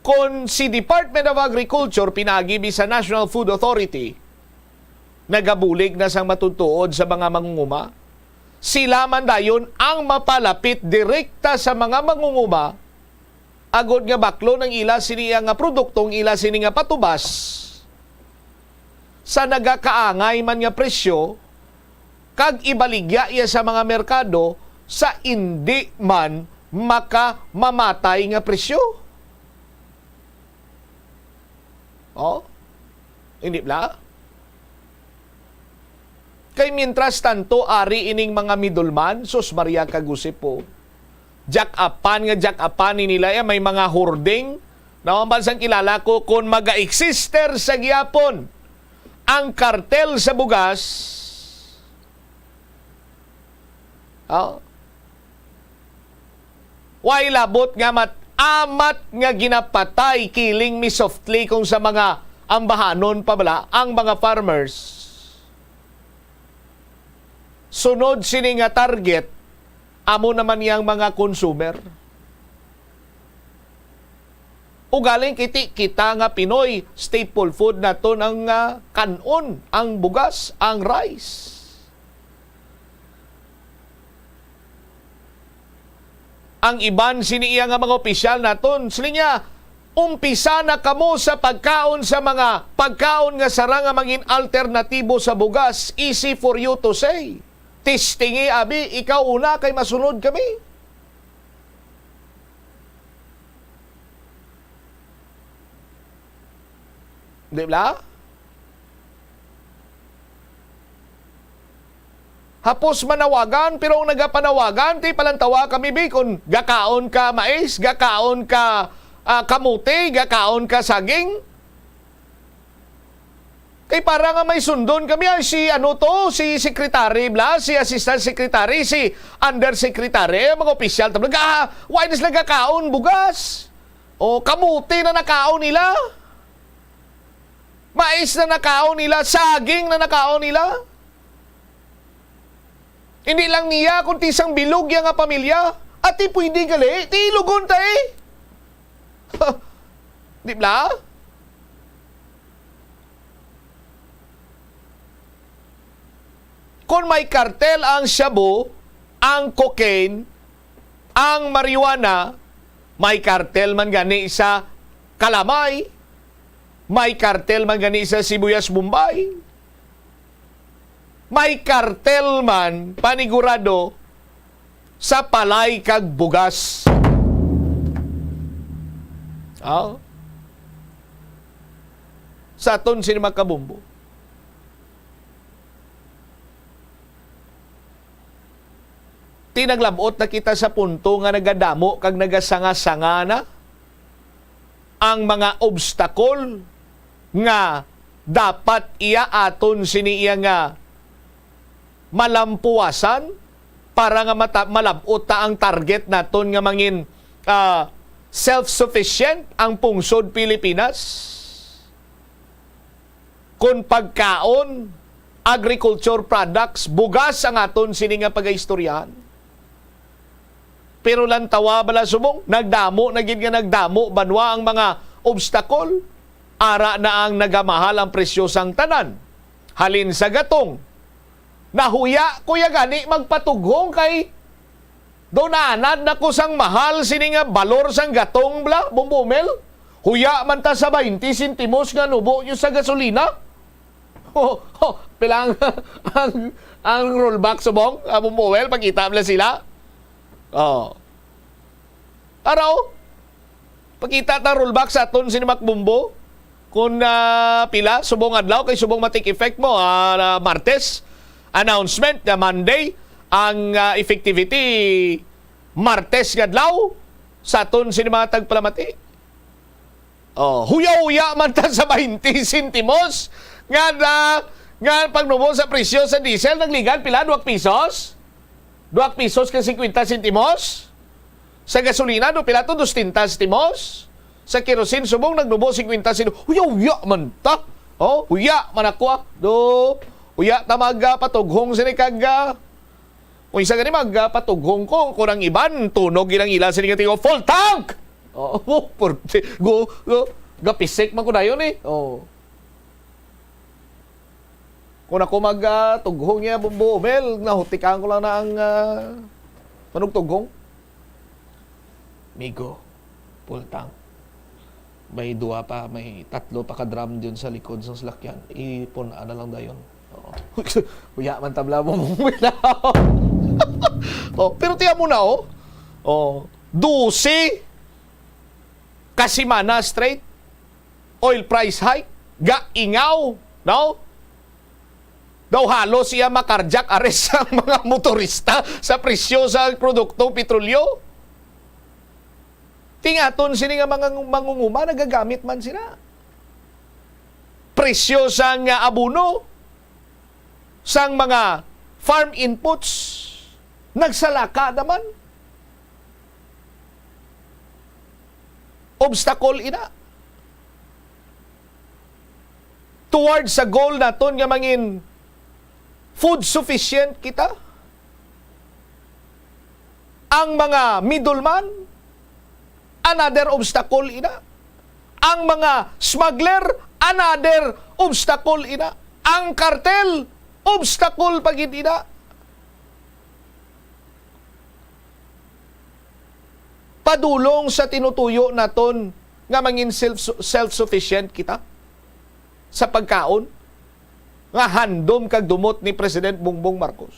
kon si Department of Agriculture, pinaagi bi sa National Food Authority, nagabulig na sang matutuod sa mga mangunguma. Sila man dayon ang mapalapit direkta sa mga mangunguma, agod nga baklon ang ila sini nga produkto, ang ila sini nga patubas sa nagakaangay man nga presyo, kag ibaligya iya sa mga merkado sa indi man makamamatay nga presyo. Oh? Hindi bla? Kay mientras tanto, ari ining mga middleman, sus, Maria kag Jose po. Jack-upan nga jack-upan ni nila, eh, may mga hoarding. Naman sang kilala ko, kung maga-exister sa gihapon ang kartel sa bugas, oh, way labot nga mat-, amat nga ginapatay, killing me softly, kung sa mga ambahanon pa bala ang mga farmers. Sunod sini nga target, amo naman yang mga consumer. Ugaling kiti kita nga Pinoy, staple food naton ang, ah, kan-on, ang bugas, ang rice. Ang iban sini iya nga mga opisyal naton, sila niya, "Umpisa na kamo sa pagkaon sa mga pagkaon nga sarang nga mangin alternatibo sa bugas. Easy for you to say. Testingi, abi, ikaw una kay masunod kami." Di ba? Hapos manawagan, pero ang nagapanawagan, ti palantawa kami, bi, kung gakaon ka mais, gakaon ka, ah, kamote, gakaon ka saging. Kay para nga may sundon kami, ay si ano to, si secretary bla, si assistant secretary, si undersecretary, mga opisyal ta bla, ah, why na sila gakaon bugas? O, kamote na nakaon nila. Mais na nakaon nila, saging na nakaon nila. Hindi lang niya, kundi sang bilog iya nga pamilya. Ati pwede gali, ti ilugon ta eh. Di bla? Kung may kartel ang shabu, ang cocaine, ang marijuana, may kartel man gani sa kalamay, may kartel man gani sa sibuyas Bombay, may kartel man panigurado sa palay kag bugas. Ah? Sa aton sini makabumbo. Ti naglab-ot na kita sa punto nga nagadamo kag nagasanga-sanga na ang mga obstakol nga dapat iya aton sini iya nga malampuwasan para nga mata-, malab-ot ta ang target naton nga mangin, ah, self-sufficient ang pungsod Pilipinas. Kon pagkaon, agriculture products, bugas ang aton sini nga pagaistoryahan. Pero lantawa bala subong, nagdamo na gid nga nagdamo banwa ang mga obstakol. Ara na ang nagamahal ang presyo sang tanan. Halin sa gatong. Nahuya ko ya gani magpatughong kay daw naanad na ko sang mahal sini nga balor sang gatong bla, Bombo Mel. Huya man ta sa baynte sentimos nga nubo nyo sa gasolina. Oh, oh, pila ang, ang, ang rollback subong, ah, Bombo Mel, pakita bla sila. Oh. Araw, pakita ta rollback sa aton sini makbumbo. Kung, ah, pila, subong adlaw, kay subong ma-take effect mo, ah, Martes, announcement na Monday, ang, ah, effectivity Martes nga adlaw sa aton sini mga tagpalamati. Oh, huya-huya man ta sa baynte sentimos nga na, nga pagnubo sa presyo sa diesel, nagligan pila, duwag pisos? Duwag pisos ka singkwenta sentimos? Sa gasolina, do pila to? Dos tinta sentimos? Sa kerosene, subong nagnubo singkwenta sentimos. Huya-huya man ta. Oh, huya man ako, ah. Do, huya ta mag, ah, patughong sini kag, ah, kung isa gani mag, ah, patughong ko, kung ang iban, tunog ilang ila sini nga tingo, "Full tank!" Oh, oh, purti, go, go, gapisik man ko dayon eh. Oh. Kung ako mag, ah, tughong niya, Bombo Mel, nahutikan ko lang na ang, ah, manugtughong. Migo, full tank. May dua pa, may tatlo pa ka drum diyon sa likod sang salakyan. Ipon, ana lang dayon. Oo. Huya man ta bala, Bombo Mel. Oh, pero tiyan mo na, oh. Oh, dose ka semana straight. Oil price hike, gaingaw, no? Daw halos iya ma-cardiac arrest ang mga motorista sa presyo sa produktong petrolyo. Ti ang aton sini nga mga mangunguma, nagagamit man sila. Presyo sang, ah, abono, sang mga farm inputs, nagsalaka naman. Obstacle ina. Towards sa goal naton nga mangin food sufficient kita, ang mga middleman, another obstacle ina. Ang mga smuggler, another obstacle ina. Ang kartel, obstacle pa gid ina. Padulong sa tinutuyo naton nga mangin self, self-sufficient kita sa pagkaon nga handom kag dumot ni President Bongbong Marcos.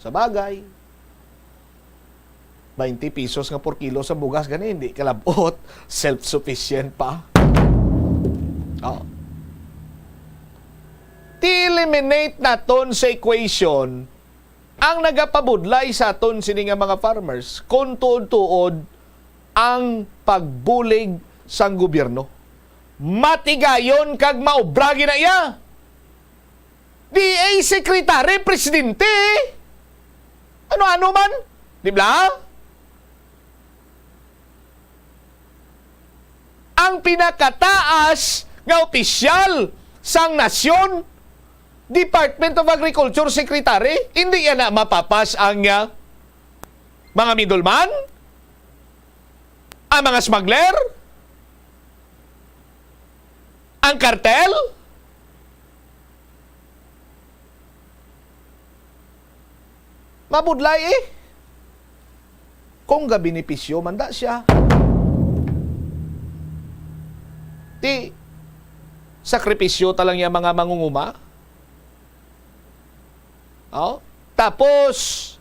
Sa bagay, baynte pesos nga por kilo sa bugas gani, hindi kalab-ot, self-sufficient pa. Oh. Ti-eliminate naton sa equation ang nagapabudlay sa aton sini nga mga farmers, kon tuod-tuod ang pagbulig sang gobyerno. Matigayon kag maobra gina iya. D A secretary, presidente. Ano-ano man, di ba? Ang pinakataas nga opisyal sang nasyon, Department of Agriculture Secretary, hindi yan na mapapas ang, ah, mga middleman, ang mga smuggler, ang kartel. Mabudlay eh. Kung gabenepisyo man da siya. Ti, sakripisyo ta lang ya mga mangunguma. Oh? Tapos,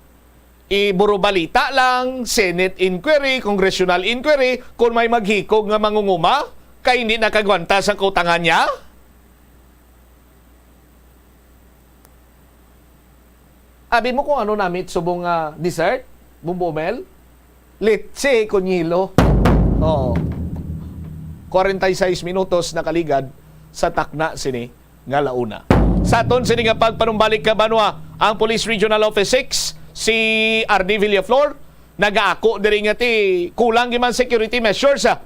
iburubalita lang, Senate inquiry, congressional inquiry, kung may maghikog nga mangunguma, kay hindi nakagwanta sa kautangan niya. Abi mo kung ano namit subong nga dessert, Bombo Mel? Leche con hielo. Oo. Kwarenta y seis minutos nakaligad sa takna sini nga launa. Sa aton sini nga pagpanumbalik ka banwa, ang Police Regional Office six, si R D Villaflor, nagaako diri nga ti kulang gyud man security measures, ah,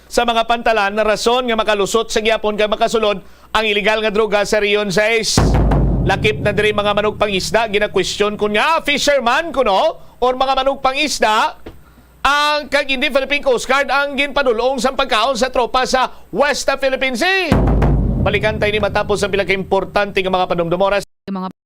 sa mga pantalan, rason nga makalusot sa gihapon kag makasulod ang iligal nga droga sa Region six. Lakip na diri mga manugpangisda, ginakwestiyon kon nga fisherman kuno or mga manugpangisda ang kag hindi Philippine Coast Guard ang ginpadul-ong sang pagkaon sa tropa sa West Philippine Sea. Balikan tayo ni matapos ang pila ka importante nga mga panumdum. Oras. Mga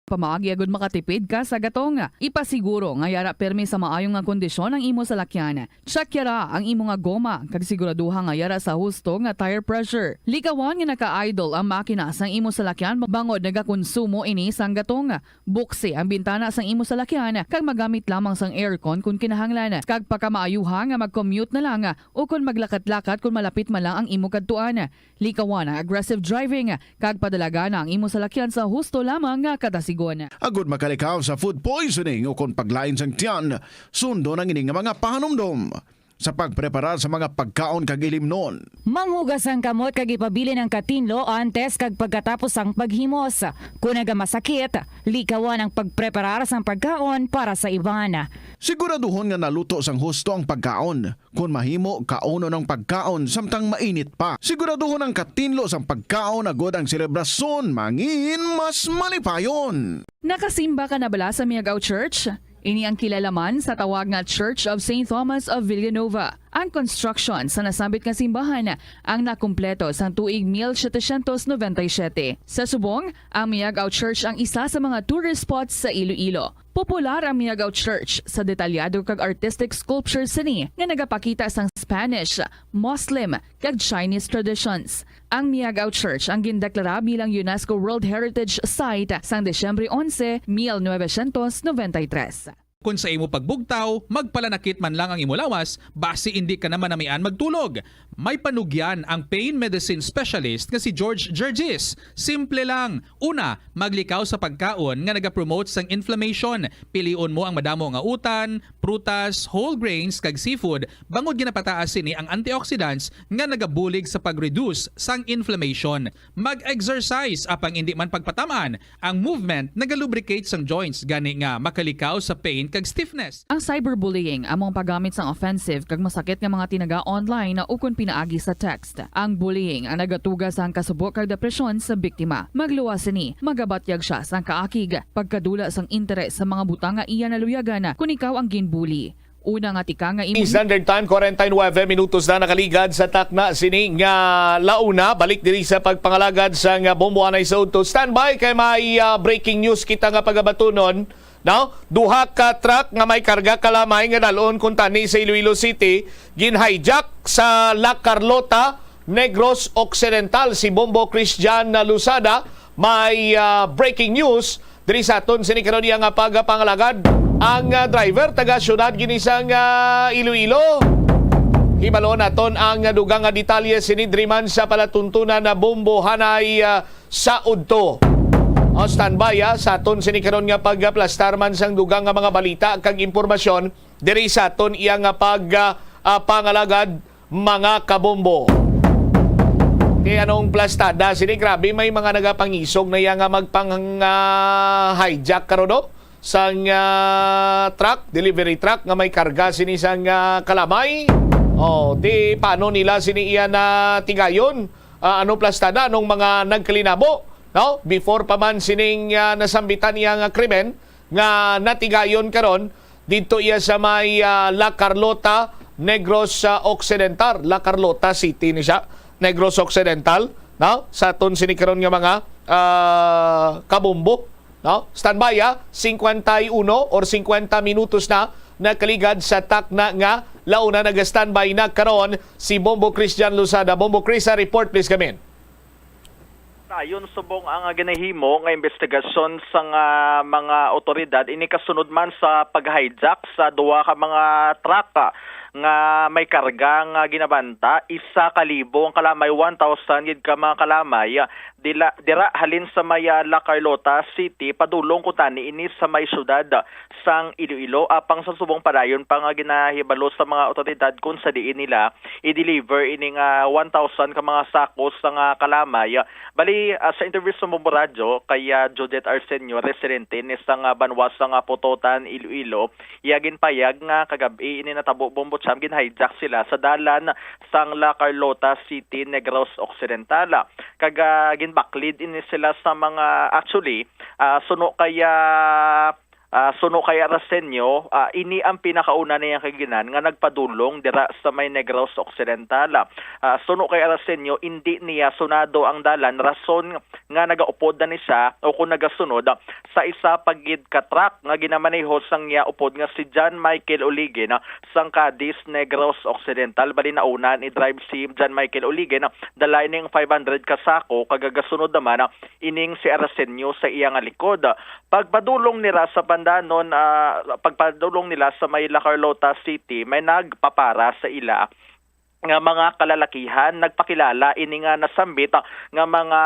pamaagi agud makatipid ka sa gatong. Ipasiguro nga yara permi sa maayo nga kondisyon ang imo salakyan. Check yara ang imo nga goma kag siguraduha nga yara sa husto nga tire pressure. Likawan nga naka-idle ang makina sang imo salakyan bangod nagakonsumo ini sang gatong. Buksi ang bintana sang imo salakyan kag magamit lamang sang aircon kon kinahanglan. Kag pakamaayuha nga mag-commute na lang o kon maglakat-lakat kon malapit man lang ang imo kadtuan. Likawan ang aggressive driving kag padalagana ang imo salakyan sa husto lamang nga kadasigon. Agud makalikaw sa food poisoning o kon paglain sang tiyan, sundon ang ini nga mga pahanumdom sa pagpreparar sa mga pagkaon kag ilimnon. Manghugas ang kamot kag ipabilin ang katinlo antes kag pagkatapos sang paghimos. Kon nagamasakit, likawan ang pagpreparar sang pagkaon para sa iban. Siguraduhon nga naluto sang husto ang pagkaon. Kon mahimo, kaunon ang pagkaon samtang mainit pa. Siguraduhon ang katinlo sang pagkaon agud ang selebrasyon mangin mas malipayon. Nakasimba ka na bala sa Miagao Church? Ini ang kilala man sa tawag nga Church of Saint Thomas of Villanova. Ang construction sa nasambit nga simbahan ang nakumpleto sang tuig mil setecientos noventa y siete. Sa subong, ang Miagao Church ang isa sa mga tourist spots sa Iloilo. Popular ang Miagao Church sa detalyado kag artistic sculptures sini nga nagapakita sang Spanish, Muslim, kag Chinese traditions. Ang Miagao Church ang gindeklara bilang UNESCO World Heritage Site sang Disyembre onse, mil novecientos noventa y tres. Kon sa imo pagbugtaw, magpalanakit man lang ang imo lawas, basi indi ka na manamian magtulog. May panugyan ang pain medicine specialist nga si George Gergis. Simple lang. Una, maglikaw sa pagkaon nga nagapromote sang inflammation. Pilion mo ang madamo nga utan, prutas, whole grains, kag seafood, bangod ginapataas sini ang antioxidants nga nagabulig sa pag-reduce sang inflammation. Mag-exercise, apang indi man pagpatam-an. Ang movement nagalubricate sang joints, gani nga makalikaw sa pain kag stiffness. Ang cyberbullying amo ang paggamit sang offensive kag masakit nga mga tinaga online ukon pinaagi sa text. Ang bullying ang nagatuga sang kasubo kag depresyon sa biktima. Magluwas sini, magabatyag sia sang kaakig, pagkadula sang interes sa mga butang nga iya naluyagan kon ikaw ang ginbully. Una nga tika nga imo Standard Time, kwarenta y nuebe minutos na nakaligad sa takna sini nga launa. Balik diri sa pagpangalagad sa nga bombo anay sa udto. Standby kay may, ah, breaking news kita nga pagabatunon. No? Duha ka truck nga may karga kalamay nga dalon kuntani sa Iloilo City, gin-hijack sa La Carlota, Negros Occidental. Si Bombo Christian Losada, may, ah, breaking news diri sa aton sini karon iya nga pagpangalagad. Ang, ah, driver taga siyudad gini sang, ah, Iloilo. Hibaloon naton ang dugang nga detalye sini diri man sa palatuntunan na Bombo Hanay, ah, sa udto. O, standby, ah, sa aton sini karon nga pagaplastar man sang dugang nga mga balita kag impormasyon diri sa aton iya nga pag, ah, ah, pangalagad, mga kabombo. Kay anong plastada sini, grabe, may mga nagapangisog na iya nga magpang, ah, hijack karon, no? Sang, ah, truck, delivery truck nga may karga sini sang, ah, kalamay. Oh, di paano nila sini iya na tigayon? Ah, ano plastada nung mga nagkalinabo, no? Before pa man sining, ah, nasambitan niya nga krimen nga natigayon karon, didto iya sa may, ah, La Carlota, Negros, ah, Occidental. La Carlota City ni siya, Negros Occidental, no? Sa aton sini karon nga mga, ah, kabombo, no? Standby, ah, singkwenta y uno or singkwenta minutos na nakaligad sa takna nga launa. Naga-standby na karon si Bombo Christian Lozada. Bombo Chris, ah, report please kami. Dayon subong ang ginahimo nga investigasyon sang, ah, mga awtoridad ini kasunod man sa pag-hijack sa duha ka mga truck, ah, nga may karga nga ginabanta isa ka libo ang kalamay, one thousand gid ka mga kalamay, ah, dila, dira halin sa may, ah, La Carlota City padulong kuntani ini sa may siyudad sang Iloilo, apang sa subong padayon pa nga ginahibalo sa mga awtoridad kung sa diin nila i-deliver ini nga one thousand ka mga sako sa nga kalamay. Bali, ah, sa interview sa Bombo Radyo kay, ah, Judith Arsenio, residente ni sa nga banwa sa nga Pototan, Iloilo, iya ginpayag nga kagab-i ini natabo, Bombo Cham, gin-hijack sila sa dalan sang La Carlota City, Negros Occidental. Kag, ah, ginbaklid ini sila sa mga, actually, ah, suno kay, ah, ah, suno kay Arsenio, ah, ini ang pinakauna niyang kaginan nga nagpadulong dira sa may Negros Occidental. Ah, suno kay Arsenio, indi niya sunado ang dalan, rason nga nagaupod na ni siya o kung nagasunod sa isa pa gid ka truck nga ginamaneho sang iya upod nga si John Michael Uligin, ah, sang Cadiz, Negros Occidental. Bali, nauna ni drive si John Michael Uligin, ah, dala ining five hundred ka sako, kag gasunod naman, ah, ining si Arsenio sa iya nga likod. Pagpadulong nila sa Pandanon, ah, pagpadulong nila sa may La Carlota City, may nagpapara sa ila nga mga kalalakihan. Nagpakilala ini nga nasambit, ah, nga mga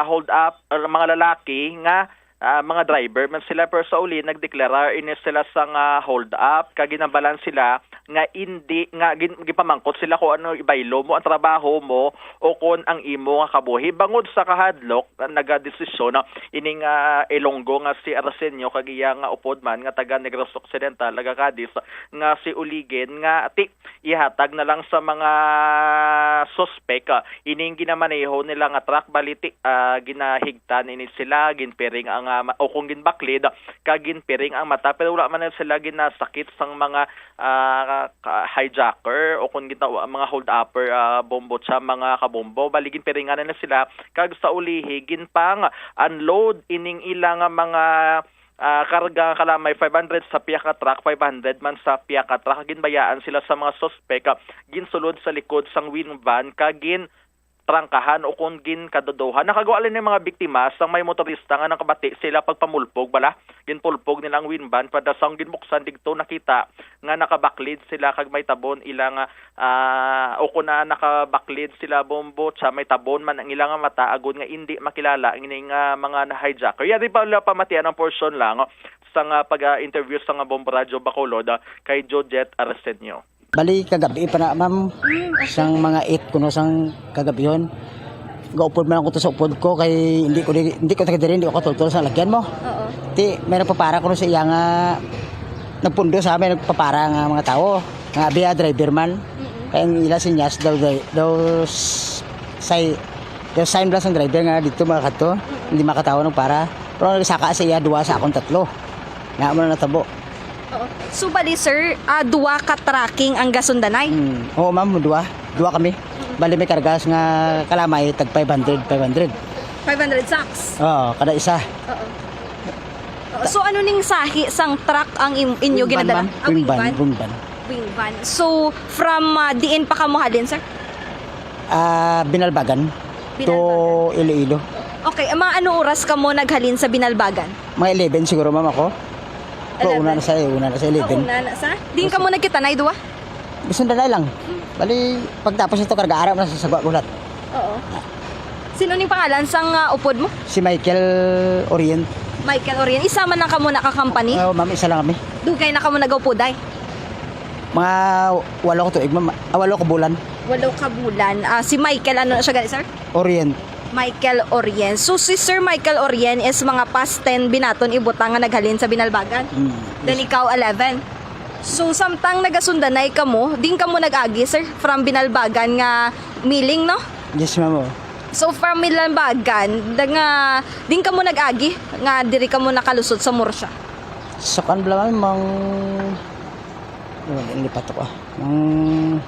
hold up, ah, mga lalaki nga, ah, mga driver man sila, pero sa uli nagdeklarar ini sila sang hold up, kag ginambalan sila nga indi, nga gin-, gipamangkot sila kung ano ibaylo mo, ang trabaho mo, o kon ang imo nga kabuhi. Bangod sa kahadlok, nagadesisyon ining, ah, Ilonggo nga si Arsenio kag iya nga upod man nga taga Negros Occidental, taga Cadiz, nga si Uligin, nga ti ihatag na lang sa mga suspek, ah, ining ginamaneho nila nga truck. Bali ti, ah, ginahigtan ini sila, ginpiring ang, ah, ma-, o kung ginbaklid, kag ginpiring ang mata, pero wala man na sila ginasakit sang mga, ah, ka-, hijacker o kung gitawa-, mga hold-upper, ah, Bombo Cham, mga kabombo. Bali, ginpiringan na sila, kag sa ulihi, ginpang-unload ining ila nga mga, ah, karga kalamay, five hundred sa piyaka truck, five hundred man sa piyaka truck. Ginbayaan sila sa mga suspek, ah, ginsulod sa likod sang wing van, kag gin trangkahan o kon ginkadudohan. Nakagwa lang ni mga biktima sang may motorista nga nakabati sila pagpamulpog bala. Ginpulpog nila ang wing van, padason ginbuksan, digto nakita nga nakabaklid sila kag may tabon ila nga, ah, o kon na nakabaklid sila, Bombo Cham, may tabon man ang ila nga mata, agod nga indi makilala ang ining, ah, mga hijacker. Yari pa la pamatian ang portion lang sang, ah, pag-interview sa nga Bombo Radyo Bacolod, ah, kay Jojet Arsenio. Bali, kagabi pa na, ma'am. Mm, okay. Sang mga eight kuno sang kagabihon. Gaupod man ako to sa upod ko, kay hindi ko di-, hindi ko taga diri, hindi ko katultol sa lagyan mo. Oo. Ti, may nagpapara kuno sa iya nga nagpundo sa amin, nagpapara nga mga tao. Nga abi, ah, driver man. Mm-mm. Kaya ang ila sinyas daw, daw, daw s-, say, daw sign lang sang driver nga dito mga kadto. Mm-mm. Hindi makatawa ng para. Pero nagsaka sa iya, duwa sa akong tatlo. Nga mo na natabo. Oo. So, bali, sir, ah, duwa ka tracking ang gasundanay? Hmm. Oo, ma'am, duwa. Duwa kami. Mm. Bali, may kargas nga kalamay, tag five hundred, five hundred. Five hundred sacks? Oo, kada isa. Oo. Oo. So, ano ning sahi sang truck ang im-, inyo ginadala? Wing van, ma'am. Ah, wing van, wing van. Wing van. So, from, ah, diin pa kamo halin, sir? Ah, Binalbagan. Binalbagan. To Iloilo. Okay, mga ano oras kamo naghalin sa Binalbagan? Mga eleven siguro, ma'am, ako. Pero una na sa, una na sa eleven. Ah, una na sa? Diin kamo nagkita, Nay, duwa? Gusto na lang. Hmm. Bali, pagtapos ito, karga araw na sa Sagwa Bulat. Oo. Sino ning pangalan sang, ah, upod mo? Si Michael Orient. Michael Orient. Isa man lang kamo na ka company? Oo, ma'am, isa lang kami. Dugay na kamo nagaupod, ay? Mga walo ka tuig, ma'am. Ah, walo ka bulan. Walo ka bulan. Ah, si Michael, ano na siya gali, sir? Orient. Michael Orien. So, si Sir Michael Orien is mga past ten binaton ibutang nga naghalin sa Binalbagan. Mm. Then ikaw, eleven. So, samtang nagasundanay kamo, din kamo nag-agi, sir, from Binalbagan nga milling, no? Yes, ma'am, oh. So, from Binalbagan, da nga, din kamo nag-agi nga diri kamo nakalusot sa Murcia? Sa kan bala, ma'am, mang, ano, lipat ako, ah. Mang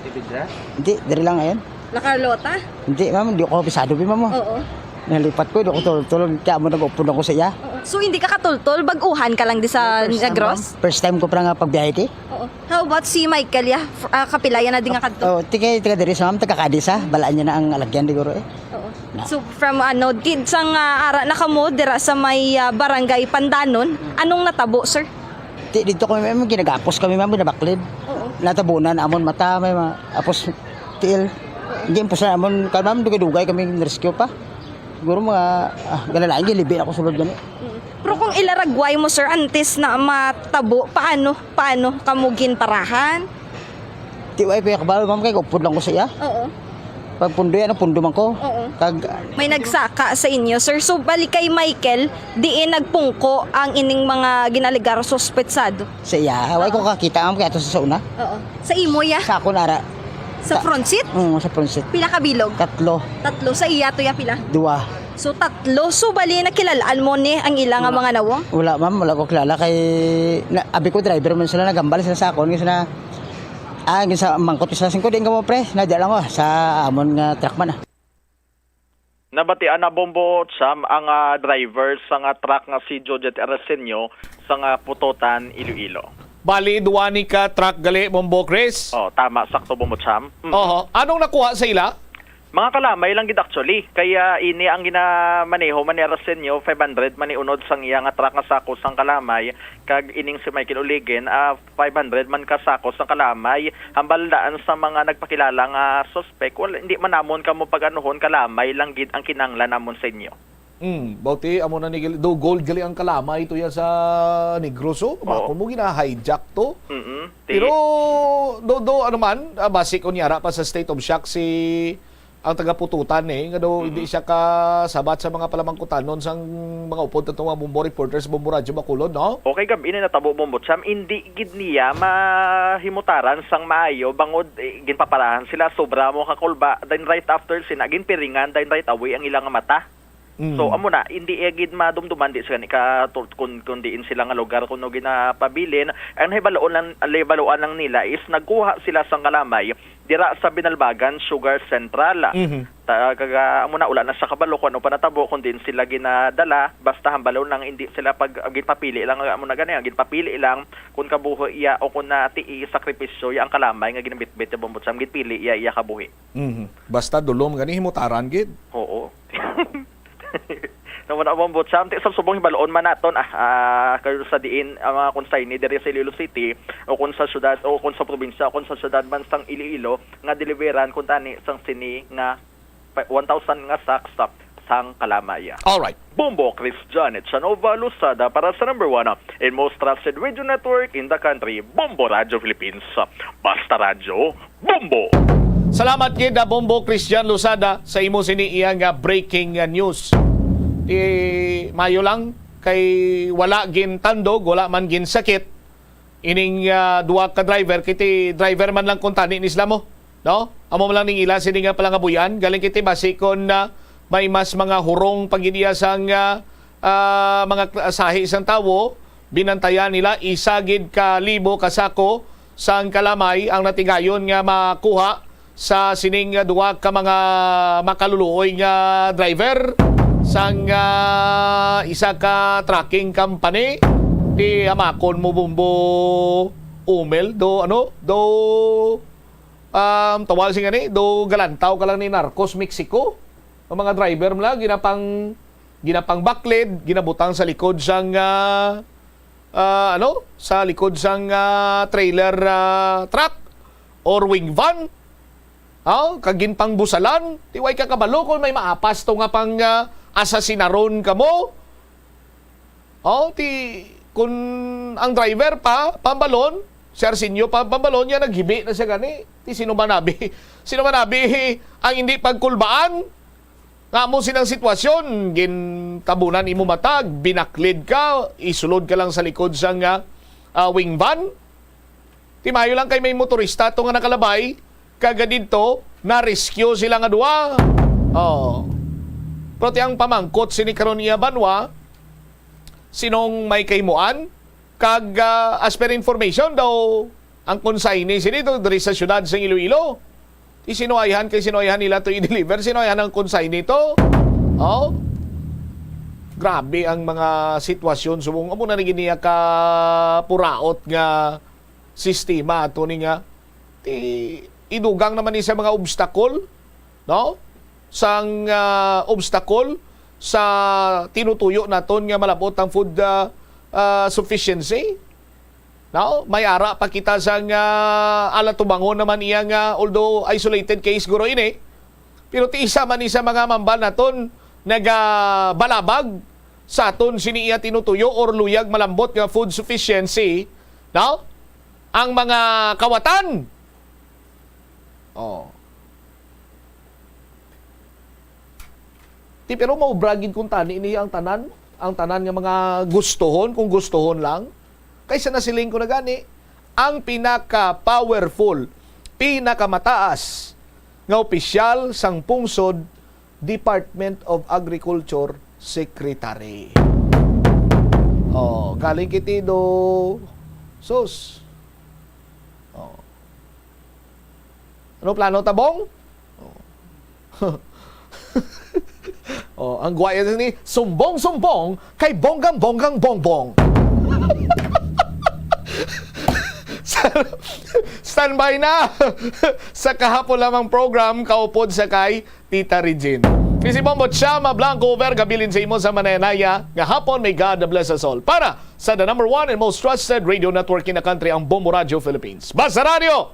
Ibidra? Hindi, diri lang ayan. La Carlota? Hindi, ma'am, hindi ako kabisado, bi, ma'am, oh. Oo. Nalipat ko, hindi ako tultol. Kaya mo nag-upod ako sa iya. Oo. So, hindi ka katultol? Baguhan ka lang di sa First time, Negros? Ma'am. First time ko pa nga pagbiyahe, ti. Oo. How about si Michael, ya? F-, ah, kapila yan na di nga kadto? Oh, tiga, tiga diri sa ma'am, taga Cadiz, ha? Balaan niya na ang alagyan, siguro, eh. Oo. Na. So, from, ano, did sang, ah, ara na kamo, dira sa may, ah, barangay Pandanon, anong natabo, sir? Ti, dito kami, ma'am, ginagapos kami, ma'am, ginabaklid. Oo. Natabunan, amon mata, may mga, apos, tiil. Hindi, impos na amon, kan, ma'am, dugay-dugay kami rescue pa. Siguro mga, ah, galalain, gilibi ako sulod gani. Mm. Pero kung ilaragway mo, sir, antes na matabo, paano, paano kamo ginparahan? Ti, way pa kabalo, ma'am, kay upod lang ko sa iya. Oo. Pag pundo yan, ang pundo man ko. Oo. Kag May nagsaka sa inyo, sir. So, balik kay Michael, diin nagpungko ang ining mga ginalegar suspetsado? Sa iya, way ko Oo. kakita, ma'am, kaya to sa una. Oo. Sa imo, ya? Sa ako, nara. Sa Ta- front seat? Mm, sa front seat. Pila ka bilog? Tatlo. Tatlo. Sa iya, to, ya, pila? Dua. So, tatlo. So, bali, nakilalaan mo ni ang ila nga Wala. mga nawong? Wala, ma'am. Wala ko kilala. Kay, na, abi ko, driver man sila. Nagambal sila sa akon. Kasi na, ah, sa mangkot sila. Singko, di ka mo, pre. Nadya lang ko sa amon nga truck man, ah. Nabatian na, Bombo Sam, ang, ah, driver sa nga truck nga si Jojet Arsenio sa nga Pututan, Iloilo. Bali, duwa ni ka truck gali, Bombo Chris? Oh, tama, sakto, Bombo Sam. Mm. Oho. Anong nakuha sa ila? Mga kalamay lang gid actually. Kaya ini ang ginamaneho man ni Arsenio, five hundred man ni unod sang iya nga truck nga sako sang kalamay, kag ining si Michael Uligen, ah, five hundred man ka sako sang kalamay. Hambal daan sa mga nagpakilala nga suspect, wala, hindi man namon kamo pag-anuhon, kalamay lang gid ang kinahanglan namon sa inyo. Hmm, bauti, amo na ni gali-, do gold gali ang kalamay to ya sa Negros, oh. Oo. Bako mo gina-hijack to. Mm-mm. Ti- Pero, do, do, ano man, ah, basi kung yara pa sa state of shock si ang taga-Pututan, eh, nga do, hindi Mhm. siya kasabat sa mga palamangkutanon sang mga upod, tato, mga Bombo reporters, Bombo Radyo Bacolod, no? Okay, gab-i ni natabo, Bombo Cham, hindi gid niya mahimutaran sang maayo, bangod, eh, ginpaparahan sila, sobra mo kakulba, then right after sina, ginpiringan, then right away ang ilang mata. Mm. So, amo na, hindi iya gid madumduman di sa gani ka tur-, kun, kun diin sila nga lugar kuno ginapabilin. Ang nahibaloon lang, ang nahibaluan lang nila is nagkuha sila sang kalamay dira sa Binalbagan Sugar Central. Mhm. Ta-, kaga, amo na, wala na sa kabalo kung ano pa natabo, kung diin sila ginadala. Basta hambalo nang hindi sila pag-, ginpapili lang, amo na gani, ginpapili lang kung kabuhi iya o kung nati-, sakripisyo iya ang kalamay nga ginabitbit ni Bombo Cham, ginpili iya, iya kabuhi. Mhm. Basta dulom gani, himutaran gid. Oo. Naman ang Bombo Cham, ti sa subong hibaloon man naton, ah, ah, kayo sa diin ang mga consignee diri sa Iloilo City, o kung sa syudad, o kung sa probinsya, o kung sa syudad man sang Iloilo, nga deliveran kung tani sang sini nga pa-, one thousand nga sacks sa, sang kalamay. Alright. Bombo Christian Echanova Losada para sa number one and most trusted radio network in the country, Bombo Radyo Philippines. Basta Radyo, Bombo! Salamat gid, ah, Bombo Christian Losada, sa imo sini iya nga breaking, ah, news. Di mayo lang kay wala gintandog, wala man ginsakit ining, ah, duha ka driver, kay ti driver man lang kuntani ni sila mo, no? Amo man lang ning ila sini nga palangabuyan, galing kay ti basi kon, ah, may mas mga hurong pa gid iya sang, ah, ah, mga kla-, sahi sang tawo, binantayan nila isa gid ka libo ka sako sang kalamay ang natigayon nga makuha sa sining duha ka mga makaluluoy nga driver sang, ah, isa ka trucking company. Ti hamakon mo, Bombo Umel, do, ano, do, um, tawag sing ani, do galantaw ka lang ni Narcos Mexico. Ang mga driver mo lang, ginapang, ginapangbaklid, ginabutang sa likod sang, ah, ah, ano, sa likod sang, ah, trailer, ah, truck or wing van. Ah, kag ginpangbusalan, ti way ka kabalo kung may maapas to nga pang, ah, asasinaron kamo. Oh, ti kun ang driver pa, pambalon, Si Arsenio pa, pambalon niya, naghibi na siya gani. Ti sino man abi? Sino man abi ang hindi pagkulbaan? Nga mo silang sitwasyon, gintabunan imo matag, binaklid ka, isulod ka lang sa likod sang, ah, ah, wing van. Ti maayo lang kay may motorista to nga nakalabay, kag didto, na-rescue sila nga duha. Oh. Pero ti ang pamangkot sini karon iya banwa, sinong may kahimuan? Kag, ah, as per information daw, ang consignee sini to diri sa siyudad sang Iloilo. Ti sino ayhan kay sino ayhan nila to i-deliver? Sino ayhan ang consignee to? Oh. Grabe ang mga sitwasyon subong amo na ni gini ka puraot nga sistema ato ni nga ti idugang naman ni sa mga obstacle, no? Sang, ah, obstacle sa tinutuyo naton nga malabot ang food, ah, ah, sufficiency. No? May ara pa kita sang, ah, ala tubangon naman iya nga, although isolated case guro ini, pero ti isa man ni sa mga mambal naton nagabalabag sa aton sini iya tinutuyo or luyag malambot nga food sufficiency, no? Ang mga kawatan. Oh. Ti, pero maubra gid kung tani niya ang tanan, ang tanan nga mga gustuhon, kung gustuhon lang. Kaysa nasiling ko na gani, ang pinaka-powerful, pinakamataas nga opisyal sang pungsod, Department of Agriculture Secretary. Oh, galing kiti do. Sus. Oh. Ano plano, Tabong? Oh. Oh, ang guwaya ni sumbong-sumbong kay bonggang-bonggang bongbong. Standby na sa kahapon lamang program, kaupod sa kay Tita Regine. This is Bombo Chama Blanco Verga, bilin sa imo sa mananaya nga hapon. May God bless us all. Para sa the number one and most trusted radio network in the country, ang Bombo Radio Philippines. Basta Radio!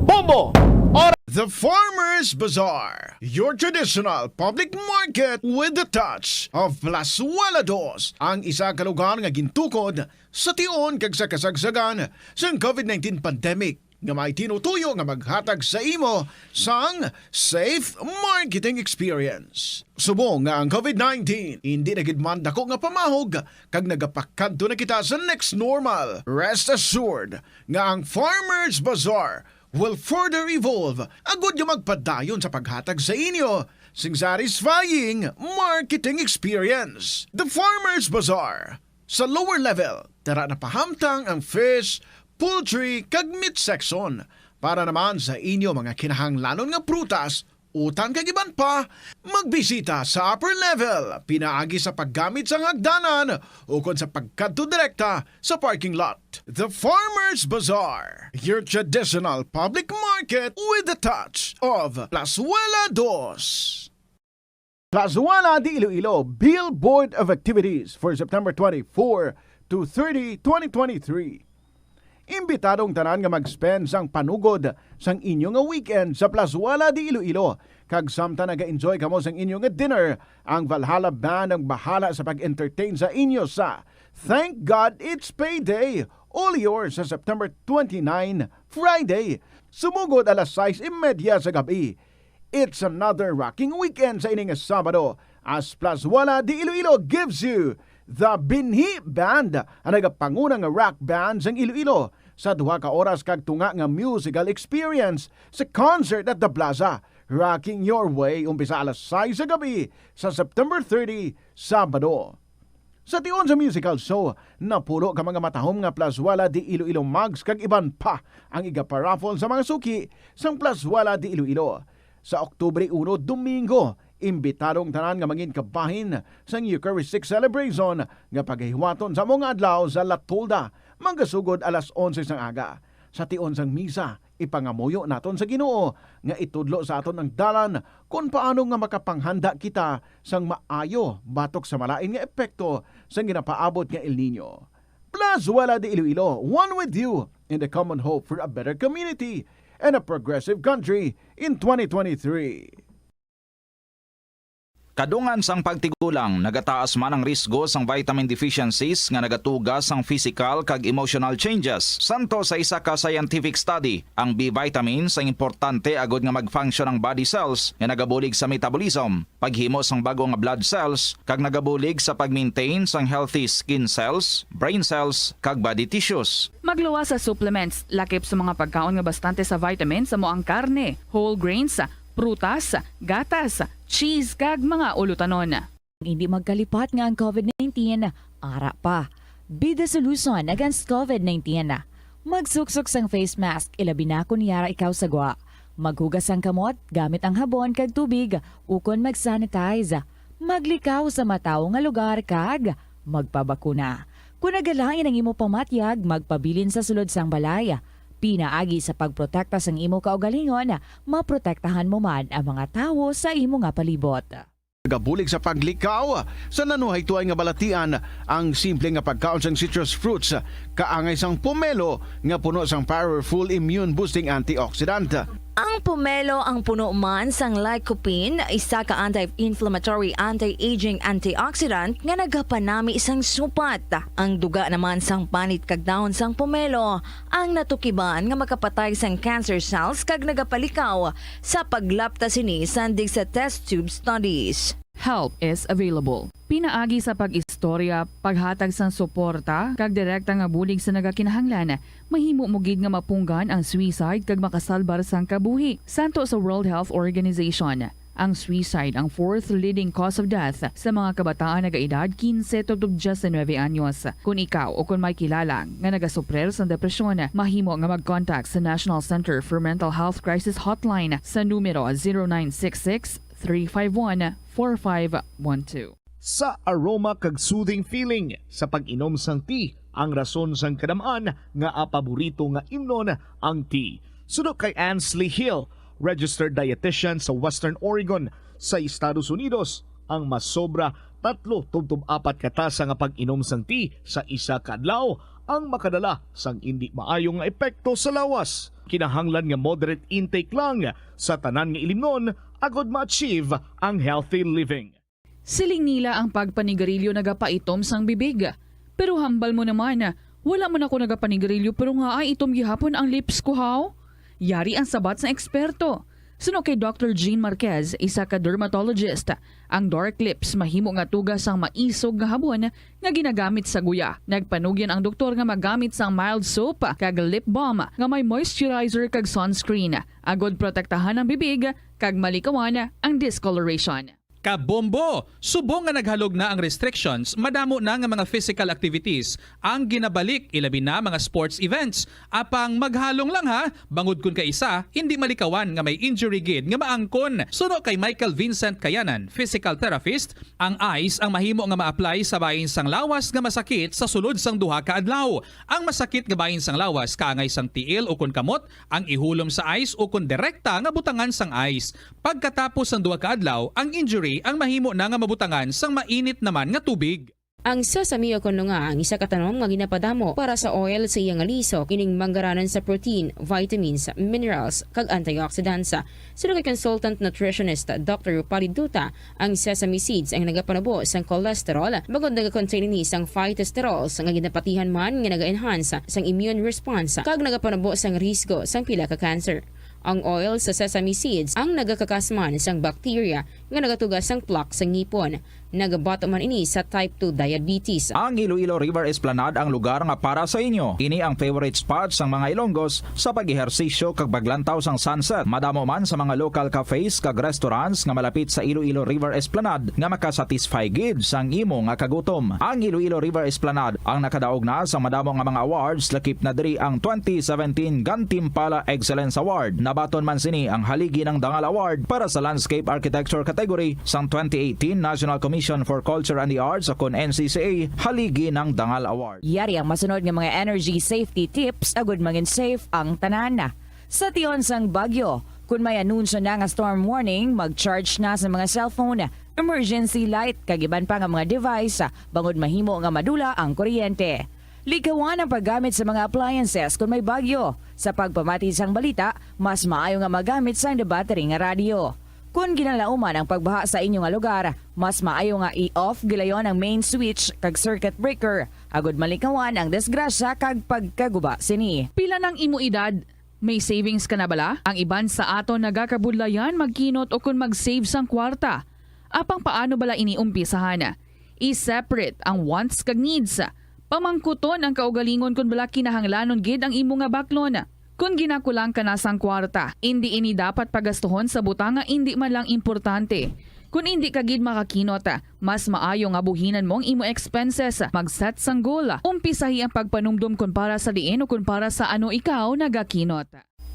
Bombo! Ora! The Farmers Bazaar, your traditional public market with the touch of Plazuela Dos, ang isa ka lugar nga gintukod sa tion kag sa kasagsagan sang covid nineteen pandemic, nga may tinutuyo nga maghatag sa imo sang safe marketing experience. Subong nga ang covid nineteen indi na gid man dako nga pamahog kag nagapakadto na kita sa next normal, rest assured nga ang Farmers Bazaar will further evolve agud nga magpadayon sa paghatag sa inyo sing satisfying marketing experience. The Farmers Bazaar, sa lower level, tara na pahamtang ang fish, poultry, kag meat section. Para naman sa inyo mga kinahanglanon nga prutas, utan kag iban pa, magbisita sa upper level pinaagi sa paggamit sang hagdanan ukon sa pagkadto direkta sa parking lot. The Farmers Bazaar, your traditional public market with the touch of Plazuela Dos. Plazuela de Iloilo, Billboard of Activities for September twenty-four to thirty, twenty twenty-three. Imbitado ang tanan nga mag-spend sang panugod sang inyo nga weekend sa Plazuela de Iloilo, kag samtang naga-enjoy kamo sang inyo nga dinner, ang Valhalla Band ang bahala sa pag-entertain sa inyo sa Thank God It's Payday, all yours sa September twenty-nine, Friday, sumugod alas sais y media sa gab-i. It's another rocking weekend sa ini nga Sabado, as Plazuela de Iloilo gives you the Binhi Band, ang nagapanguna nga rock band sang Iloilo, sa duha ka oras kag tunga nga musical experience sa Concert at the Plaza, rocking your way, umpisa alas sais sa gab-i sa September thirty, Sabado. Sa tion sa musical show, napulo ka mga matahom nga Plazuela de Iloilo mugs kag iban pa ang igaparaffle sa mga suki sang Plazuela de Iloilo. Sa Oktubre uno, Domingo, imbitado ang tanan nga mangin kabahin sang Eucharistic Celebration nga pagahiwaton sa amo nga adlaw sa La Tolda, magasugod alas onse sang aga. Sa tion sang misa, ipangamuyo naton sa Ginoo nga itudlo sa aton ang dalan kon paano nga makapanghanda kita sang maayo batok sa malain nga epekto sang ginapaabot nga El Niño. Plazuela de Iloilo, one with you in the common hope for a better community and a progressive country in twenty twenty-three. Kadungan sang pagtigulang, nagataas man ang risgo sang vitamin deficiencies nga nagatuga sang physical kag emotional changes. Santo sa isa ka scientific study, ang B vitamins ang importante agod nga mag-function ang body cells nga nagabulig sa metabolism, paghimo sang bag-o nga blood cells, kag nagabulig sa pag-maintain sang healthy skin cells, brain cells, kag body tissues. Magluwas sa supplements, lakip sa mga pagkaon nga bastante sa vitamins, amo ang karne, whole grains, prutas, gatas, cheese, kag mga ulutanon. Hindi magkalipat nga ang covid nineteen ara pa. Be the solution against covid nineteen. Magsuksok sang face mask, ilabi na kon yara ikaw sa gwa. Maghugas sang kamot gamit ang habon kag tubig, ukon mag-sanitize. Maglikaw sa matawo nga lugar kag magpabakuna. Kon nagalain ang imo pamatyag, magpabilin sa sulod sang balay. Pinaagi sa pagprotekta sang imo kaugalingon, maprotektahan mo man ang mga tawo sa imo nga palibot. Nagabulig sa paglikaw sa nanuhaytoy nga balatian ang simple nga pagkaon sang citrus fruits, kaangay sang pomelo nga puno sang powerful immune boosting antioxidant. Ang pomelo ang puno man sang lycopene, isa ka anti-inflammatory, anti-aging antioxidant nga nagapanami sang supat. Ang duga naman sang panit kag dahon sang pomelo ang natukiban nga makapatay sang cancer cells kag nagapalikaw sa paglapta sini sandig sa test tube studies. Help is available. Pinaagi sa pag-istorya, paghatag sang suporta, kag direkta nga bulig sa nagakinahanglan, mahimo mo gid nga mapunggan ang suicide kag makasalbar sang kabuhi. Santo sa World Health Organization, ang suicide ang fourth leading cause of death sa mga kabataan nagaedad quince tubtob diecinuebe anyos. Kon ikaw o kon may kilala nga nagasuprir sang depresyon, mahimo nga mag-contact sa National Center for Mental Health Crisis Hotline sa numero zero nine six six, three five one, four five one two. Sa aroma kag soothing feeling sa pag-inom sang tea ang rason sang kadam-an nga paborito nga imnon ang tea. Suno kay Ansley Hill, registered dietitian sa Western Oregon sa Estados Unidos, ang masobra tatlo tubtob apat ka tasa nga pag-inom sang tea sa isa ka adlaw ang makadala sang indi maayo nga epekto sa lawas. Kinahanglan nga moderate intake lang sa tanan nga ilimnon agod ma-achieve ang healthy living. Siling nila ang pagpanigarilyo nagapaitom sang bibig. Pero hambal mo naman, wala man ako nagapanigarilyo pero ngaay itom gihapon ang lips ko, haw? Yari ang sabat sang eksperto. Suno kay Doctor Jean Marquez, isa ka dermatologist, ang dark lips mahimo nga tuga sang maisog nga habon nga ginagamit sa guya. Nagpanugyan ang doktor nga magamit sang mild soap kag lip balm nga may moisturizer kag sunscreen, agod protektahan ang bibig kag malikawan ang discoloration. Kabombo! Subong nga naghalog na ang restrictions, madamo na nga mga physical activities ang ginabalik, ilabi na mga sports events. Apang maghalong lang ha, bangod kon kaisa, hindi malikawan nga may injury gid nga maangkon. Suno kay Michael Vincent Kayanan, physical therapist, ang ice ang mahimo nga ma-apply sa bahin sang lawas nga masakit sa sulod sang duha ka adlaw. Ang masakit nga bahin sang lawas kaangay sang tiil ukon kamot ang ihulom sa ice ukon direkta nga butangan sang ice. Pagkatapos sang duha ka adlaw, ang injury ang mahimo na nga mabutangan sang mainit naman nga tubig. Ang sesame o kon nga ang isa ka tanom nga ginapadamo para sa oil sa iya nga lisok, ining manggaranan sa protein, vitamins, minerals, kag antioxidants. Suno kay consultant nutritionist Doctor Rupali Duta, ang sesame seeds ang nagapanubo sang cholesterol, bangod nagakontain ini sang phytosterols nga ginapatihan man nga naga-enhance sang immune response kag nagapanubo sang risgo sang pila ka cancer. Ang oil sa sesame seeds ang nagakakas man sang bacteria nga nagatuga sang plaque sa ngipon. Nagabato man ini sa type two diabetes. Ang Iloilo River Esplanade ang lugar nga para sa inyo. Ini ang favorite spot sang mga Ilonggos sa pag-ehersisyo kag paglantaw sang sunset. Madamo man sa mga local cafes kag restaurants nga malapit sa Iloilo River Esplanade nga makasatisfy gid sang imo nga kagutom. Ang Iloilo River Esplanade ang nakadaog na sa madamo nga mga awards, lakip na diri ang twenty seventeen Gantimpala Excellence Award. Nabaton man sini ang Haligi ng Dangal Award para sa Landscape Architecture category sang twenty eighteen National Commission for Culture and the Arts o kon N C C A Haligi ng Dangal Award. Yari ang masunod nga mga energy safety tips agud mangin safe ang tanan. Sa tion sang bagyo, kun may anunsyo na nga storm warning, mag-charge na sa mga cellphone, emergency light, kag iban pa nga mga device, bangod mahimo nga madula ang kuryente. Likawan ang paggamit sa mga appliances kun may bagyo. Sa pagpamati sang balita, mas maayo nga magamit sang debattery nga radyo. Kon ginalauman ang pagbaha sa inyo nga lugar, mas maayo nga i-off gilayon ang main switch kag circuit breaker agud malikawan ang disgrasya kag pagkaguba sini. Pila nang imo edad? May savings ka na bala? Ang iban sa aton nagakabudlayan magkinot o kon mag-save sang kwarta. Apang paano bala ini umpisahan? I-separate ang wants kag needs. Pamangkuton ang kaugalingon kon bala kinahanglanon gid ang imo nga baklon. Kon ginakulang ka na sang kwarta, indi ini dapat pagastuhon sa butang nga indi man lang importante. Kon indi ka gid makakinot, mas maayo nga buhinan mo ang imo expenses. Mag-set sang goal. Umpisahi ang pagpanumdom kon para sa diin o kon para sa ano ikaw nagakinot.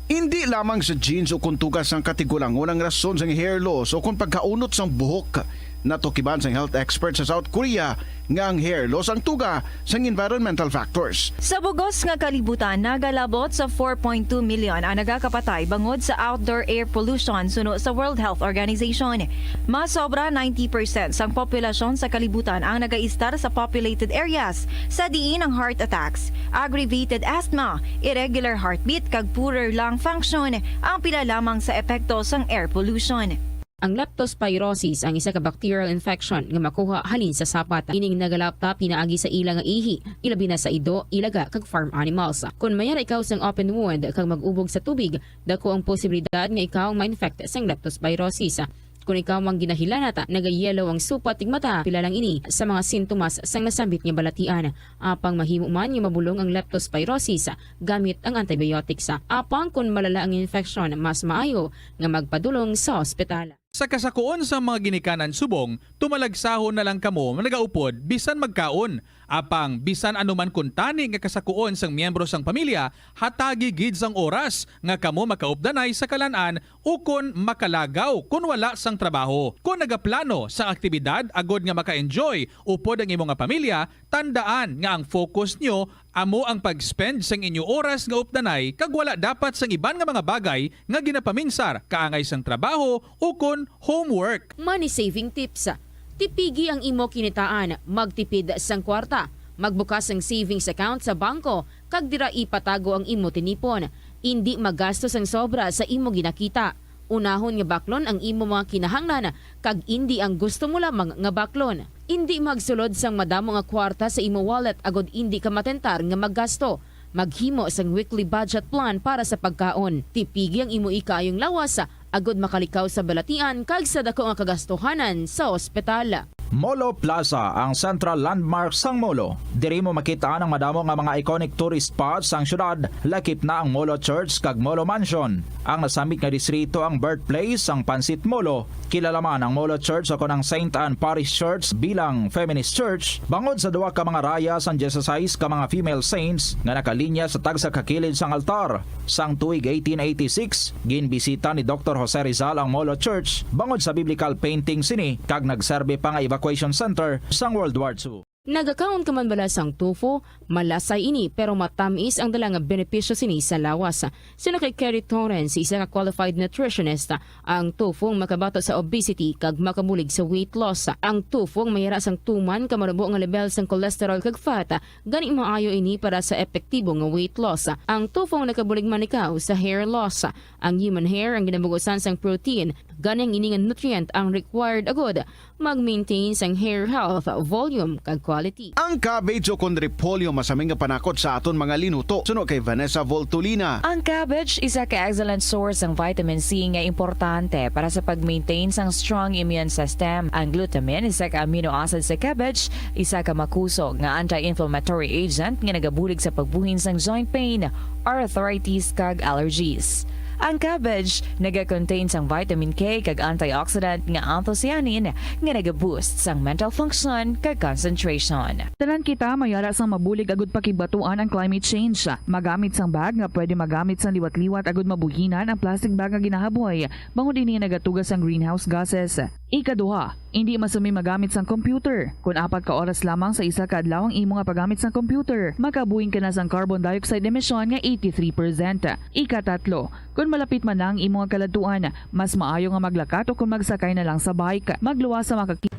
Indi lamang sa genes o kon tuga sang katigulangon ang rason sang hair loss o kon pagkaunot sang buhok. Natukiban sang health expert sa South Korea nga ang hair loss ang tuga sang environmental factors. Sa bugos nga kalibutan, nagalabot sa four point two million ang nagakapatay bangod sa outdoor air pollution suno sa World Health Organization. Mas sobra ninety percent sang populasyon sa kalibutan ang nagaistar sa populated areas, sa diin ang heart attacks, aggravated asthma, irregular heartbeat, kag poorer lung function ang pila lamang sa epekto sang air pollution. Ang leptospirosis ang isa ka bacterial infection nga makuha halin sa sapat. Ining nagalapta pinaagi sa ila nga ihi, ilabi na sa ido, ilaga, kag farm animals. Kon mayara ikaw sang open wound kag mag-ubog sa tubig, dako ang posibilidad nga ikaw ma-infect sang leptospirosis. Kon ikaw ang ginahilanat, nagayelo ang supat tig mata, pila lang ini sa mga sintomas sang nasambit nga balatian. Apang mahimo man nga mabulong ang leptospirosis gamit ang antibiotics. Apang kon malala ang infeksyon, mas maayo nga magpadulong sa ospital. Sa kasakuon sang mga ginikanan subong, tumalagsahon na lang kamo nagaupod bisan magkaon. Apang bisan ano man kuntani nga kasakuon sang miyembro sang pamilya, hatagi gid sang oras nga kamo makaupdanay sa kalan-an ukon makalagaw kon wala sang trabaho. Kon nagaplano sang aktibidad agod nga maka-enjoy upod ang imo nga pamilya, tandaan nga ang focus nyo amo ang pag-spend sang inyo oras nga updanay kag wala dapat sang iban nga mga bagay nga ginapaminsar kaangay sang trabaho ukon homework. Money saving tips. Tipigi ang imo kinitaan, magtipid sang kwarta, magbukas sang savings account sa bangko, kag dira ipatago ang imo tinipon. Indi magasto sang sobra sa imo ginakita. Unahon nga baklon ang imo mga kinahanglan kag indi ang gusto mo lamang nga baklon. Indi magsulod sang madamo nga kwarta sa imo wallet agod indi ka matentar nga maggasto. Maghimo sang weekly budget plan para sa pagkaon. Tipigi ang imo ikaayong lawas agod makalikaw sa balatian kag sa dako nga kagastuhanan sa ospital. Molo Plaza, ang central landmark sang Molo. Diri mo makita ang madamo nga mga iconic tourist spots sang syudad, lakip na ang Molo Church kag Molo Mansion. Ang nasambit nga distrito ang birthplace sang Pansit Molo. Kilala man ang Molo Church o kon ang Saint Anne Parish Church bilang feminist church bangod sa duha ka mga raya sang dieciséis ka mga female saints nga nakalinya sa tagsa ka kilid sang altar. Sang tuig eighteen eighty-six, ginbisita ni Doktor Jose Rizal ang Molo Church bangod sa biblical painting sini kag nagserbi pa nga evacuation center sang World War Two. Nagakaon ka man bala sang tofu? Malasay ini, pero matamis ang dala nga benepisyo sini sa lawas. Suno kay Kerry Torrens, isa ka qualified nutritionist, ang tofu ang makabato sa obesity kag makabulig sa weight loss. Ang tofu ang mayara sang tuman ka marubo nga lebel sang cholesterol kag fat, gani maayo ini para sa epektibo nga weight loss. Ang tofu ang nakabulig man ikaw sa hair loss. Ang human hair ang ginabugusan sang protein, gani ang ini nga nutrient ang required agud mag-maintain sang hair health, volume, kag quality. Ang cabbage o kon repolyo masami nga panakot sa aton mga linuto, suno kay Vanessa Voltolina. Ang cabbage isa ka excellent source sang vitamin C nga importante para sa pag-maintain sang strong immune system. Ang glutamine, isa ka amino acid sa cabbage, isa ka makusog nga anti-inflammatory agent nga nagabulig sa pagbuhin sang joint pain, arthritis, kag allergies. Ang cabbage naga-contain sang vitamin K kag antioxidant nga anthocyanin nga naga-boost sang mental function kag concentration. Tanan kita mayara sang mabulig agud pakigbatuan ang climate change. Magamit sang bag nga pwede magamit sang liwat-liwat agud mabuhinan ang plastic bag nga ginahaboy, bangod ini nagatuga sang greenhouse gases. Ikaduha, indi masumi magamit sang computer. Kon apat ka oras lamang sa isa ka adlaw ang imo nga paggamit sang computer, makabuhin ka na sang carbon dioxide emission nga eighty-three percent. Ikatatlo, kon malapit man na ang imo nga kaladtuan, mas maayo nga maglakat o kon magsakay na lang sa bike. Magluwas sa makaki-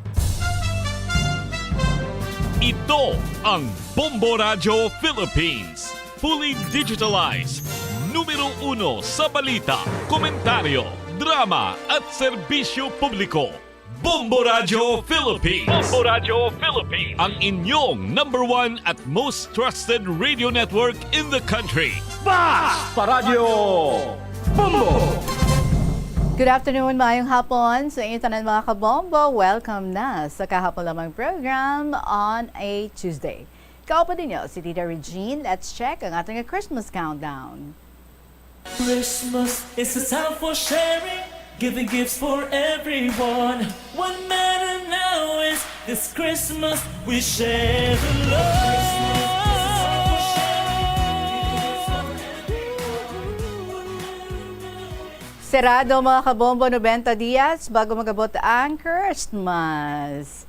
Ito ang Bombo Radyo Philippines. Fully digitalized. Numero uno sa balita, komentaryo, Drama at serbisyo publiko. Bombo Radyo Philippines. Bombo Radyo Philippines. Ang inyong number one at most trusted radio network in the country. Basta Radyo Bombo! Good afternoon, maayong hapon sa inyo tanan, mga kabombo. Welcome na sa Kahapon Lamang program on a Tuesday. Kauban ninyo si Tita Regine. Let's check ang ating Christmas countdown. Christmas is a time for sharing, giving gifts for everyone. What matter now is this Christmas we share the love. Sarado, mga kabombo, nobenta dias bago mag-abot ang Christmas.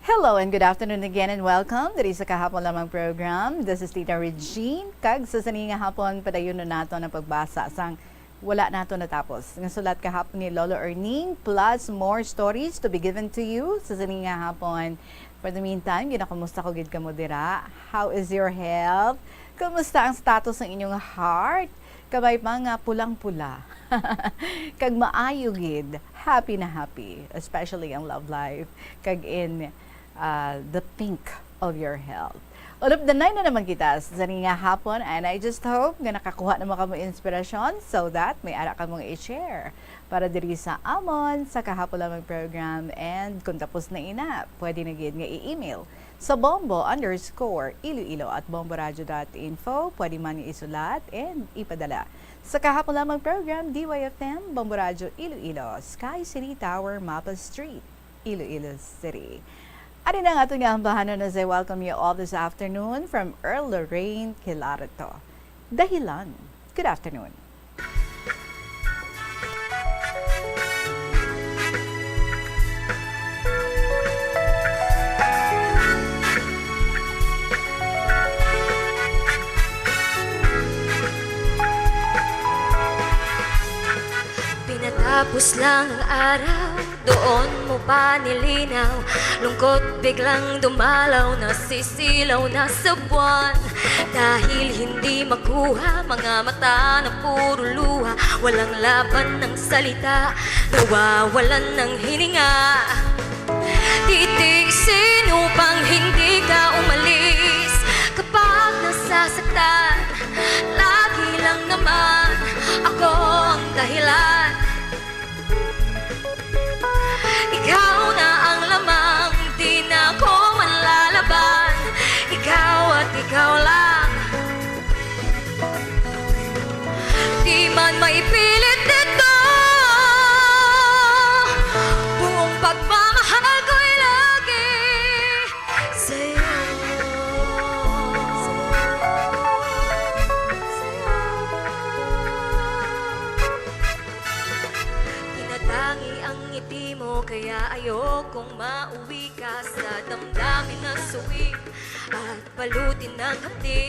Hello and good afternoon again and welcome diri sa Kahapon Lamang program. This is Tita Regine, kag sa sini nga hapon, padayonon nato ang pagbasa sang wala nato natapos nga sulat kahapon ni Lolo Erning, plus more stories to be given to you sa sini nga hapon. For the meantime, ginakumusta ko gid kamo dira? How is your health? Kumusta ang status ng inyong heart? Kabay pa nga pulang-pula. Kag maayo gid, happy na happy, especially ang love life, kag in, uh, the pink of your health. Ulop danay na naman kita sa sini nga hapon, and I just hope nga nakakuha naman kamo inspirasyon so that may ara kamo nga i-share para diri sa amon sa Kahapon Lamang program. And kung tapos na ina, pwede na gid nga i-email sa bombo underscore iloilo at bomboradio dot info. Pwede man nga isulat and ipadala sa Kahapon Lamang program, D Y F M, Bombo Radyo Iloilo, Sky City Tower, Mapa Street, Iloilo City. Ari na ang aton nga ambahanon as I welcome you all this afternoon from Earl Lorraine Kilarito. Dahilan. Good afternoon. Pinatapos lang ang araw, doon mo pa nilinaw. Lungkot biglang dumalaw, nasisilaw na sa buwan. Dahil hindi makuha, mga mata na puro luha. Walang laban ng salita, nawawalan ng hininga. Titiisin upang hindi ka umalis. Kapag nasasaktan, lagi lang naman ako ang dahilan. Ikaw na ang lamang, di na ako manlalaban. Ikaw at ikaw lang. Di man maipilit ito, buong pagmamahal ko'y lagi sa'yo. Tinatangi ang ngiti mo, kaya ayokong mauwi ka sa damdamin na suwi at balutin ng hapdi.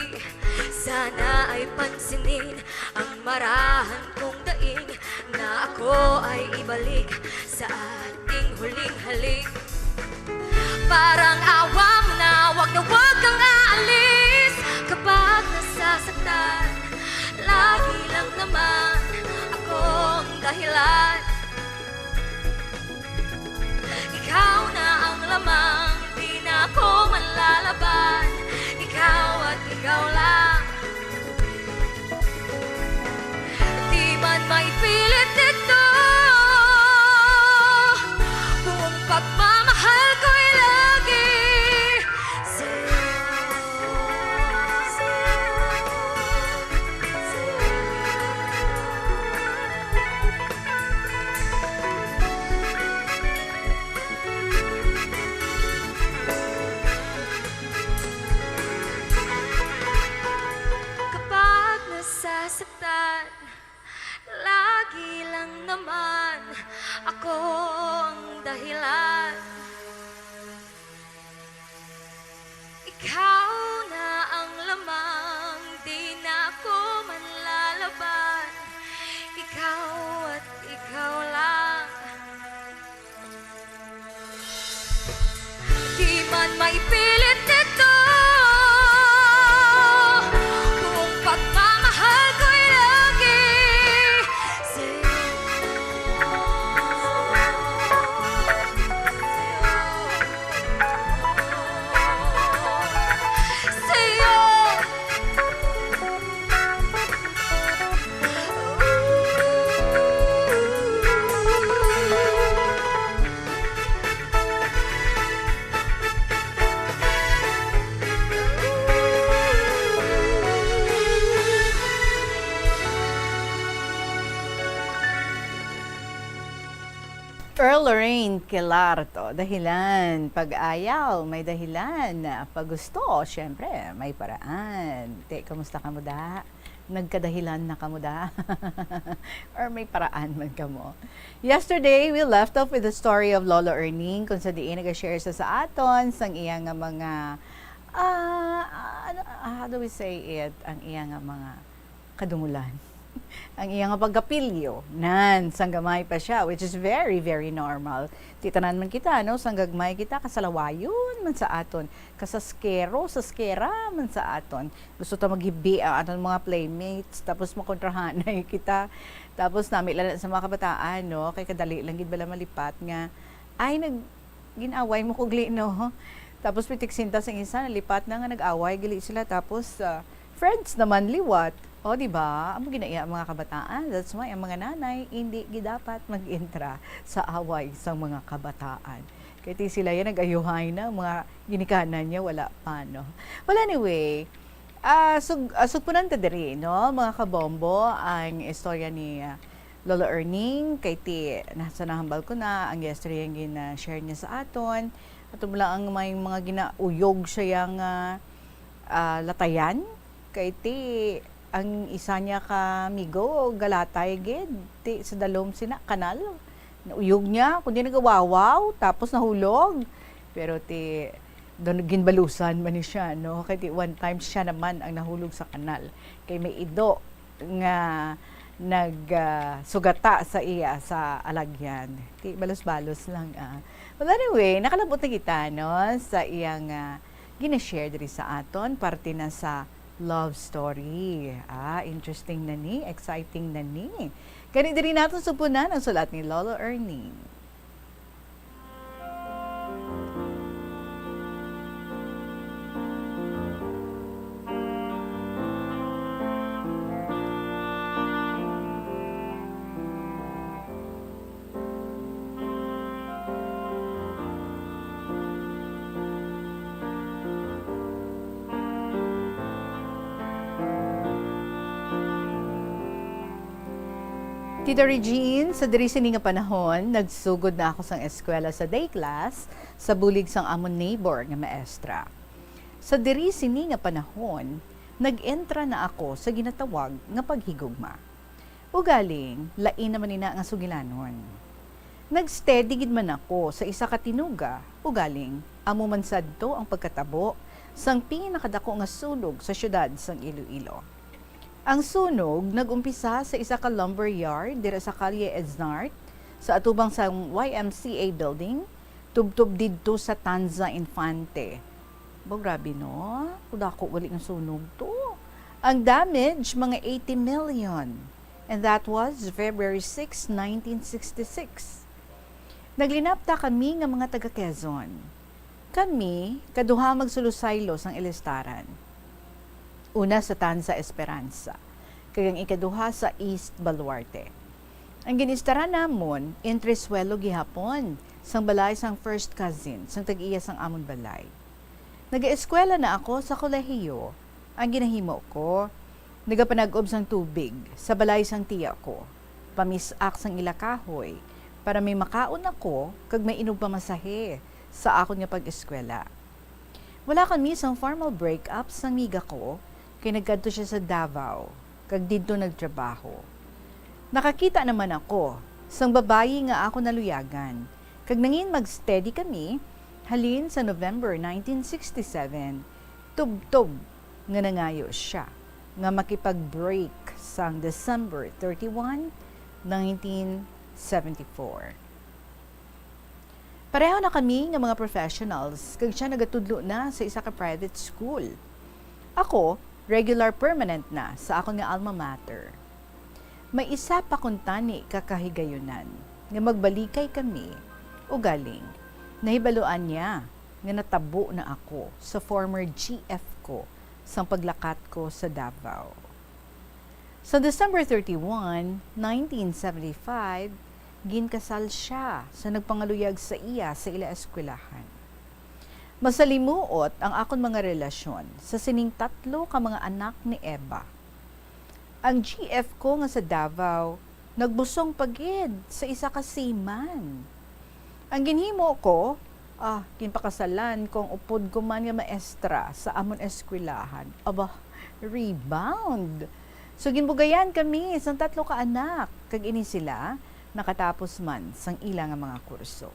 Sana ay pansinin ang marahan kong daing, na ako ay ibalik sa ating huling halik. Parang awa mo na, wag na wag kang aalis. Kapag nasasaktan, lagi lang naman ako ang dahilan. Ikaw na ang lamang, di na ako manlalaban. Ikaw at ikaw lang. Di man maipilit ito, buong pagmamahal ko'y lagi sa'yo. Kapag nasasaktan, lagi lang naman ako ang dahilan. Ikaw na ang lamang, di na ako manlalaban. Ikaw at ikaw lang. Di man maipilit ito, buong pagmamahal ko'y lagi sa'yo. Earl Lorraine Kelarto, dahilan. Pag-ayaw, may dahilan. Pag gusto, syempre, may paraan. Te, kumusta ka mo da? Nagkadahilan na ka mo da? Or may paraan man ka mo? Yesterday, we left off with the story of Lolo Erning, kung sa diin nag-share sa, sa aton sang iya nga mga, ah, ano, how do we say it? Ang iya nga mga kadungulan. Ang iya nga pagkapilyo, nan, sang gamay pa siya, which is very, very normal. Ti tanan man kita, no? Sang gagmay kita, kasalawayon man sa aton, kasaskero, saskera man sa aton. Gusto ta maghibi ang aton mga playmates, tapos makontrahanay kita. Tapos nami lang sa mga kabataan, no? Kay kadali lang gid bala malipat nga, ay, nag-, gin-away mo kugli, no? Tapos pitiksinta sa isa, nalipat na nga nag-away gali sila. Tapos, ah, friends naman liwat. O, di ba? Amo gina iya ang mga kabataan. That's why ang mga nanay hindi gidapat mag-entra sa away sang mga kabataan. Kay ti sila yan nag-ayuhay na, mga ginikanan niya wala pa, no? Well, anyway, ah, sug-, ah, sugpunan ta diri, no, mga kabombo, ang istorya ni, ah, Lolo Erning, kay ti, na, sa nahambal ko na, ang yesterday ang gina-share niya sa aton. Ato mo lang ang may mga ginauyog siya yang, ah, ah, latayan, kay ti, ang isa niya ka amigo, galatay gid, ti sa dalom sina kanal. Nauyog niya, kundi nagawawaw, tapos nahulog. Pero ti, doon ginbalusan man ni siya, no? Kay ti one time siya naman ang nahulog sa kanal. Kay may ido nga nag, ah, sugata sa iya sa alagyan. Ti balos-balos lang, ah. Well, anyway, nakalabot na kita, no, sa iyang, ah, gina-share diri sa aton, parte na sa love story. Ah, interesting na ni, exciting na ni. Gani diri naton sugpunan ang sulat ni Lolo Erning. Tita Regine, sa diri sini nga panahon, nagsugod na ako sang eskwela sa day class sa bulig sang amon neighbor nga maestra. Sa diri sini nga panahon, nag-entra na ako sa ginatawag nga paghigugma. Ugaling, lain naman ina nga sugilanon. Nag-steady gid man ako sa isa ka tinuga, ugaling amo man sadto ang pagkatabo sang pinakadako nga sunog sa siyudad sang Iloilo. Ang sunog nag-umpisa sa isa ka lumber yard dira sa Calle Eznart, sa atubang sang Y M C A building, tubtob didto sa Tanza Infante. Ba, grabe, no? Kudako gali nga sunog to. Ang damage, mga eighty million. And that was February six, nineteen sixty-six. Naglinapta kami nga mga taga Quezon. Kami, kaduha magsulusaylo sang ilistaran. Una sa Tanza Esperanza, kag ang ikaduha sa East Baluarte. Ang gin-istaran namon, entresuelo gihapon, sang balay sang first cousin, sang tag-iya sang amon balay. Nagaeskwela na ako sa kolehiyo. Ang ginahimo ko, nagapanag-ob sang tubig sa balay sang tiya ko, pamis-ak sang ila kahoy, para may makaon ako kag may inog pamasahe sa akon nga pag-eskwela. Wala kami sang formal break-up sang miga ko, kay nagkadto siya sa Davao, kag didto nagtrabaho. Nakakita naman ako sang babayi nga ako naluyagan, kag nangin mag-steady kami halin sa November nineteen sixty-seven, tubtob nga nangayo siya nga makipag-break sang December thirty-one, nineteen seventy-four. Pareho na kami nga mga professionals, kag siya nagatudlo na sa isa ka private school. Ako, regular permanent na sa akon nga alma mater. May isa pa kuntani ka kahigayunan nga magbalikay kami, ugaling nahibaluan niya nga natabo na ako sa former G F ko sang paglakat ko sa Davao. Sa December thirty-one, nineteen seventy-five, ginkasal siya sa nagpangaluyag sa iya sa ila eskwelahan. Masalimuot ang akon mga relasyon sa sining tatlo ka mga anak ni Eva. Ang G F ko nga sa Davao nagbusong pa gid sa isa ka seaman. Ang ginhimo ko, ah, ginpakasalan ko ang upod ko man nga maestra sa amon eskwelahan. Aba, rebound! So, ginbugayan kami sang tatlo ka anak, kag ini sila nakatapos man sang ila nga mga kurso.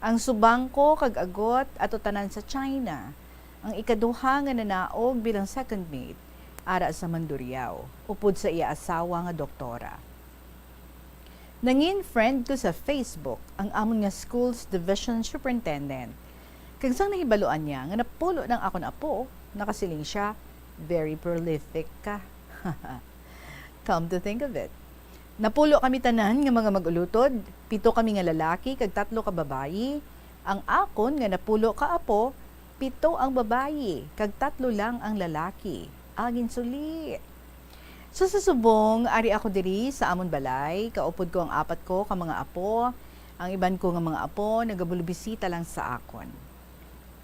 Ang subang ko kag agot ato tanan sa China, ang ikaduha nga nanaog bilang second mate ara sa Mandurriao, upod sa iya asawa nga doktora. Nangin friend ko sa Facebook ang amon nga school's division superintendent. Kag sang nahibaluan niya nga napulo na ang akon apo, nakasiling sia, "Very prolific ka." Come to think of it, napulo kami tanan nga mga mag-ulutod, pito kami nga lalaki kag tatlo ka babayi. Ang akon nga napulo ka apo, pito ang babayi kag tatlo lang ang lalaki. Agin suli. So, sa subong, ari ako diri sa amon balay, kaupod ko ang apat ko ka mga apo. Ang iban ko nga mga apo nagabulubisita lang sa akon.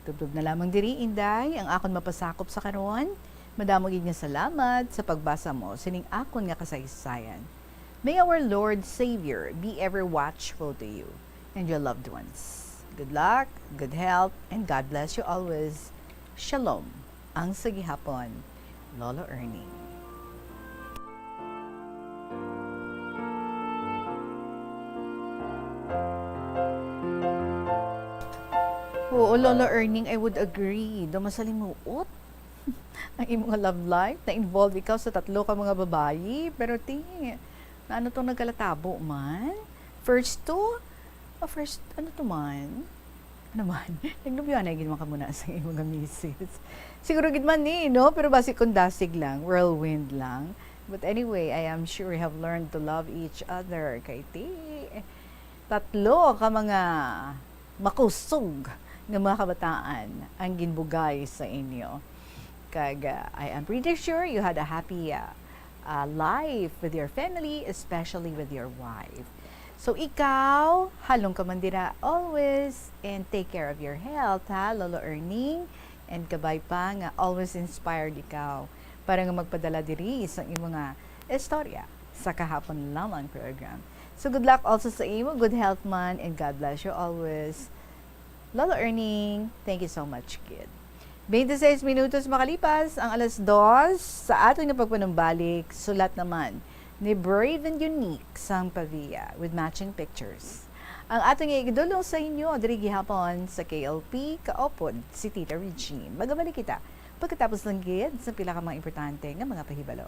Tubtob na lamang diri, Inday, ang akon mapasakop sa karon. Madamo gid nga salamat sa pagbasa mo sining akon nga kasaysayan. May our Lord Savior be ever watchful to you and your loved ones. Good luck, good health, and God bless you always. Shalom. Ang sa gihapon, Lolo Ernie. Oo, Lolo Erning, I would agree. Daw masalimuot ang imong love life. Na-involve ikaw sa tatlo ka mga babayi. Pero ti, na ano tong nagkalatabo man? First two? Ah, first, ano to man? Ano man? Naglubyoanay gid man ka muna sa imong misis. Siguro gid man ni, no? Pero basi kung dasig lang, whirlwind lang. But anyway, I am sure you have learned to love each other. Kay ti, tatlo ka mga makusog nga mga kabataan ang ginbugay sa inyo. Kag, uh, I am pretty sure you had a happy, uh, uh, life with your family, especially with your wife. So, ikaw, halong ka man dira always, and take care of your health, ha, Lolo Erning? And kabay pa nga always inspired ikaw para nga magpadala diri sa imo nga istorya sa Kahapon Lamang program. So, good luck also sa imo. Good health man, and God bless you always. Lolo Erning, thank you so much, kid. Twenty-six minutos makalipas ang alas dos sa aton nga pagpanumbalik, sulat naman ni Brave and Unique sang Pavia with matching pictures. Ang aton nga igadulong sa inyo diri gihapon sa K L P, kaupod si Tita Regine. Magabalik kita pagkatapos lang gid sa pila ka mga importante nga mga pahibalo.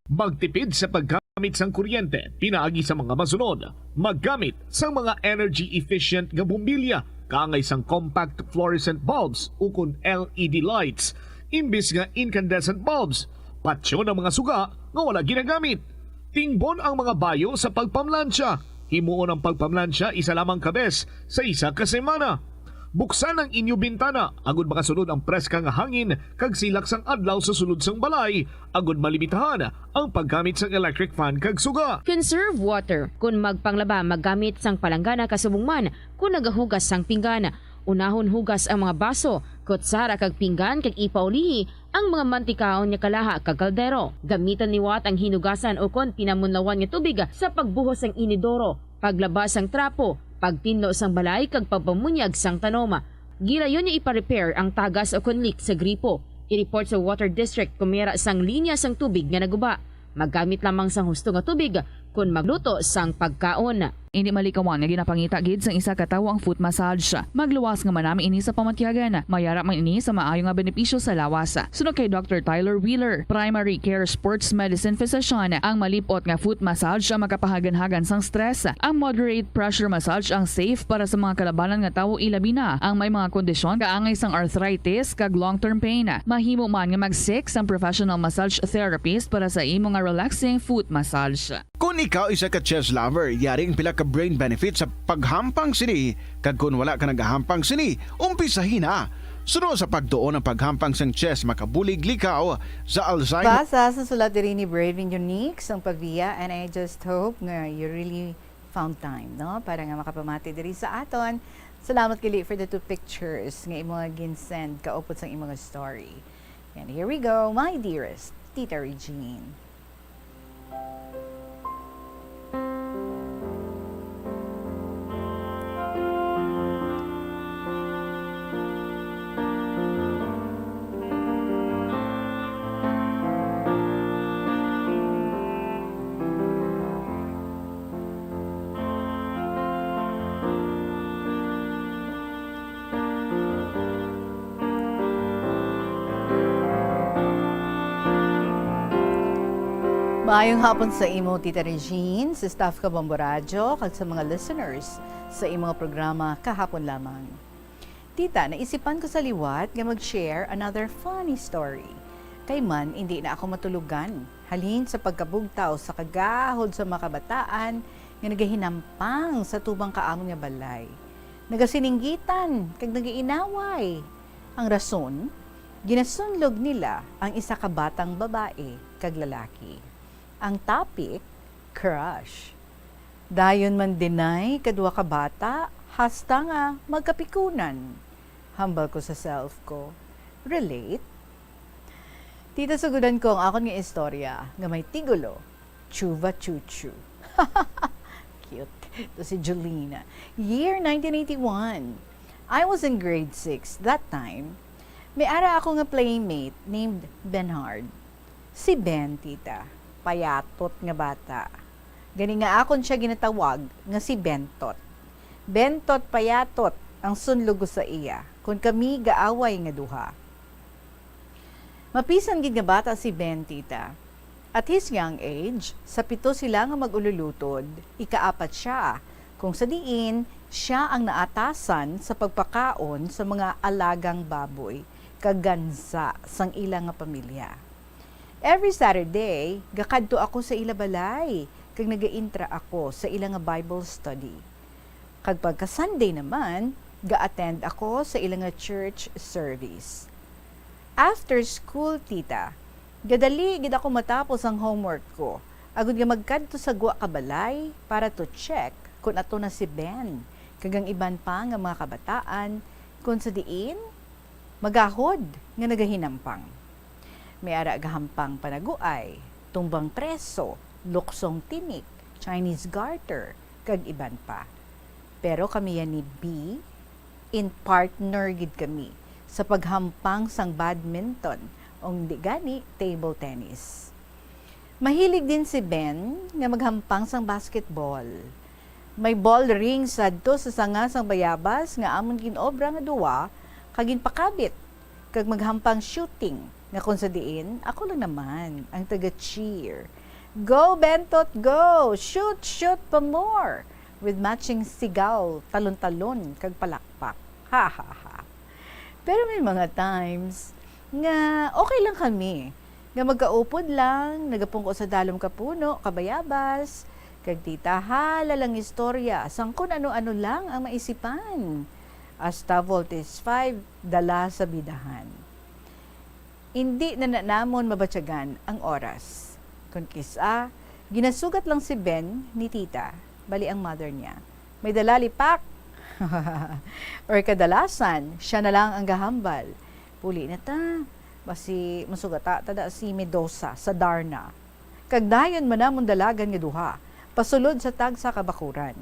Magtipid sa paggamit sang kuryente pinaagi sa mga masunod. Maggamit sang mga energy-efficient nga bombilya kaangay sang compact fluorescent bulbs ukon L E D lights imbis nga incandescent bulbs. Patyon ang mga suga nga wala ginagamit. Tingbon ang mga bayo sa pagpamlansya. Himuon ang pagpamlansya isa lamang ka bes sa isa ka semana. Buksan ang inyo bintana agud makasulod ang preska nga hangin kag silak sang adlaw sa sulod sang balay, agud malimitahan ang paggamit sang electric fan kag suga. Conserve water. Kon magpanglaba, maggamit sang palanggana kasubong man kon nagahugas sang pinggan. Unahon hugas ang mga baso, kutsara kag pinggan kag ipaulihi ang mga mantikaon nga kalaha kag kaldero. Gamitan liwat ang hinugasan ukon pinamunlawan nga tubig sa pagbuhos sang inidoro, paglaba sang trapo, pagtinlo sang balay kag pagpamunyag sang tanom. Gilayon nga ipa-repair ang tagas ukon leak sa gripo. I-report sa water district kon may ara sang linya sang tubig nga naguba. Maggamit lamang sang husto nga tubig kon magluto sang pagkaon. Indi malikawan nga ginapangita gid sang isa ka tawo ang foot massage. Magluwas nga manami ini sa pamatyagan. May ara man ini sa maayo nga benepisyo sa lawas. Suno kay Doctor Tyler Wheeler, primary care sports medicine physician, ang malip-ot nga foot massage ang makapahaganhagan sang stress. Ang moderate pressure massage ang safe para sa mga kalabanan nga tawo, ilabi na ang may mga kondisyon kaangay sang arthritis kag long-term pain. Mahimo man nga mag-seek sang professional massage therapist para sa imo nga relaxing foot massage. Kon ikaw isa ka chess lover, yari ang pila ka brain benefits sa paghampang sini, kag kon wala ka nagahampang sini, umpisahi na. Suno sa pagtuon ang paghampang sang chess makabulig likaw sa Alzheimer. Basa sa sulat diri ni Brave and Unique sang Pavia, and I just hope nga you really found time, no, para nga makapamati diri sa aton. Salamat gali for the two pictures nga imo nga ginsend kaupod sang imo nga story. And here we go, my dearest Tita Regine. Maayong hapon sa imo, Tita Regine, sa staff ka Bombo Radyo, kag sa mga listeners sa imong programa Kahapon Lamang. Tita, naisipan ko sa liwat nga mag-share another funny story. Kay man, hindi na ako matulugan. Halin sa pagkabugtaw sa kagahod sa mga kabataan nga nagahinampang sa tubang ka amon nga balay. Nagasininggitan kag nagainaway. Ang rason, ginasunlog nila ang isa ka batang babae kag lalaki. Ang topic, crush. Dayon man deny kadwa ka bata hasta nga magkapikunan. Hambal ko sa self ko, "Relate?" Tita, sugudan ko ang akon nga istorya nga may tigulo, Chuva Chuchu. Cute. Ito si Jolina. Year nineteen eighty-one. I was in grade six that time. May ara ako nga playmate named Bernard. Si Ben, tita, payatot nga bata. Gani nga akon siya ginatawag nga si Bentot. Bentot payatot ang sunlog ko sa iya kon kami gaaway nga duha. Mapisan gid nga bata si Ben, tita. At his young age, sa pito sila nga mag-ululutod, ikaapat siya, kung sa diin siya ang naatasan sa pagpakaon sa mga alagang baboy kag gansa sang ila nga pamilya. Every Saturday, gakadto ako sa ila balay kag nagaintra ako sa ila nga Bible study. Kag pagka Sunday naman, ga-attend ako sa ila nga church service. After school, tita, gadali gid ako matapos ang homework ko, agud nga magkadto sa gwa ka balay para to check kon ato na si Ben kag ang iban pa nga mga kabataan, kon sa diin magahod nga nagahinampang. May ara gahampang panaguay, tumbang preso, luksong tinik, Chinese garter, kag iban pa. Pero kami yan ni B, in partner gid kami sa paghampang sang badminton, o hindi gani, table tennis. Mahilig din si Ben nga maghampang sang basketball. May ball ring sadto sa sanga sang bayabas nga amon gin-obra nga duwa kag ginpakabit kag maghampang shooting, nga kon sa diin ako lang naman ang taga-cheer. "Go, Bentot, go! Shoot, shoot pa more!" with matching sigaw, talon-talon, kag palakpak. Ha, ha, ha. Pero may mga times nga okay lang kami, nga magkaupod lang, nagapungko sa dalom ka puno, kabayabas, kag tita, hala lang istorya sang kun ano-ano lang ang maisipan. Hasta Voltes five, dala sa bidahan. Indi na, na namon mabatyagan ang oras. Kon kis-a, ginasugat lang si Ben ni tita, bali ang mother niya. May dala lipak! Or kadalasan, siya na lang ang gahambal. "Puli na ta. Basi masugata ta da si Medusa sa Darna." Kag dayon man namon dalagan nga duha, pasulod sa tagsa ka bakuran.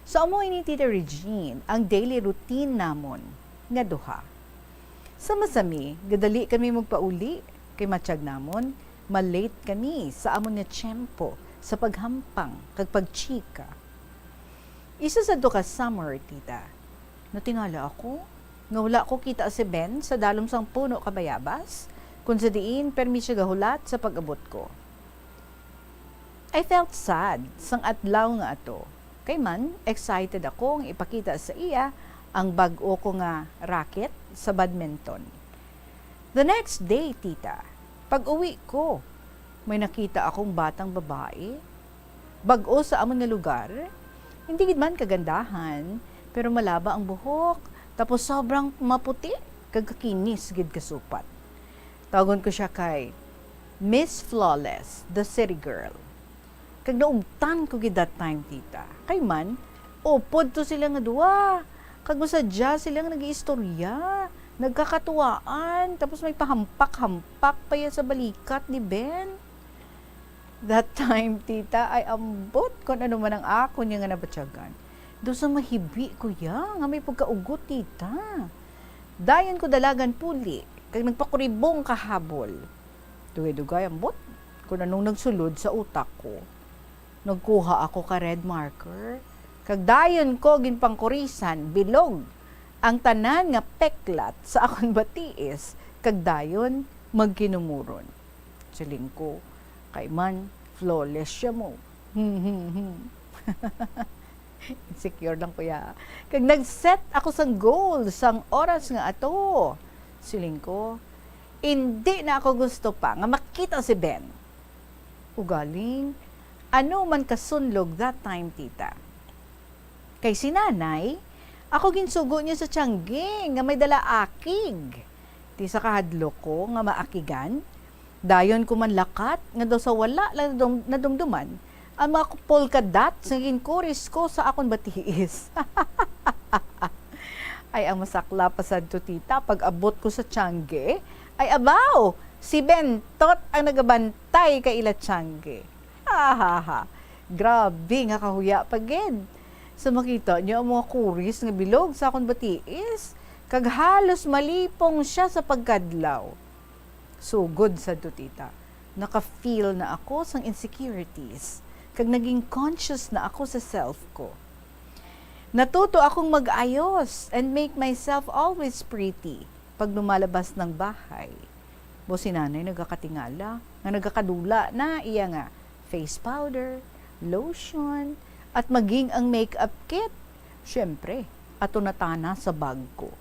So, amo ini, Tita Regine, ang daily routine namon nga duha. Sa masami, gadali kami magpauli, kay matyag namon, ma-late kami sa amon nga tiyempo sa paghampang kag pagchika. Isa sadto ka summer, tita, natingala ako nga wala ko kita si Ben sa dalom sang puno ka bayabas, kon sa diin permi siya gahulat sa pag-abot ko. I felt sad sang adlaw nga ato, kay man excited ako nga ipakita sa iya ang bag-o ko nga racket sa badminton. The next day, tita, pag-uwi ko, may nakita akong batang babae. Bag-o sa amon nga lugar, hindi gid man kagandahan, pero malaba ang buhok, tapos sobrang maputi kag kakinis gid kasupat. Tawgon ko siya kay Miss Flawless, the city girl. Kag naugtan ko gid that time, tita. Kay man, upod to sila nga duha. Kag masadya sila nga nag-iistorya, nagkakatuwaan, tapos may pahampak-hampak pa iya sa balikat ni Ben. That time, tita, ay ambot kon ano man ang akon niya nga nabatyagan. Daw sa mahibi ko iya nga may pagkaugot, tita. Dayon ko dalagan puli, kag nagpakuribong kahabol. Dugay-dugay ambot kon anong nagsulod sa utak ko. Nagkuha ako ka red marker, kag dayon ko ginpangkurisan bilog ang tanan nga peklat sa akon batiis, kag dayon magkinumuron. Siling ko, Kay man, flawless siya mo. Hmm, hmm, hmm. Insecure lang, kuya. Kag nag-set ako sang goal sang oras nga ato. Siling ko, "Indi na ako gusto pa nga makita si Ben." Ugaling, ano man kasunlog that time, tita? Kay si nanay, ako ginsugo niya sa tiyangge nga may dala akig. Ti sa kahadlok ko nga maakigan, dayon ko man lakat nga daw sa wala lang nadum-, nadumduman ang mga polka dots nga ginkuris ko sa akon batiis. Ay, ang masakla pa sadto, tita, pag-abot ko sa tiyangge, ay abaw, si Bentot ang nagabantay kay ila tiyangge. Ha, ha, ha. Grabe nga kahuya pa gid. Sa makita niya ang mga kuris nga bilog sa akon batiis, kag halos malipong siya sa pagkadlaw. Sugod sadto, tita, naka-feel na ako sang insecurities, kag naging conscious na ako sa self ko. Natuto akong mag-ayos and make myself always pretty pag lumalabas ng bahay. Bo si nanay nagakatingala nga nagakadula na iya nga face powder, lotion, at maging ang makeup kit. Siyempre, ato na tana sa bag ko.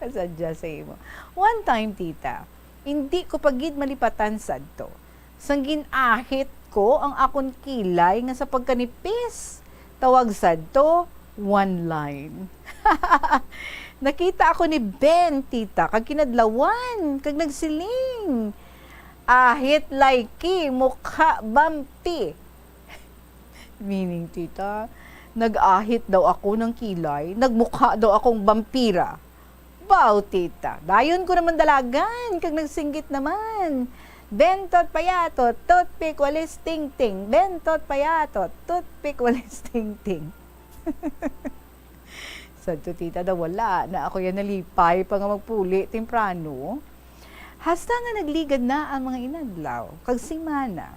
Kasadya sa imo. One time, tita, hindi ko pa gid malipatan sadto. Sang gin-ahit ko ang akon kilay nga sa pagkanipis. Tawag sadto, one line. Nakita ako ni Ben, tita, kag kinadlawan, kag nagsiling, "Ahit layki, mukha bampi." Meaning, tita, nag-ahit daw ako ng kilay, nagmukha daw akong bampira. Baw, tita, dayon ko naman dalagan, kag nagsinggit naman, "Bentot payatot, toothpick walis tingting, bentot payatot, toothpick walis tingting." Sadto, tita, daw wala na ako yan nalipay pa nga magpuli temprano. Hasta nga nagligad na ang mga inadlaw, kag simana,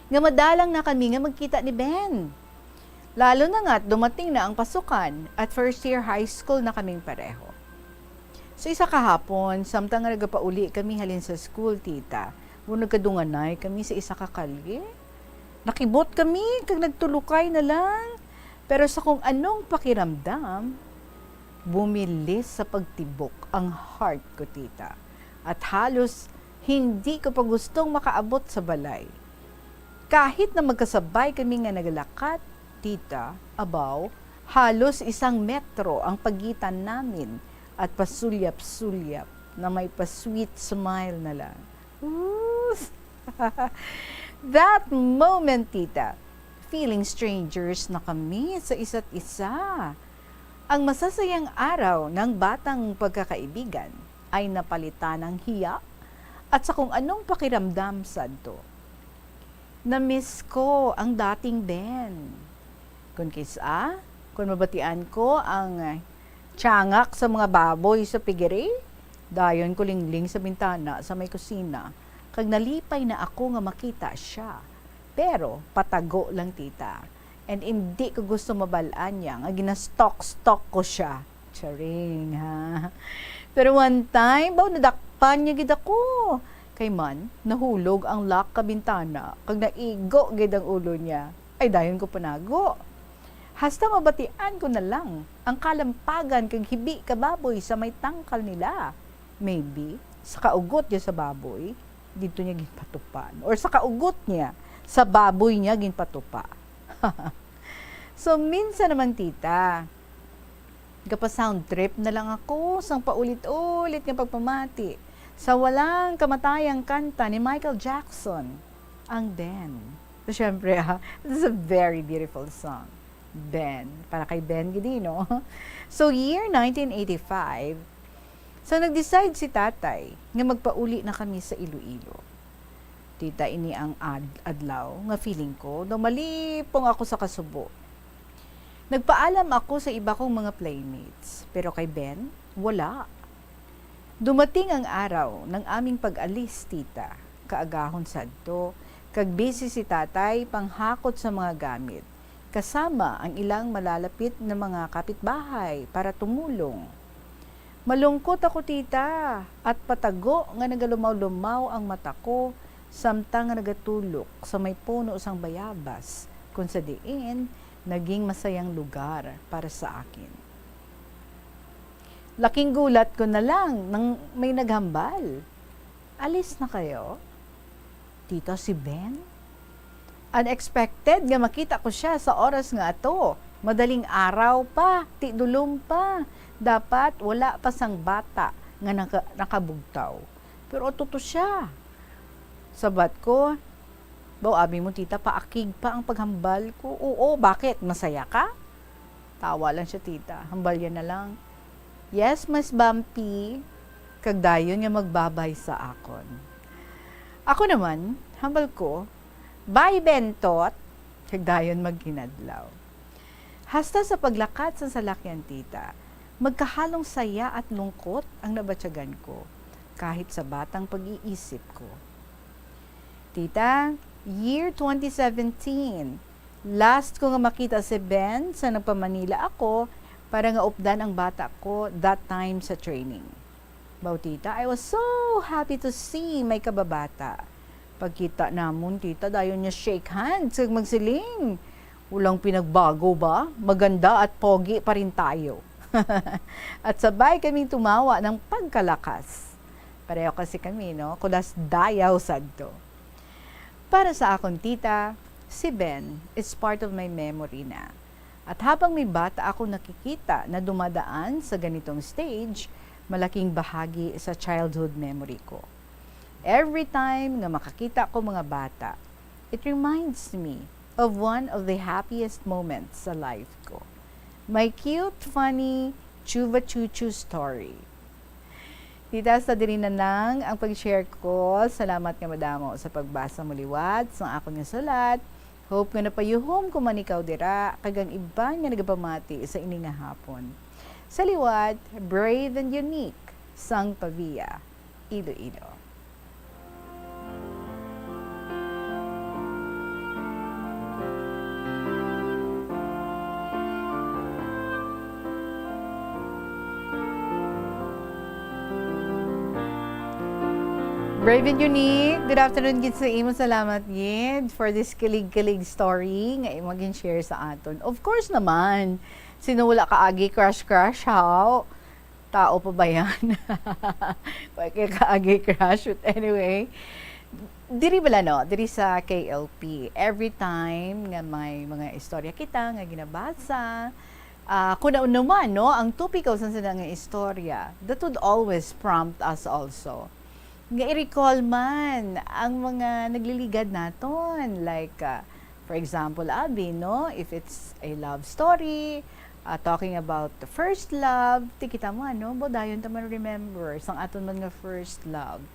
nga madalang na kami nga magkita ni Ben. Lalo na nga't dumating na ang pasukan at first year high school na kaming pareho. So, isa ka hapon, samtang nga nagapauli kami halin sa school, tita, mo nagkadunganay kami sa isa ka kalye. Nakibot kami, kag nagtulukay na lang. Pero sa kung anong pakiramdam, bumilis sa pagtibok ang heart ko, tita. At halos hindi ko pa gustong makaabot sa balay. Kahit na magkasabay kami nga nagalakat, tita, abaw, halos isang metro ang pagitan namin at pasulyap-sulyap na may pa-sweet smile na lang. Ooh! That moment, tita, feeling strangers na kami sa isa't isa. Ang masasayang araw ng batang pagkakaibigan ay napalitan ng hiya at sa kung anong pakiramdam sadto. Na-miss ko ang dating Ben. Kun kis-a, kun mabatian ko ang tiyangak sa mga baboy sa piggery, dayon ko lingling sa bintana sa may kusina, kag nalipay na ako nga makita sia. Pero patago lang, tita. And indi ko gusto mabal-an niya nga ginastalk-stalk ko sia. Charing, ha? Pero one time, baw, nadakpan niya gid ako. Kay man, nahulog ang lock ka bintana, kag naigo gid ang ulo niya. Ay, dayon ko panago. Hasta mabatian ko na lang ang kalampagan kag hibi ka baboy sa may tangkal nila. Maybe, sa kaugot niya sa baboy, didto niya ginpatupa. Or sa kaugot niya, sa baboy niya ginpatupa. So, minsan naman, tita, gapa-sound trip na lang ako sang paulit-ulit nga pagpamati sa walang kamatayang kanta ni Michael Jackson, ang Ben. So, syempre, ah, this is a very beautiful song. Ben. Para kay Ben gid, no? So, year nineteen eighty-five, so nag-decide si tatay nga magpauli na kami sa Iloilo. Tita, ini ang ad-, adlaw nga feeling ko daw malipong ako sa kasubo. Nagpaalam ako sa iba kong mga playmates, pero kay Ben, wala. Dumating ang araw ng aming pag-alis, tita. Kaagahon sadto, kag busy si tatay panghakot sa mga gamit, kasama ang ilang malalapit na mga kapitbahay para tumulong. Malungkot ako, tita, at patago nga nagalumaw-lumaw ang mata ko samtang nga nagatulok sa may puno sang bayabas, kung sa diin naging masayang lugar para sa akin. Laking gulat ko na lang nang may naghambal, "Alis na kayo? Tita, si Ben?" Unexpected nga makita ko siya sa oras nga ato. Madaling araw pa, ti dulom pa. Dapat wala pa sang bata nga naka-, nakabugtaw. Pero ato to siya. Sabat ko, "Baw, abi mo, tita, paakig pa ang paghambal ko." "Oo, bakit? Masaya ka?" Tawa lang siya, tita. Hambal niya na lang, "Yes, Mas Bumpy," kag dayon nga magbabay sa akon. Ako naman, hambal ko, "Bye, Bentot," kag dayon magkinadlaw. Hasta sa paglakat sa salakyan, tita, magkahalong saya at lungkot ang nabatyagan ko, kahit sa batang pag-iisip ko. Tita, year twenty seventeen, last ko nga makita si Ben sa nagpa-Manila ako para nga updan ang bata ko that time sa training. Baw, tita, I was so happy to see my kababata. Pagkita namon, tita, dayon niya shake hands kag magsiling, "Walang pinagbago ba? Maganda at pogi pa rin tayo." At sabay kaming tumawa ng pagkalakas. Pareho kasi kami, no? Kulas dayaw sadto. Para sa akon, tita, si Ben is part of my memory na. At habang may bata akong nakikita na dumadaan sa ganitong stage, malaking bahagi sa childhood memory ko. Every time nga makakita ko mga bata, it reminds me of one of the happiest moments sa life ko. My cute, funny Chuva Chuchu story. Tita, sa diri na lang ang pag-share ko. Salamat nga madamo sa pagbasa mo liwat sang akon nga sulat. Hope nga napayuhom ko man ikaw dira, kag ang iban nga nagapamati sa ini nga hapon. Sa liwat, Brave and Unique, sang Pavia, Iloilo. Brave and Unique, good afternoon gid sa imo. Salamat gid for this kilig-kilig story nga imo gin-share sa aton. Of course naman, sino wala kaagi crush-crush, haw? Tao pa ba yan? Wa kay kaagi crush, but anyway, diri bala, no? Diri sa K L P, every time nga may mga istorya kita nga ginabasa, ah, kung ano man, no, ang topiko sa sila nga istorya, that would always prompt us also nga i-recall man ang mga nagliligad naton. Like, ah, for example, abi, no, if it's a love story, ah, talking about the first love, ti kita mo, ano, bo, dayon ta man remember sang aton man nga first love.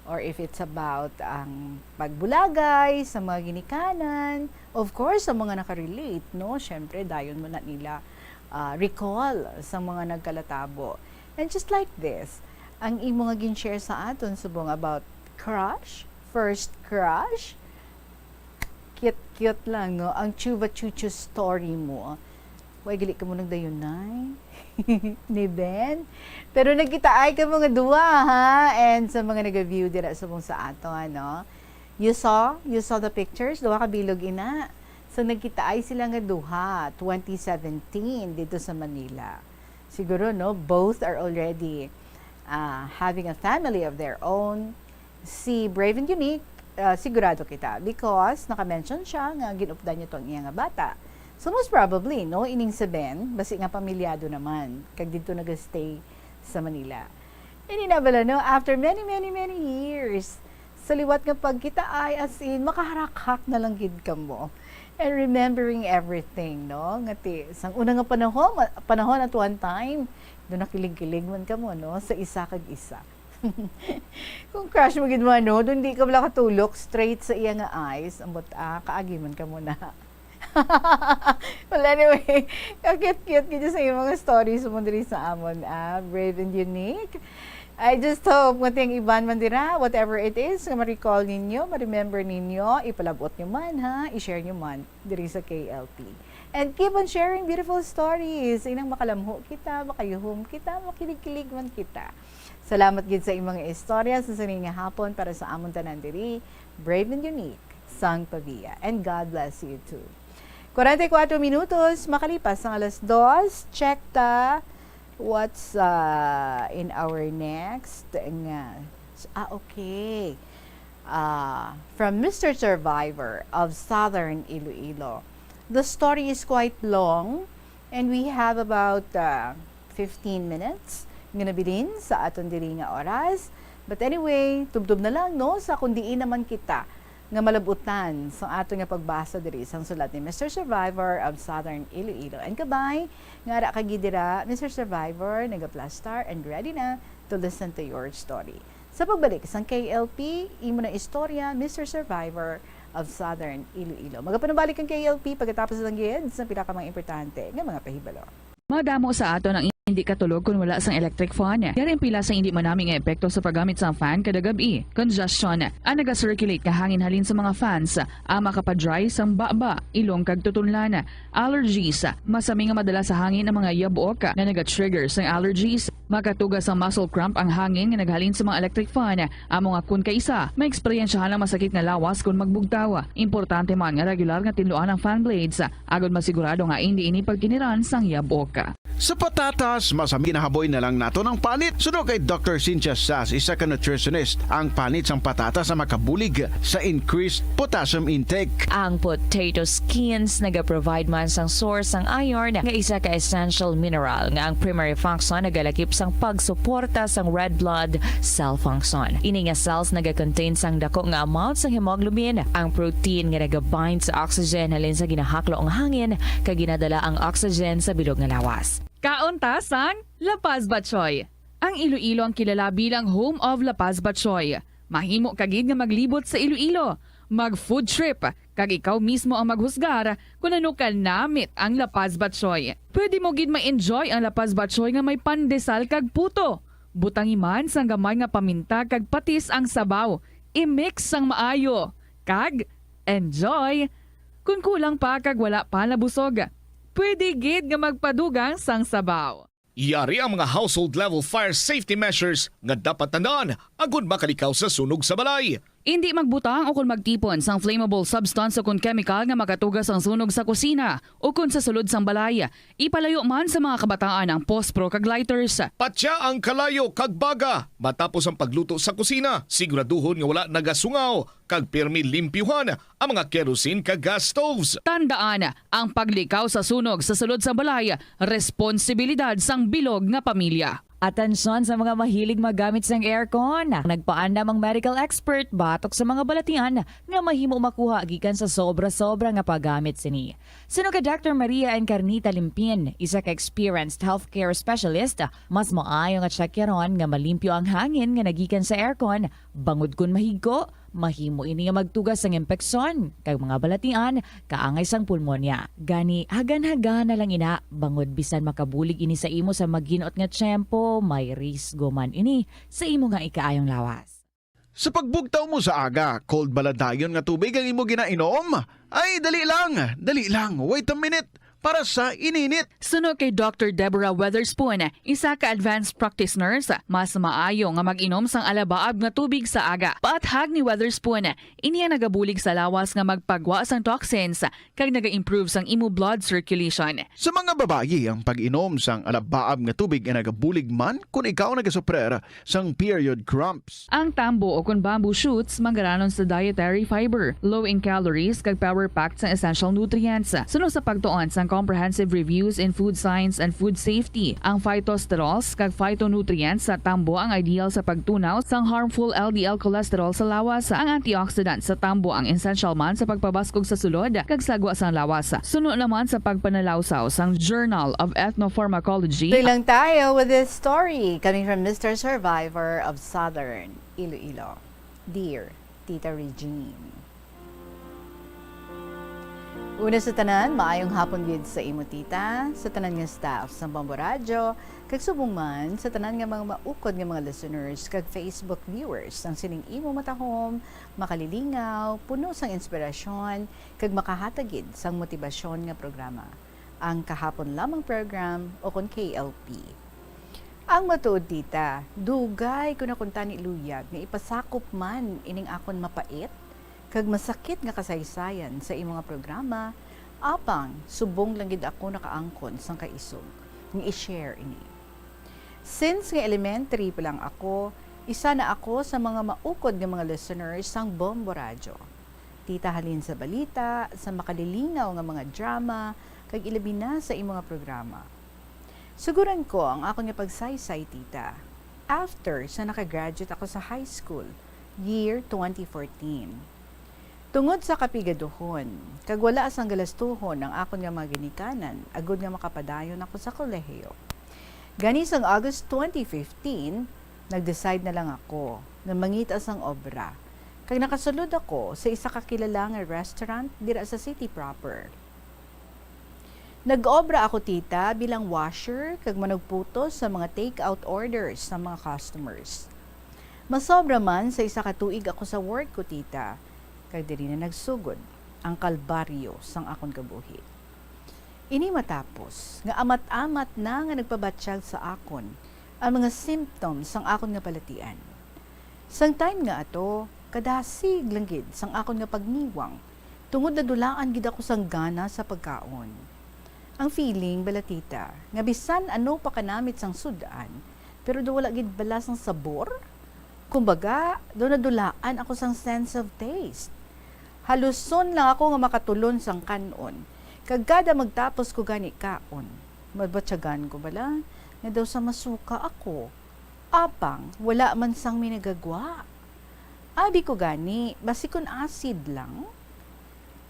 Or if it's about ang pagbulagay sa mga ginikanan, of course, sa mga nakarelate, no, syempre, dayon mo na nila, ah, recall sa mga nagkalatabo. And just like this, ang imo nga gin-share sa aton subong about crush, first crush, cute-cute lang, no? Ang Chuva Chuchu story mo. Way gali ka mo nagdayunay ni Ben. Pero nagkitaay ka mga duwa, ha? And sa mga nag-view dira subong sa ato, ano? You saw? You saw the pictures? Duha ka bilog ina. So, nagkitaay sila nga duha, twenty seventeen, dito sa Manila. Siguro, no, both are already, ah, having a family of their own. Si Brave and Unique, ah, sigurado kita because naka-mention siya nga ginupdan niya to ang iya nga bata. So, most probably, no, ining si Ben, basi nga pamilyado naman, kag dito nag-stay sa Manila. Ini na bala, no, after many, many, many years, sa liwat nga pagkitaay, as in, makaharakhak na lang gid kamo. And remembering everything, no? Nga ti, sang una nga panahon, panahon at one time, do nakilig-kilig man kamo, no? Sa isa kag isa. Kung crush mo gid mo, ano, do hindi ka wala katulok straight sa iya nga eyes, ambot, ah, kaagi man kamo na. Well, anyway, kakit-cute gid sa imong mga stories mo diri sa amon, ah, Brave and Unique. I just hope nga ting iban man dira, whatever it is, nga ma-recall ninyo, ma-remember ninyo, ipalabot nyo man, ha, i-share nyo man diri sa K L P. And keep on sharing beautiful stories. Inang makalamho kita, makayuhom kita, makilig-kilig man kita. Salamat gid sa imong mga istorya sa sini nga hapon para sa amon tanan diri. Brave and unique sang Pavia. And God bless you too. Kwarenta y kuwatro minutos makalipas ang alas dos. Check ta what's, uh, in our next nga. Ah, okay. Uh, from Mister Survivor of Southern Iloilo. The story is quite long and we have about, uh, fifteen minutes nga nabilin sa aton diri nga oras. But anyway, tubtob na lang, no, sa kung diin naman kita nga malabutan sa ato nga pagbasa diri sang sulat ni Mister Survivor of Southern Iloilo. And kabay, nga ara ka gid dira, Mister Survivor, nagaplastar and ready na to listen to your story. Sa pagbalik sang K L P, imo na istorya, Mister Survivor of Southern Iloilo. Magapanubalik ang K L P pagkatapos lang gid sa pila ka mga importante nga mga pahibalo. Madamo sa aton ang hindi katulog kon wala sang electric fan. Yari ang pila sa hindi manami nga epekto sa paggamit sang fan kada gab-i. Congestion. Ang naga-circulate nga hangin halin sa mga fans, ang makapadry sang baba, ilong kag tutunlan. Allergies. Masami nga madala sa hangin ang mga yabok nga naga-trigger sang allergies. Makatuga sang muscle cramp ang hangin nga naghalin sa mga electric fan. Amo nga kon kaisa, maeksperiensyahan ang masakit nga lawas kon magbugtaw. Importante man nga regular nga tinluan ang fan blades, agod masigurado nga indi ini pagkiniran sang yabok. Sa patatas, masami ginahaboy na lang nato ang panit. Suno kay Doctor Cynthia Sass, isa ka nutritionist, ang panit sang patatas ang makabulig sa increased potassium intake. Ang potato skins nagaprovide man sang source sang iron, nga isa ka essential mineral nga ang primary function nagalakip sang pagsuporta sang red blood cell function. Ini nga cells nagakontain sang dako nga amount sang hemoglobin, ang protein nga nagabind sa oxygen halin sa ginahaklo nga hangin kag ginadala ang oxygen sa bilog nga lawas. Kaon ta sang La Paz Batchoy. Ang Iloilo ang kilala bilang home of La Paz Batchoy. Mahimo ka gid nga maglibot sa Iloilo, mag-food trip, kag ikaw mismo ang maghusgar kon ano ka namit ang La Paz Batchoy. Pwede mo gid ma-enjoy ang La Paz Batchoy nga may pandesal kag puto. Butangi man sang gamay nga paminta kag patis ang sabaw. I-mix sang maayo. Kag enjoy! Kon kulang pa kag wala pa nabusog, pwede gid nga magpadugang sang sabaw. Yari ang mga household level fire safety measures nga dapat tandaan agud makalikaw sa sunog sa balay. Indi magbutang o kon magtipon sang flammable substance o kon chemical nga makatuga sang sunog sa kusina o kon sa sulod sang balay. Ipalayo man sa mga kabataan ang pospro kag lighters. Patya ang kalayo kag baga matapos ang pagluto sa kusina. Siguraduhon nga wala nagasungaw kag pirmi limpyuhan ang mga kerosene kag gas stoves. Tandaan, ang paglikaw sa sunog sa sulod sang balay, responsibilidad sang bilog nga pamilya. Atensyon sa mga mahilig maggamit sang aircon. Nagpaandam ang medical expert batok sa mga balatian nga mahimo makuha gikan sa sobra-sobra nga paggamit sini. Suno kay Doctor Maria Encarnita Limpin, isa ka experienced healthcare specialist, mas maayo nga tsakyaron nga malimpyo ang hangin nga nagikan sa aircon, bangod kon mahigko, mahimo ini nga magtuga sang impeksyon kag mga balatian kaangay sang pulmonya. Gani, hagan-hagan na lang ina, bangod bisan makabulig ini sa imo sa maginot nga tiyempo, may risgo man ini sa imo nga ikaayong lawas. Sa pagbugtaw mo sa aga, cold ba la dayon nga tubig ang imo ginainom? Ay, dali lang, dali lang, wait a minute, para sa ininit. Suno kay Doctor Deborah Weatherspoon, isa ka advanced practice nurse, mas maayo nga mag-inom sang alabaab nga tubig sa aga. Paathag ni Weatherspoon, ini ang nagabulig sa lawas nga magpagwa sang toxins kag naga-improve sang imo blood circulation. Sa mga babayi, ang pag-inom sang alabaab nga tubig ay nagabulig man kon ikaw nagasuprer sang period cramps. Ang tambo o kon bamboo shoots manggaranon sa dietary fiber, low in calories, kag power-packed sang essential nutrients. Suno sa pagtuon sang Comprehensive Reviews in Food Science and Food Safety, ang phytosterols kag phytonutrients sa tambo ang ideal sa pagtunaw sang harmful L D L cholesterol sa lawas. Ang antioxidant sa tambo ang essential man sa pagpabaskog sa sulod kag sagwa sang lawas. Suno naman sa pagpanalawsaw sang Journal of Ethnopharmacology. Tuloy lang tayo with this story coming from Mister Survivor of Southern Iloilo. Dear Tita Regine. Una sa tanan, maayong hapon gid sa imo, tita, sa tanan nga staff sang Bombo Radyo, kag subong man sa tanan nga mga maukod nga mga listeners kag Facebook viewers sang sining imo matahom, makalilingaw, puno sang inspirasyon, kag makahatag gid sang motibasyon nga programa, ang Kahapon Lamang Program, o kon K L P. Ang matuod, tita, dugay ko na kuntani luyag nga ipasakop man ining akon mapait kag masakit nga kasaysayan sa imo nga programa, apang subong lang gid ako nakaangkon sang kaisog nga i-share ini. Since nga elementary pa lang ako, isa na ako sa mga maukod nga mga listeners sang Bombo Radyo. Tita halin sa balita, sa makalilingaw nga mga drama, kag ilabi na sa imo nga programa. Suguran ko ang akon nga pagsaysay, tita, after sa nakagraduate ako sa high school, year twenty fourteen. Tungod sa kapigaduhon, kag wala sang galastuhon ang akon nga mga ginikanan agud nga makapadayon ako sa kolehiyo. Gani sang August twenty fifteen, nag-decide na lang ako nga mangita sang obra, kag nakasulod ako sa isa ka kilala nga restaurant dira sa city proper. Nag-obra ako, tita, bilang washer kag manugputos sa mga take-out orders sa mga customers. Masobra man sa isa ka tuig ako sa work ko, tita, kag diri na nagsugod ang kalbaryo sang akon kabuhi. Ini matapos nga amat-amat na nga nagpabatyag sa akon ang mga symptoms sang akon nga balatian. Sang time nga ato, kadasig lang gid sang akon nga pagniwang, tungod nadulaan gid ako sang gana sa pagkaon. Ang feeling bala, tita, nga bisan ano pa kanamit sang sud-an, pero daw wala gid bala sang sabor. Kumbaga, daw nadulaan ako sang sense of taste. Haluson lang ako nga makatulon sang kan-on. Kag kada magtapos ko gani kaon, mabatyagan ko bala nga daw sa masuka ako. Apang wala man sang minagagwa. Abi ko gani, basi kun acid lang.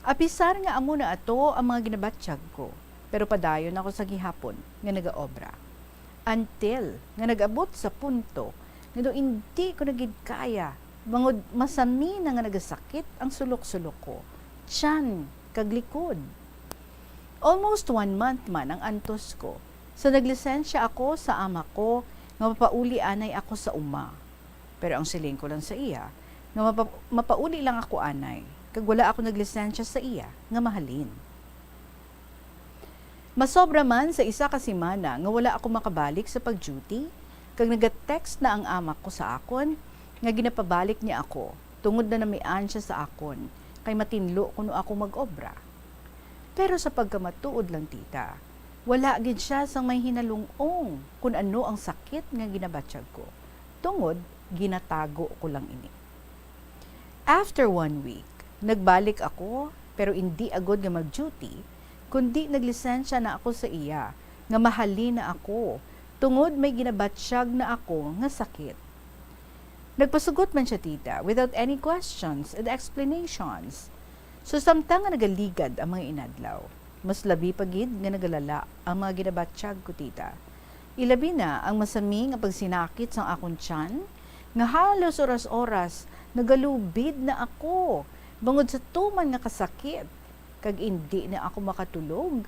Apisar nga amo na ato ang mga ginabatyag ko, pero padayon ako sa gihapon nga nagaobra. Until nga nag-abot sa punto nga daw indi ko na gid kaya, bangod masami na nga nagasakit ang sulok-sulok ko, tiyan, kag likod. Almost one month man ang antos ko sa naglisensya ako sa ama ko nga mapauli anay ako sa uma. Pero ang siling ko lang sa iya nga mapa-, mapauli lang ako anay, kag wala ako naglisensya sa iya nga mahalin. Masobra man sa isa ka semana nga wala ako makabalik sa pag-duty, kag naga-text na ang ama ko sa akon nga ginapabalik niya ako tungod nanamian siya sa akon kay matinlo kuno ako mag-obra. Pero sa pagkamatuod lang, tita, wala gid siya sang may hinalung-ong kun ano ang sakit nga ginabatyag ko, tungod ginatago ko lang ini. After one week, nagbalik ako, pero indi agud nga mag-duty, kundi naglisensya na ako sa iya nga mahalin na ako, tungod may ginabatyag na ako nga sakit. Nagpasugot man siya, tita, without any questions and explanations. So, samtang nga nagaligad ang mga inadlaw, mas labi pa gid nga nagalala ang mga ginabatyag ko, tita. Ilabi na ang masami nga pagsinakit sang akon tiyan, nga halos oras-oras nagalubid na ako bangod sa tuman nga kasakit, kag indi na ako makatulog.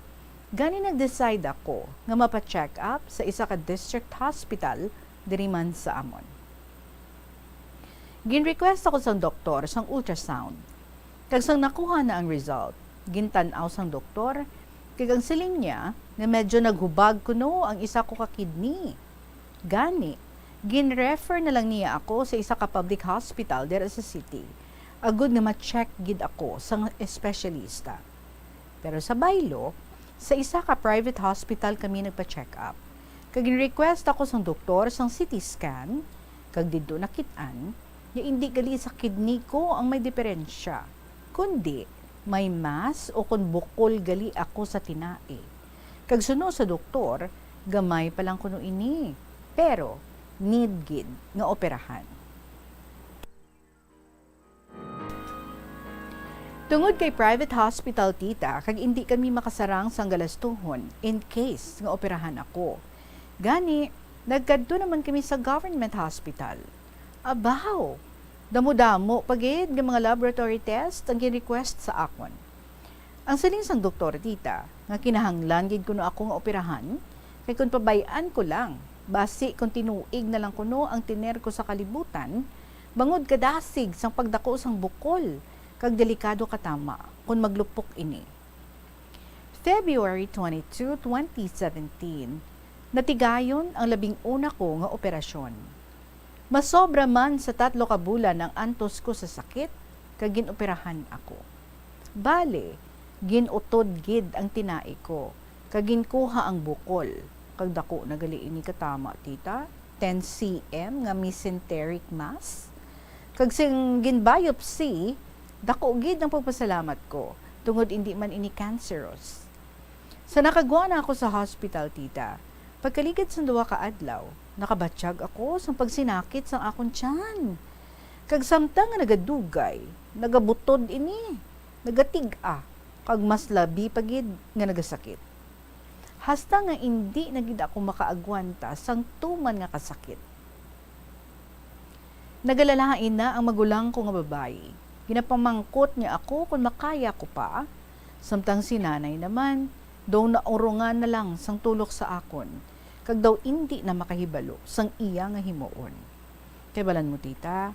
Gani nag-decide ako nga mapa-check up sa isa ka district hospital diri man sa amon. Gin-request ako sang doktor sang ultrasound. Kag sang nakuha na ang result, gintan-aw sang doktor, kag ang siling niya nga medyo naghubag kuno ang isa ko ka kidney. Gani, gin-refer na lang niya ako sa isa ka public hospital dira sa city, agud nga ma-check gid ako sang espesyalista. Pero sa baylo, sa isa ka private hospital kami nagpa-check up. Kag gin-request ako sang doktor sang C T scan, kag didto nakit-an nga indi gali sa kidney ko ang may diferensya, kundi may mass o kon bukol gali ako sa tinai. Kag suno sa doktor, gamay pa lang kuno ini, pero need gid nga operahan. Tungod kay private hospital, tita, kag indi kami makasarang sang galastuhon in case nga operahan ako. Gani, nagkadto naman kami sa government hospital. Abaw! Damo-damo pa gid nga mga laboratory test ang gin-request sa akon. Ang siling sang doktor, tita, nga kinahanglan gid kuno ako nga operahan, kay kon pabay-an ko lang, basi kon tinuig na lang kuno ang tiner ko sa kalibutan, bangod kadasig sang pagdako sang bukol, kag delikado katama kon maglupok ini. February twenty-two, twenty seventeen, natigayon ang labing una ko nga operasyon. Masobra man sa tatlo ka bulan ang antos ko sa sakit, kag gin-operahan ako. Bale, gin-utod gid ang tinai ko, kag ginkuha ang bukol, kag daku na gali ini katama, tita, ten C M nga mesenteric mass. Kag sing gin-biopsy, daku gid ang pagpasalamat ko, tungod indi man ini cancerous. Sa nakagwa na ako sa hospital, tita, pagkaligad sang duha ka adlaw, nakabatyag ako sang pagsinakit sang akon tiyan. Kag samtang nga nagadugay, nagabutod ini, nagatig-a, kag mas labi pa gid nga nagasakit. Hasta nga indi na gid ako makaagwanta sang tuman nga kasakit. Nagalalain na ang magulang ko nga babayi. Ginapamangkot niya ako kon makaya ko pa, samtang si nanay naman, daw naurungan na lang sang tulok sa akon, kag daw indi na makahibalo sang iya nga himuon. Kay balan mo, tita,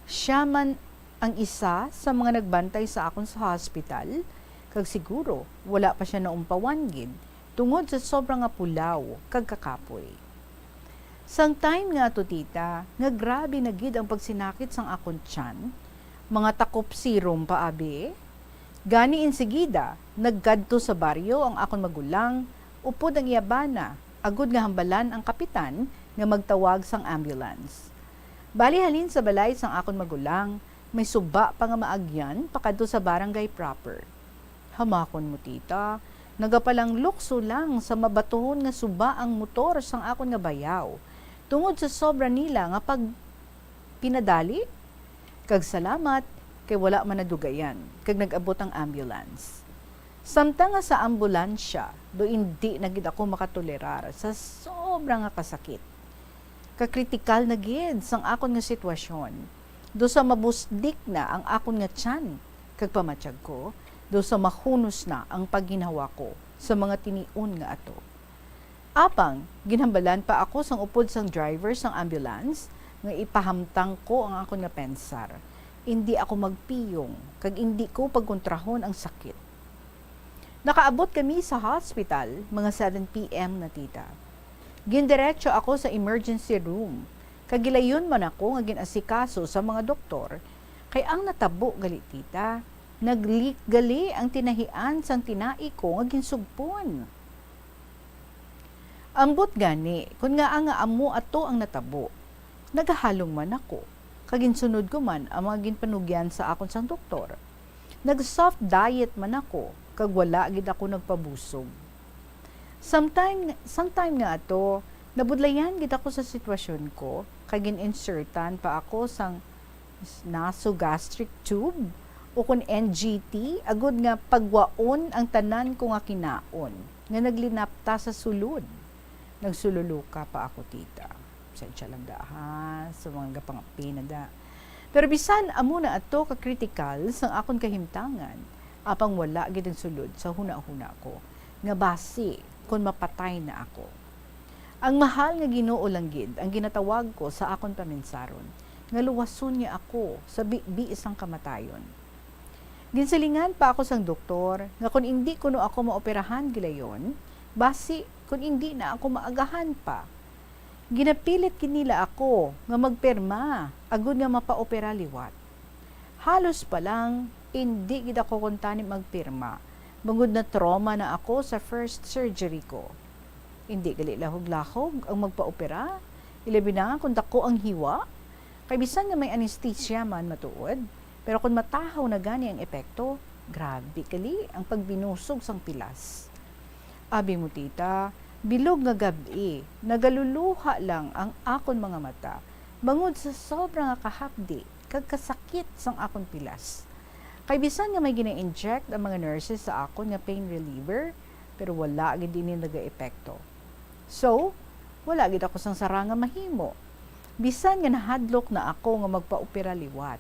sia man ang isa sa mga nagbantay sa akon sa hospital, kag siguro wala pa sia naumpawan gid tungod sa sobra nga pulaw kag kakapoy. Sang time nga ato, tita, nga grabe na gid ang pagsinakit sang akon tiyan, mga takop serum pa abi. Gani insigida, nagkadto sa baryo ang akon magulang upod ang iya bana, agud nga hambalan ang kapitan nga magtawag sang ambulance. Bali, halin sa balay sang akon magulang, may suba pa nga maagyan pakadto sa barangay proper. Hamakon mo, tita, nagapalanglukso lang sa mabatuhon nga suba ang motor sang akon nga bayaw, tungod sa sobra nila nga pagpinadali. Kag salamat, kay wala man nadugayan, kag nag-abot ang ambulance. Samtang nga sa ambulansya, do indi na gid ako makatolerar sa sobra nga kasakit. Kakritikal na gid sang akon nga sitwasyon, do sa mabusdik na ang akon nga tiyan, kag pamatyag ko, do sa mahunos na ang pagginhawa ko sa mga tinion nga ato. Apang, ginhambalan pa ako sang upod sang driver sang ambulance nga ipahamtang ko ang akon nga pensar. Indi ako magpiyong, kag indi ko pagkontrahon ang sakit. Nakaabot kami sa hospital mga seven P M na, tita. Gindiretso ako sa emergency room, kag gilayon man ako nga gin-asikaso sa mga doktor, kay ang natabo gali, tita, nag-leak gali ang tinahian sang tinai ko nga ginsugpon. Ambot gani, kon ngaa nga amo ato ang natabo, nagahalong man ako, kag ginsunod ko man ang mga ginpanugyan sa akon sang doktor. Nag-soft diet man ako, kag wala gid ako nagpabusog. Sometime, sometime nga ato, nabudlayan gid ako sa sitwasyon ko, kag gin-insertan pa ako sang nasogastric tube, o kon N G T, agud nga pagwaon ang tanan ko nga kinaon nga naglinapta sa sulod. Nagsululuka pa ako, tita. Pasensya lang da, ha, sa mga gapangapi na da. Pero bisan amo na ato ka kritikal sang akon kahimtangan, apang wala gid ang sulod sa hunahuna ko nga basi kon mapatay na ako. Ang mahal nga Ginoo lang gid ang ginatawag ko sa akon paminsaron, nga luwason niya ako sa bibi sang kamatayon. Ginsilingan pa ako sang doktor nga kon indi kuno ako maoperahan gilayon, basi kon indi na ako maagahan pa. Ginapilit gid nila ako nga magpirma agud nga mapaopera liwat. Halos pa lang, indi gid ako kuntani magpirma, bangod na-trauma na ako sa first surgery ko. Indi gali lahog-lahog ang magpaopera, ilabi na kon daku ang hiwa. Kay bisan nga may anesthesia man matuod, pero kon matahaw na gani ang epekto, grabe gali ang pagbinusog sang pilas. Abi mo, tita, bilog nga gab-i, nagaluluha lang ang akon mga mata, bangod sa sobra nga kahapdi kag kasakit sang akon pilas. Kay bisan nga may gina-inject ang mga nurses sa akon nga pain reliever, pero wala gid ini nagaepekto. So, wala gid ako sang sara nga mahimo. Bisan nga nahadlok na ako nga magpaopera liwat,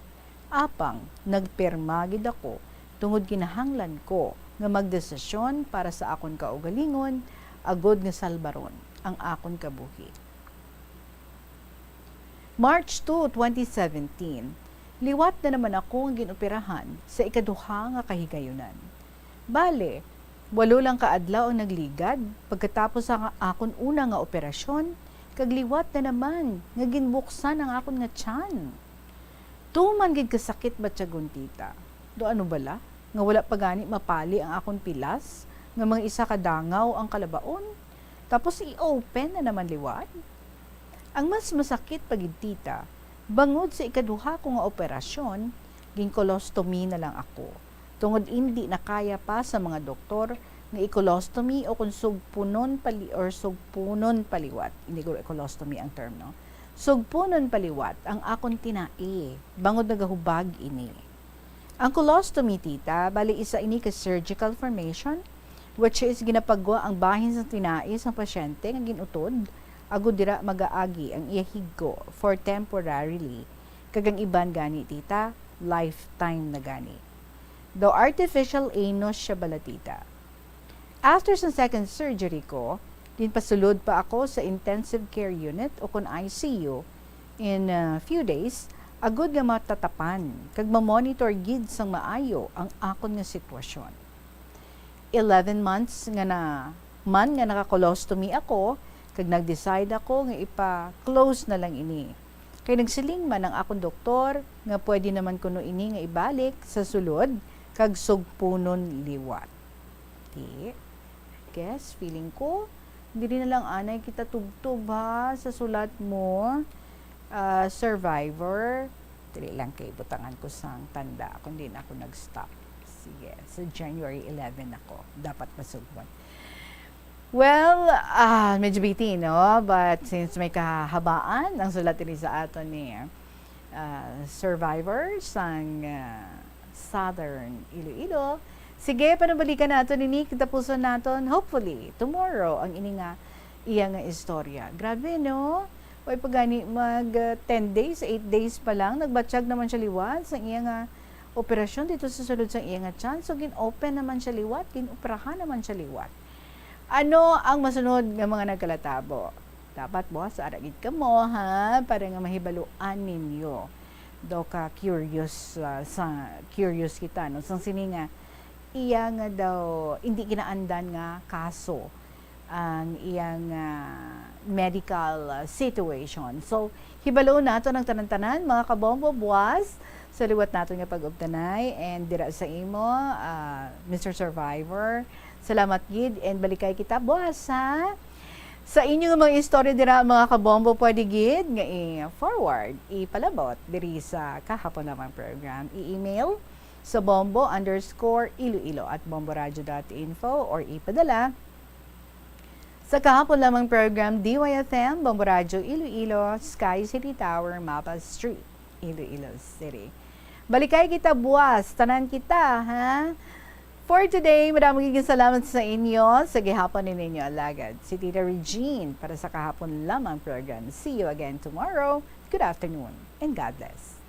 apang nagpirma gid ako tungod kinahanglan ko nga magdesisyon para sa akon kaugalingon, agud nga salbaron ang akon kabuhi. March two, twenty seventeen, liwat na naman ako nga gin-operahan sa ikaduha nga kahigayunan. Bale, walo lang ka adlaw ang nagligad pagkatapos sa akon una nga operasyon, kag liwat na naman nga ginbuksan ang akon nga tiyan. Tuman gid kasakit batyagon, tita. Do ano bala? Nga wala pa gani mapali ang akon pilas, nga mga isa ka dangaw ang kalabaon? Tapos i-open na naman liwat? Ang mas masakit pa gid, tita, bangod sa ikaduha ko nga operasyon, gin-colostomy na lang ako. Tungod indi na kaya pa sa mga doktor nga i-colostomy o kung sugpunon pali-, or sugpunon paliwat. Hindi ko colostomy ang term, no? Sugpunon paliwat ang akon tinai, bangod nagahubag ini. Ang colostomy, tita, bali isa ini ka surgical formation, which is ginapagwa ang bahin sang tinai sang pasyente nga gin-utod, agud dira magaagi ang iya higko for temporarily, kag ang iban gani, tita, lifetime na gani. Daw artificial anus siya bala, tita. After sa second surgery ko, ginpasulod pa ako sa intensive care unit o kon I C U in a few days, agud nga matatapan kag ma-monitor gid sang maayo ang akon nga sitwasyon. Eleven months nga na man nga naka-colostomy ako, kag nag-decide ako nga ipa-close na lang ini. Kay nagsiling man ang akon doktor nga pwede naman kuno ini nga ibalik sa sulod kag sugpunon liwat. Di, guess, feeling ko, diri na lang anay kita tubtob, ha, sa sulat mo, ah, survivor. Dili lang kay butangan ko sang tanda, kundi na ako nag-stop. Sige, sa January eleven ako dapat masugpon. Well, ah, medyo bitin, no? But since may kahabaan ang sulat diri sa aton ni, ah, survivor sang, ah, Southern Iloilo, sige, panubalikan naton ini, katapusan naton, hopefully, tomorrow, ang ini nga iya nga istorya. Grabe, no? Way pa gani mag, ah, ten days, eight days pa lang, nagbatyag naman siya liwat sa iya nga operasyon dito sa sulod sa iya nga tiyan. So, gin-open naman siya liwat, gin-operahan naman siya liwat. Ano ang masunod nga mga nagkalatabo? Dapat, boss, ara gid kamo, ha, para nga mahibaluan ninyo. Daw ka curious, ah, sa, curious kita, no? Sang sini nga, iya nga daw, hindi ginaandan nga kaso ang iyang, ah, medical, ah, situation. So, hibaloon naton ang tanan-tanan, mga kabombo, buwas, sa liwat naton nga pag-ubtanay. And dira sa imo, ah, Mister Survivor, salamat gid, and balikay kita buwas, ha? Sa inyo nga mga istorya dira, mga kabombo, pwede gid nga i-forward, ipalabot diri sa Kahapon Lamang Program. I-email sa bombo underscore iloilo at bomboradio dot info or ipadala sa Kahapon Lamang Program, D Y F M, Bombo Radyo Iloilo, Sky City Tower, Mapa Street, Iloilo City. Balikay kita buwas, tanan kita, ha? For today, madamo gid salamat sa inyo sa gihapon ni ninyo alagad, si Tita Regine, para sa Kahapon Lamang Program. See you again tomorrow. Good afternoon and God bless.